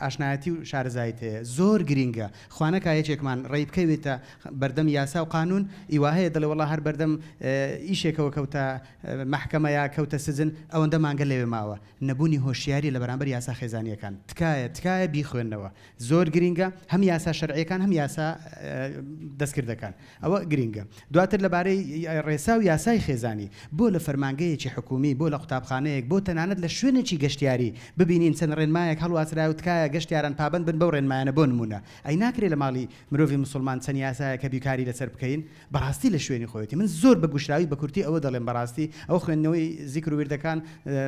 ئاشنایەتی و شارەزاییت هەیە زۆر گرینگە خوانەکا یەکێکمان ڕێی بکەوێتە بەردەم یاسا و قانون ئی واهەیە دەڵێ وەڵا هەر بەردەم ئیشێکەوە کەوتە مەحکەمە یا کەوتە سجن ئەوەندە مانگە لەوێ ماوە نەبونی هۆشیاری لە بەرامبەر یاسا خێزانیەکان تکایە تکایە بیخوێنەوە زۆر گرینگە هەم یاسا شەرعیەکان هەم یاسا دەستکردەکان ئەوە گرینگە دواتر لەبارەی ڕێسا و یاسای خێزانی بۆ لە فەرمانگەیەکی حکومی بۆ لە قوتابخانەیەک بۆ تەنانەت لە شوێنێکی گەشتیاری ببینین چەند ڕێنمایەک هەڵواسرایە و تکایە گەشتیاران پابەند بن بەو ڕێنمایانە بۆ نمونە ئەی ناکرێ لە ماڵی مرۆڤی موسڵمان چەند یاسایەک هەبی کاری لەسەر بکەین بەڕاستی لە شوێنی خۆیەتی من زۆر بە گوشراوی بە کورتی ئەوە دەڵێم بەڕاستی ئەوە خوێندنەوەی زیکر و ویردەکان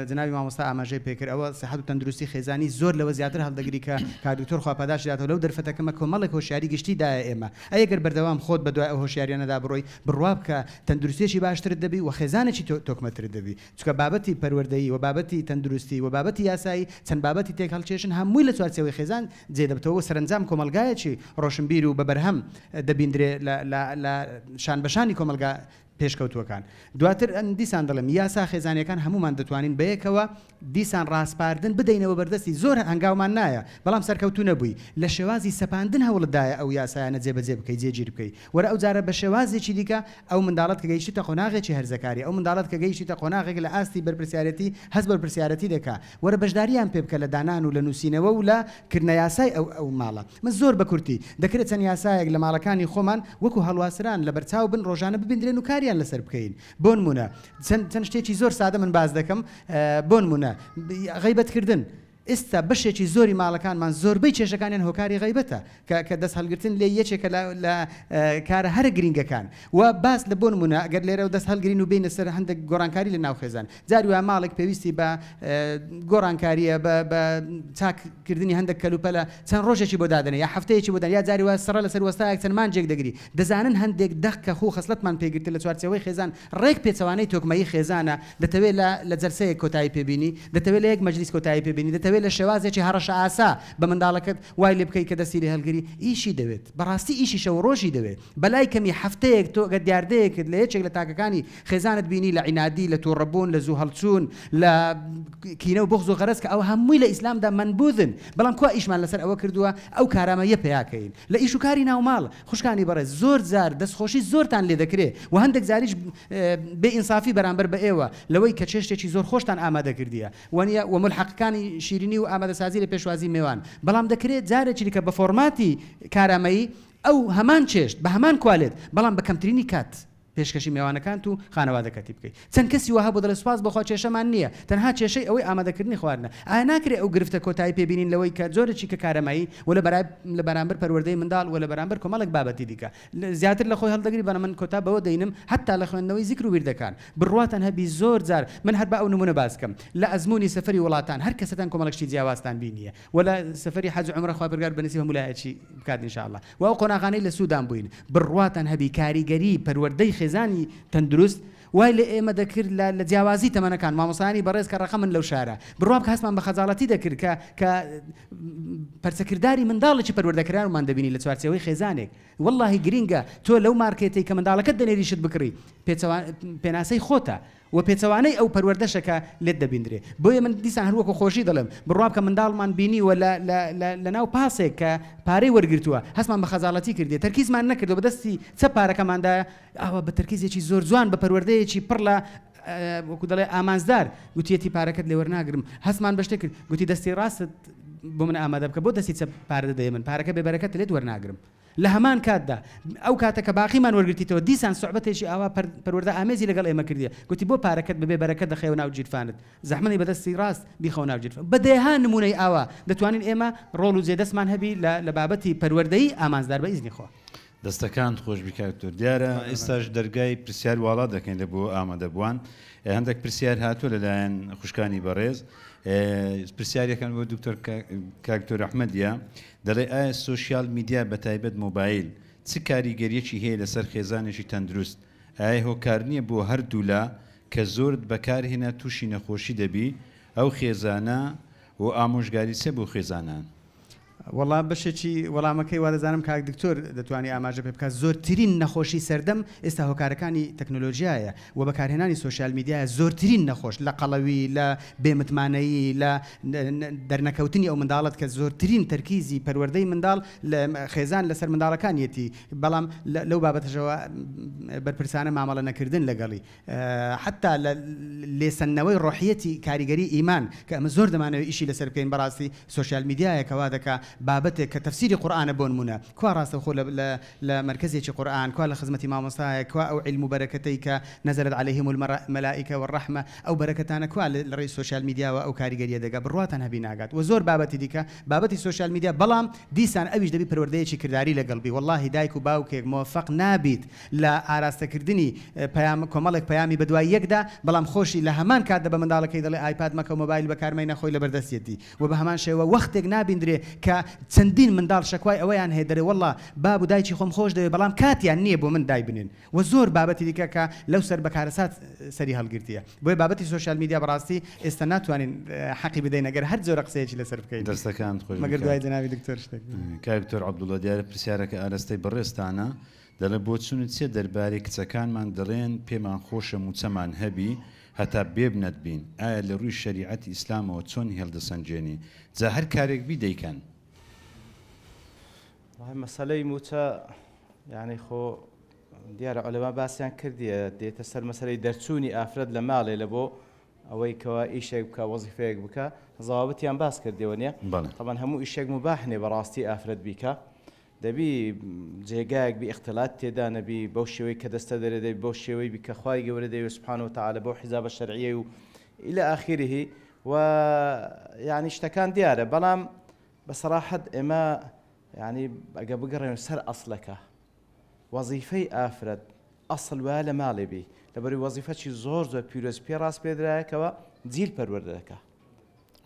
جەنابی مامۆستا ئاماژەی پێکرد ئەوە سیحەت و تەندروستی خێزانی زۆر لەوە زیاتر هەڵدەگری کە کاک دکتۆر خوا پاداشتی داتەوە لەو دەرفەتەکەمە کۆمەڵێک هۆشیاری گشتی دایە ئێمە ئەی گەر بەردەوام خۆت بەدوای ئەو هۆشیاریانەدا بڕۆی بڕوا بکە تەندروستیەکی باشترت دەبی و خێزانێکی تۆکمەترت دەبی چونکە بابەتی پەروەردەیی و بابەتی تەندروستی و بابەتی یاسایی چەند بابەتی تێکهەڵکێشن هەمووی لە چوارچێوەی خێزان جێ دەبتەوە و سەرەنجام کۆمەڵگایەکی ڕۆشنبیر و بە بەرهەم دەبیندرێ لە لە لە شان بە شانی کۆمەڵگا پێشکەوتووەکان. دواتر دیسان دەڵێم یاسا خێزانیەکان هەموومان دەتوانین بەیەکەوە دیسان ڕاسپاردن بدەینەوە بەردەستی زۆر هەنگاومان نایە بەڵام سەرکەوتوو نەبووی لە شێوازی سەپاندن هەوڵت دایە ئەو یاسایانە جێبەجێ بکەی جێگیر بکەی وەرە ئەو جارە بە شێوازێکی دیکە ئەو منداڵەت کە گەیشتیتە قۆناغێکی هەرزەکاری ئەو منداڵەت کە گەیشتیتە قۆناغێک لە ئاستی بەرپرسیارێتی هەست بەرپرسیارەتی دەکا وەرە بەشداریان پێ بکە لە دانان و لە نووسینەوە و لە کردنە یاسای ئەو ئەو ماڵە من زۆر بە کورتی دەکرێت چەند یاسایەک لە ماڵەکانی خۆمان وەکو هەڵواسران لەبەرچاو بن ڕۆژانە ببیندرێن و کاریان لەسەر بکەین بۆنمونە چەند چەند شتێکی زۆر سادە من باس دەکەم بۆنمونە غەیبەت کردن ئێستا بەشێکی زۆری ماڵەکانمان زۆربەی کێشەکانیان هۆکاری غەیبەتە کە کە دەست هەڵگرتن لێی یەکێکە لە لە کارە هەرە گرینگەکان و باس لە بۆنمونە ئەگەر لێرەوە دەست هەڵگرین و بێینە سەر هەندێک گۆڕانکاری لە ناو خێزان جاری وایە ماڵێک پێویستی بە گۆڕانکارییە بە بە چاک کردنی هەندێک کەلوپەلە چەند ڕۆژێکی بۆ دادەنێ یا هەفتەیەکی بۆ دانێ یا جاری وایە سڕە لەسەر وەستایەک چەند مانگێک دەگری دەزانن هەندێک دەق کە خوو خەسڵەتمان پێگرتە لە چوارچێوەی خێزان ڕێک پێچەوانەی تۆکمەیی خێزانە دەتەوێ لە لە جەلسەیەک کۆتایی پێ بینی دەتەوێ لە یەک مەجلیس کۆتایی پێ بینی دەتەوێ لە شێوازێکی هەڕەشە ئاسا بە منداڵەکەت وای لێ بکەی کە دەستی لێ هەڵگری ئیشی دەوێت بەڕاستی ئیشی شەو و ڕۆژی دەوێت بەلای کەمی هەفتەیەک تۆ گەر دیاردەیەکت لە یەکێک لە تاکەکانی خێزانت بینی لە عینادی لە توڕەبوون لە زوو هەڵچوون لە کینە و بوغز و غەرەز کە ئەوە هەمووی لە ئیسلامدا مەنبوزن بەڵام کوا ئیشمان لەسەر ئەوە کردووە ئەو کارامەییە پەیا کەین لە ئیش و کاری ناوماڵ خوشکانی بەڕێز زۆر جار دەستخۆشی زۆرتان لێ دەکرێ و هەندێک جاریش بێ ئینسافی بەرامبەر بە ئێوە لەوەی کە چێشتێکی زۆر خۆشتان ئامادە کردیە وەنیە و مولحەقەکانی شیرینی و ئامادەسازی لە پێشوازی مێوان بەڵام دەکرێ جارێکی دیکە بە فۆڕماتی کارامەیی ئەو هەمان چێشت بە هەمان کوالێت بەڵام بە کەمترینی کات پێشکەشی مێوانەکانت و خانەوادەکەتی بکەی چەند کەسی وا هەبوو دەڵێ سوپاس بۆ خوا کێشەمان نییە تەنها کێشەی ئەوەی ئامادەکردنی خواردنە ئایا ناکرێ ئەو گرفتە کۆتایی پێ بینین لەوەی کە جۆرێکی کە کارەمایی و لە لە بەرامبەر پەروەردەی منداڵ و لە بەرامبەر کۆمەڵێک بابەتی دیکە زیاتر لە خۆی هەڵدەگری بەڵام من کۆتا بەوە دەینم هەتا لە خوێندنەوەی زیکر و ویردەکان بڕواتان هەبی زۆر جار من هەر با ئەو نمونە باس کەم لە ئەزموونی سەفەری وڵاتان هەر کەسەتان کۆمەڵێک شتی جیاوازتان بینیە و لە سەفەری حەج و عومرە خوا پەروەردگار بە نسیب هەموو لایەکی بکات ان شاء اللە و ئەو قۆناغانەی لە سودان بووین بڕواتان هەبی کاریگەری پەروەردەی خێزانی تەندروست وای لە ئێمە دەکرد لە لە جیاوازی تەمەنەکان مامۆستایانی بەڕێز کە ڕەقەمن لەو شارە بڕوا بکە هەستمان بە خەجاڵەتی دەکرد کە کە پەرچەکرداری منداڵێکی پەروەردەکراومان دەبینی لە چوارچێوەی خێزانێک وەڵاهی گرینگە تۆ لەو مارکێتەی کە منداڵەکەت دەنێری شت بکڕی پێچەوان پێناسەی خۆتە وە پێچەوانەی ئەو پەروەردەشە کە لێت دەبیندرێ بۆیە من دیسان هەر وەکو خۆشی دەڵێم بڕوا بکە منداڵمان بینیوە لە لە لە لەناو پاسێک کە پارەی وەرگرتووە هەستمان بە خەجاڵەتی کردیە تەرکیزمان نەکردوە بە دەستی چەپ پارەکەمان دایە ئاوا بە تەرکیزێکی زۆر جوان بە پەروەردەیەکی پڕ لە وەکو دەڵێ ئامانجدار گوتیەتی پارەکەت لێ وەرناگرم هەستمان بە شتێک کرد گوتی دەستی ڕاستت بۆ من ئامادە بکە بۆ دەستی چەپ پارە دەدەیە من پارەکە بێ بەرەکەتە لێت وەرناگرم لە هەمان کاتدا ئەو کاتە کە باقیمان وەرگرتیتەوە دیسان سوعبەتێکی ئاوا پەروەردە ئامێزی لەگەڵ ئێمە کردیە گوتی بۆ پارەکەت بەبێ بەرەکەت دەخەیەوە ناو گیرفانت زەحمەتی بە دەستی ڕاست بیخەوە ناو گیرفان بە دەیەها نموونەی ئاوا دەتوانین ئێمە ڕۆڵ و جێدەستمان هەبی لە لە بابەتی پەروەردەیی ئامانجدار بە ئیزنی خوا. دەستەکانت خۆشبی کاک دکتۆر دیارە ئێستاش دەرگای پرسیار واڵا دەکەین لە بۆ ئامادەبووان هەندێک پرسیار هاتووە لەلایەن خوشکانی بەڕێز پرسیارەکان بۆ دکتۆر کاک دکتۆر ئەحمەدیە دەڵێ ئایا سۆشیال میدیا بە تایبەت مۆبایل چ کاریگەریەکی هەیە لەسەر خێزانێکی تەندروست ئایا هۆکار نییە بۆ هەردوولا کە زۆرت بەکارهێنا تووشی نەخۆشی دەبی ئەو خێزانە و ئامۆژگاری چە بۆ خێزانان؟ وەڵا بەشێکی وەڵامەکەی وادەزانم کاک دکتۆر دەتوانی ئاماژە پێ بکات زۆرترین نەخۆشی سەردەم ئێستا هۆکارەکانی تەکنۆلۆژیایە و بەکارهێنانی سۆشیال میدیایە زۆرترین نەخۆش لە قەڵەوی لە بێ متمانەیی لە دەرنەکەوتنی ئەو منداڵەت کە زۆرترین تەرکیزی پەروەردەی منداڵ لە خێزان لەسەر منداڵەکانیەتی بەڵام لەو بابەتەشەوە بەرپرسانە مامەڵە نەکردن لەگەڵی حەتا لە لێسەندنەوەی ڕۆحیەتی کاریگەری ئیمان کە ئەمە زۆر دەمانەوێت ئیشی لەسەر بکەین بەڕاستی سۆشیال میدیایە کە وا دەکا بابەتێک کە تەفسیری قورئانە بۆنمونە کوا ڕاستەوخۆ لە لە لە مەرکەزێکی قورئان کوا لە خزمەتی مامۆستایەک کوا ئەو عیلم و بەرەکەتەی کە نزلت علیهم الملائکە والرحمە ئەو بەرەکەتانە کوا لە ڕێی سۆشیال میدیاوە ئەو کاریگەریە دەگا بڕواتان هەبی ناگات وە زۆر بابەتی دیکە بابەتی سۆشیال میدیا بەڵام دیسان ئەویش دەبی پەروەردەیەکی کرداری لەگەڵ بی وەڵاهی دایک و باوکێک مۆفەق نابیت لە ئاراستەکردنی پەیام کۆمەڵێک پەیامی بەدوای یەکدا، بەڵام خۆشی لە هەمان کاتدا بە منداڵەکەی دەڵێ ئایپاد مەکە و مۆبایل بەکارمەینە خۆی لەبەردەستیەتی و بە هەمان شێوە وەختێک نابیندرێ کە چەندین منداڵ شەکوای ئەوەیان هەیە دەرێ وەڵا باب و دایکی خۆم خۆش دەوێ بەڵام کاتیان نییە بۆ من دایبنێن و زۆر بابەتی دیکە کە لەو سەر بە کارەسات سەری هەڵگرتیە بۆیە بابەتی سۆشیال میدیا بەڕاستی ئێستا ناتوانین حەقی بدەین ئەگەر هەر جۆرە قسەیەکی لەسەر بکەین دەستەکانت خۆش بێ مەگەر دوای جەنابی دکتۆر شتێک بڵێ. کاک دکتۆر عەبدوڵا دیارە پرسیارەکە ئاراستەی بەڕێزتانە دەڵێ بۆچونت چیە دەربارەی کچەکانمان دەڵێن پێمان خۆشە موچەمان هەبی هەتا بێبنەت بین ئایا لە ڕووی شەریعەتی ئیسلامەوە چۆن هێڵدەسەنگێنی جا هەر کارێک بی دەیکەن. وەڵای مەسەلەی موچە یانی خۆ دیارە عولەما باسیان کردیە دێتە سەر مەسەلەی دەرچوونی ئافرەت لە ماڵێ لە بۆ ئەوەی کەوا ئیشێک بکا وەزیفەیەک بکا زەوابتیان باس کردیەوە نیە بەڵێ. تەبعەن هەموو ئیشێک موباح نیە بەڕاستی ئافرەت بیکا دەبی جێگایەک بی ئیختلات تێدا نەبی بەو شێوەی کە دەستە دەرێ دەبی بەو شێوەی بی کە خوای گەورە دەیەوێ سبحانە وتعالی بەو حیجابە شەرعیەی و الی آخره و یعنی شتەکان دیارە بەڵام بە سەراحەت ئێمە یعنی ئەگە بگەڕێن سەر ئەسلەکە وەزیفەی ئافرەت ئەسڵ وایە لە ماڵێ بی لەبەری وەزیفەکی زۆر زۆر پیرۆز پێ ڕاست پێدرایەکەوە جیل پەروەردە دەکا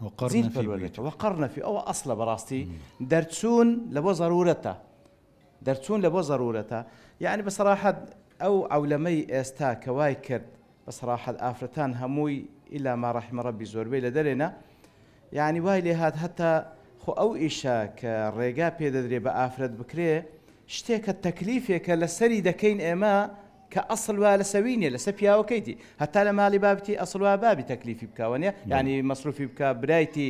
وقرن فی بیوتکن. وقرن فی ئەوە ئەسڵە بەڕاستی دەرچوون لە بۆ زەرورەتە دەرچوون لە بۆ زەرورەتە یعنی بە سەراحەت ئەو عەولەمەی ئێستا کە وای کرد بە سەراحەت ئافرەتان هەمووی ئیلا ما رحم ربی زۆربەی لە دەرێنە یعنی وای لێ هات هەتا خۆ ئەو ئیشە کە ڕێگا پێ دەدرێ بە ئافرەت بکرێ شتێکە تەکلیفێکە لەسەری دەکەین ئێمە کە ئەسڵ وا لەسەوی نیە لەسەر پیاوەکەیتی هەتا لە ماڵی بابتی ئەسڵ وا بابی تەکلیفی بکا وەنیە یانی مەسروفی بکا برایتی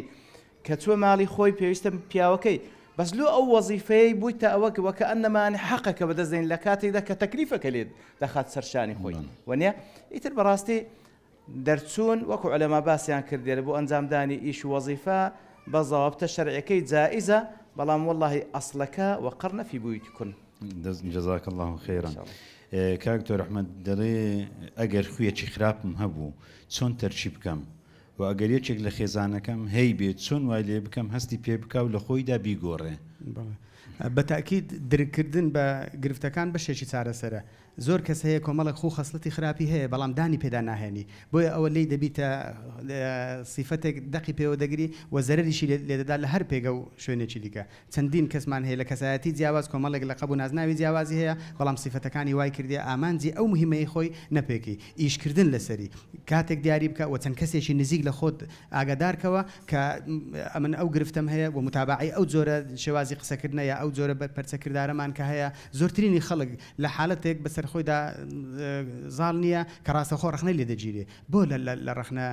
کە چوە ماڵی خۆی پێویستە پیاوەکەی بەس لۆ ئەو وەزیفەیەی بوویتە ئەوە وەکە ئەنەمانی حەقەکە بەدەست دێن لە کاتێکدا کە تەکلیفەکە لێت دەخات سەرشانی خۆی وەنیە ئیتر بەڕاستی دەرچوون وەکو عولەما باسیان کردیە لە بۆ ئەنجامدانی ئیش و وەزیفە بە زەوابتە شەرعیەکەی جائیزە بەڵام وەڵاهی ئەسڵەکە وقرن فی بیوتکن. جزاک اللە خیرا کاک دکتۆر احمد دەڵێ ئەگەر خویەکی خراپم هەبوو چۆن تەرکی بکەم وە ئەگەر یەکێک لە خێزانەکەم هەیبێ چۆن وای لێ بکەم هەستی پێ بکا و لە خۆیدا بیگۆڕێ؟ بەڵێ بە تەئکید درک کردن بە گرفتەکان بەشێکی چارەسەرە زۆر کەس هەیە کۆمەڵێک خوو خەسڵەتی خراپی هەیە بەڵام دانی پێدا ناهێنی بۆیە ئەوە لێی دەبیتە سیفەتێک دەقی پێوە دەگری و زەرەریشی لێدەدا لە هەر پێگە و شوێنێکی دیکە چەندین کەسمان هەیە لە کەسایەتی جیاواز کۆمەڵێک لەقەب و نازناوی جیاوازی هەیە بەڵام سیفەتەکانی وای کردیە ئامانجی ئەو مهمەی خۆی نەپێکی ئیش کردن لەسەری کاتێک دیاری بکە و چەند کەسێکی نزیک لە خۆت ئاگادار کەوە کە ئەمن ئەو گرفتەم هەیە و متابەعەی ئەو جۆرە شێوازی قسەکردنە یا ئەو جۆرە پەرچەکردارەمان کە هەیە زۆرترینی خەڵک لە حالەتێک بەسەر خۆیدا زاڵ نییە کە ڕاستەوخۆ ڕەخنەی لێ دەگیرێ بۆ لە ڕەخنە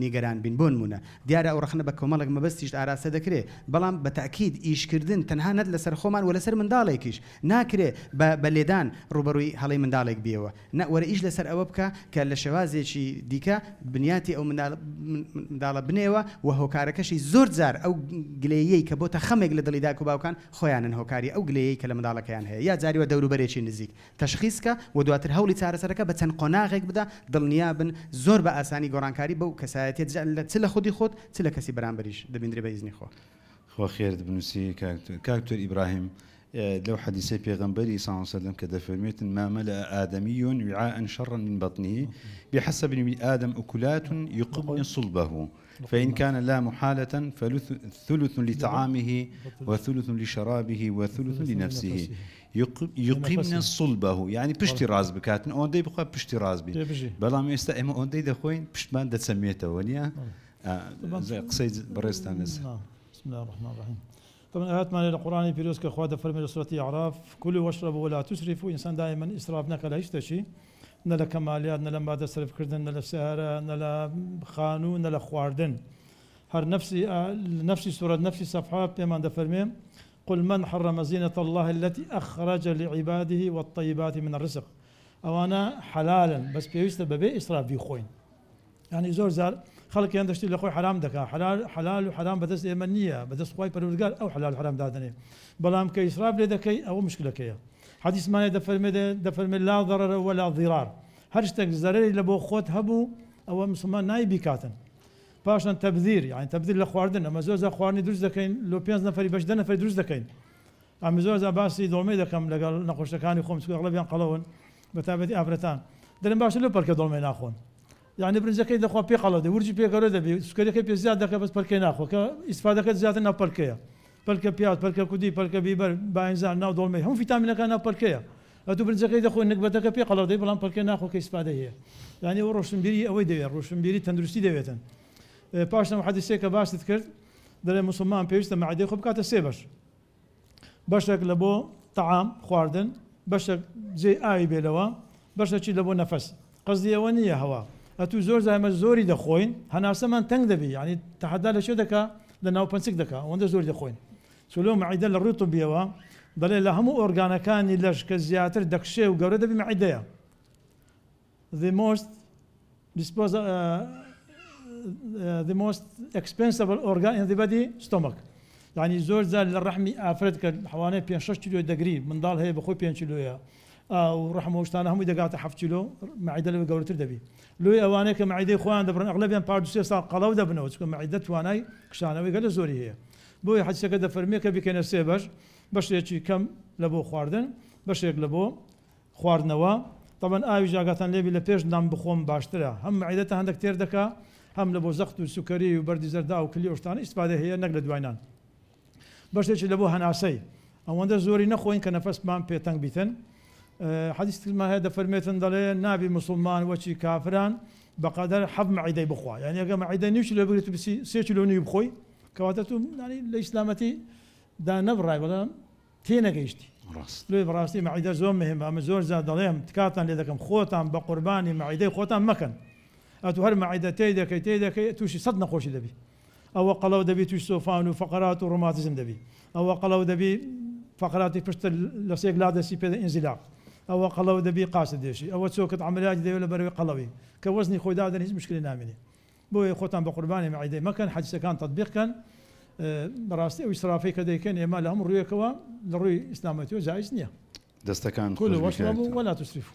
نیگەران بین بۆ نموونە دیارە ئەو ڕەخنە بە کۆمەڵێک مەبەستیش ئاراستە دەکرێ بەڵام بە تەئکید ئیشکردن تەنها نەت لەسەر خۆمان و لەسەر منداڵێکیش ناکرێ بە لێدان ڕووبەڕووی هەڵەی منداڵێک بیەوە نا وەرە ئیش لەسەر ئەوە بکە کە لە شێوازێکی دیکە بنیاتی ئەو منداڵە بنێوە و هۆکارەکەشی زۆر جار ئەو گلەییەی کە بۆتە خەمێک لە دڵی دایک و باوکان خۆیانن هۆکاری ئەو گلەیەی کە لە منداڵەکەیان هەیە یا جاری وا دەوروبەرێکی نزیک تەشخیس کە و دواتر هەوڵی چارەسەرەکە بە چەند قۆناغێک بدە دڵنیا بن زۆر بە ئاسانی گۆڕانکاری بەو کەسایەتیە چ لە خودی خۆت چ لە کەسی بەرامبەریش دەبیندرێ بە ئیزنی خوا. خوا خێرت بنوسی کاک دکتۆر. کاک دکتۆر ئیبراهیم. لەو حەدیسەی پێغەمبەری صلی اللە علیە وسلم کە دەفەرموێتن ما ملأ آدمی وعاء شرا من بطنه بحسب ابن آدم أکلات یقمن صلبه فإن كان لا محالة فثلث لطعامه وثلث لشرابه وثلث لنفسه یقمن صلبه یعنی پشتی ڕاست بکاتن ئەوەندەی بخوا پشتی ڕاست بی بەڵام ئێستا ئێمە ئەوەندەی دەخۆین پشتمان دەچەمێتەوە نییە قسەی بەڕێزتان لەسەر بسم الله الرحمن الرحیم طبعا ئایاتمان هەیە لە قورئانی پیرۆز کە خوا دەفەرمێ لە سورەتی ئەعراف، کلوا واشربوا ولا تسرفوا، ئینسان دائیمەن ئیسراف نەکا لە هیچ شتێکی، نە لە کەمالیات، نە لە مادە سەرف کردن، نە لە سەیارە، نە لە خانوو، نە لە خواردن. هەر نەفسی نەفسی سورەت نەفسی سەفحە پێمان دەفەرمێ، قل من حرم زینة الله التي أخرج لعباده والطیبات من الرزق، ئەوانە حەلالن بەس پێویستە بەبێ ئیسراف بیخۆین. یانی زۆر جار خەڵک هێندە شتی لە خۆی حەرام دەکا حەلال حەلال و حەرام بەدەست ئێمە نییە بەدەست خوای پەروەردگار ئەو حەلال و حەرام دادەنێ بەڵام کە ئیسراف لێ دەکەی ئەوە مشکلەکەیە حەدیسمان هەیە دەفەرمێ دەفەرمێ لا ضرر ولا ضرار هەر شتێک زەرەری لە بۆ خۆت هەبوو ئەوە مسلمان نای بیکاتن پاشان تەبذیر یانی تەبذیر لە خواردن ئەمە زۆر جار خواردنی دروست دەکەین لۆ پێنج نەفەری بەش دە نەفەری دروست دەکەین ئەمن زۆر جار باسی دۆڵمەی دەکەم لەگەڵ نەخۆشەکانی خۆم چونکە ئەغلەبیان قەڵەون بەتایبەتی ئافرەتان دەرێم باشە لۆ پەلکە دۆڵمەی ناخۆن یانی برنجەکەی دەخوا پێ قەڵەو دەبی ورجی پێ گەورە دەبی سوکەریەکەی پێ زیاد دەکە بەس پەلکەی ناخۆ کە ئیسفادەکەت زیاتر ناو پەلکەیە پەلکە پیاز پەلکە کودی پەلکە بیبەر باینجان ناو دۆڵمەی هەموو فیتامینەکان ناو پەلکەیە ئەتوو برنجەکەی دەخۆی نگبەتەکە پێ قەڵەو دەبی بەڵام پەلکەی ناخۆ کە ئیسفادەی هەیە یانی ئەوە ڕۆشنبیری ئەوەی دەوێت ڕۆشنبیری تەندروستی دەوێتن پاشان ئەو حەدیسەی کە باست کرد دەڵێ موسڵمان پێویستە مەعدەی خۆ بکاتە سێ بەش بەشێک لە بۆ تەعام، خواردن، بەشێک جێی ئاوی بێ لەوە، بەشێکی لە بۆ نەفەس. قەسدی ئەوە نییە هەوا. ئەتوو زۆر جار ئێمە زۆری دەخۆین، هەناسەمان تەنگ دەبی، یانی تەحەدا لە کوێ دەکا؟ لە ناوپەنچک دەکا، ئەوەندە زۆری دەخۆین. چونکە مەعیدە لە ڕووی طبییەوە دەڵێ لە هەموو ئۆرگانەکانی لەش کە زیاتر دەکشێ و گەورە دەبی مەعیدەیە. The most disposal the most expensible organ in the body stomach یعنی زۆر جار لە ڕەحمی ئافرەت کە حوانەیە پێ 6 کیلۆ دەگری منداڵ هەیە بەخۆی 5 کیلۆیە و ڕەحم و شتانە هەمووی دەگاتە 7 کیلۆ مەعیدە لەوە گەورەتر دەبی لۆی ئەوانەیە کە مەعیدەی خۆیان دەبڕن ئەغلەبیان پار دو سێ ساڵ قەڵەو دەبنەوە چونکە مەعیدە توانای کشانەوەی گەلە زۆری هەیە بۆیە حەدیسەکە دەفەرمێ کە بیکەینە سێ بەش بەشێکی کەم لە بۆ خواردن بەشێک لە بۆ خواردنەوە، تەبعەن ئاویش ئاگاتان لێبی لە پێش نان بخۆم باشترە هەم مەعیدەتان هەندەک تێر دەکا هەم لە بۆ زەخت و سوکەری و بەردی زەردا و کلی ئەو شتانە ئیستفادەی هەیە نەک لە دوای نان. بەشێکی لە بۆ هەناسەی ئەوەندە زۆری نەخۆین کە نەفەسمان پێ تەنگ بیتن. حەدیس ترمان هەیە دەفەرمێتن دەڵێ نابی موسڵمان وەکی کافران بەقەدەر حەف مەعیدەی بخوا یانی ئەگەر مەعیدە نیو کیلۆ بگریت و بچی سێ کیلۆ نیو بخۆی کەواتە تو لە ئیسلامەتی دانەبڕای بەڵام تێنەگەیشتی. ڕاست. لۆیە بەڕاستی مەعیدە زۆر مهمە من زۆر جار دەڵێم تکاتان لێ دەکەم خۆتان بە قوربانی مەعیدەی خۆتان مەکەن ئەتوو هەر مەعیدە تێی دەکەی تێی دەکەی تووشی سەد نەخۆشی دەبی ئەوە قەڵەو دەبی تووش سۆفان و فەقەرات و ڕۆماتیزم دەبی ئەوە قەڵەو دەبی فەقەراتی پشتت لە سێک لا دەستی پێ ئینزیلاق ئەوە قەڵەو دەبی قاچت دێشی ئەوە چۆکت عەمەلیاتی دەوێ لە بەرەوەی قەڵەوی کە وەزنی خۆی دادەنێ هیچ مشکلێ نامێنێ بۆیە خۆتان بە قوربانی مەعیدەی مەکەن حەدیسەکان تەتبیق کەن بەڕاستی ئەو ئیسرافەی کە دەیکەن ئێمە لە هەموو ڕوویەکەوە لە ڕووی ئیسلامەتیەوە جائز نییە. دەستەکانت كلوا خۆش بی کاک واشربوا تەها. ولا تسرفوا.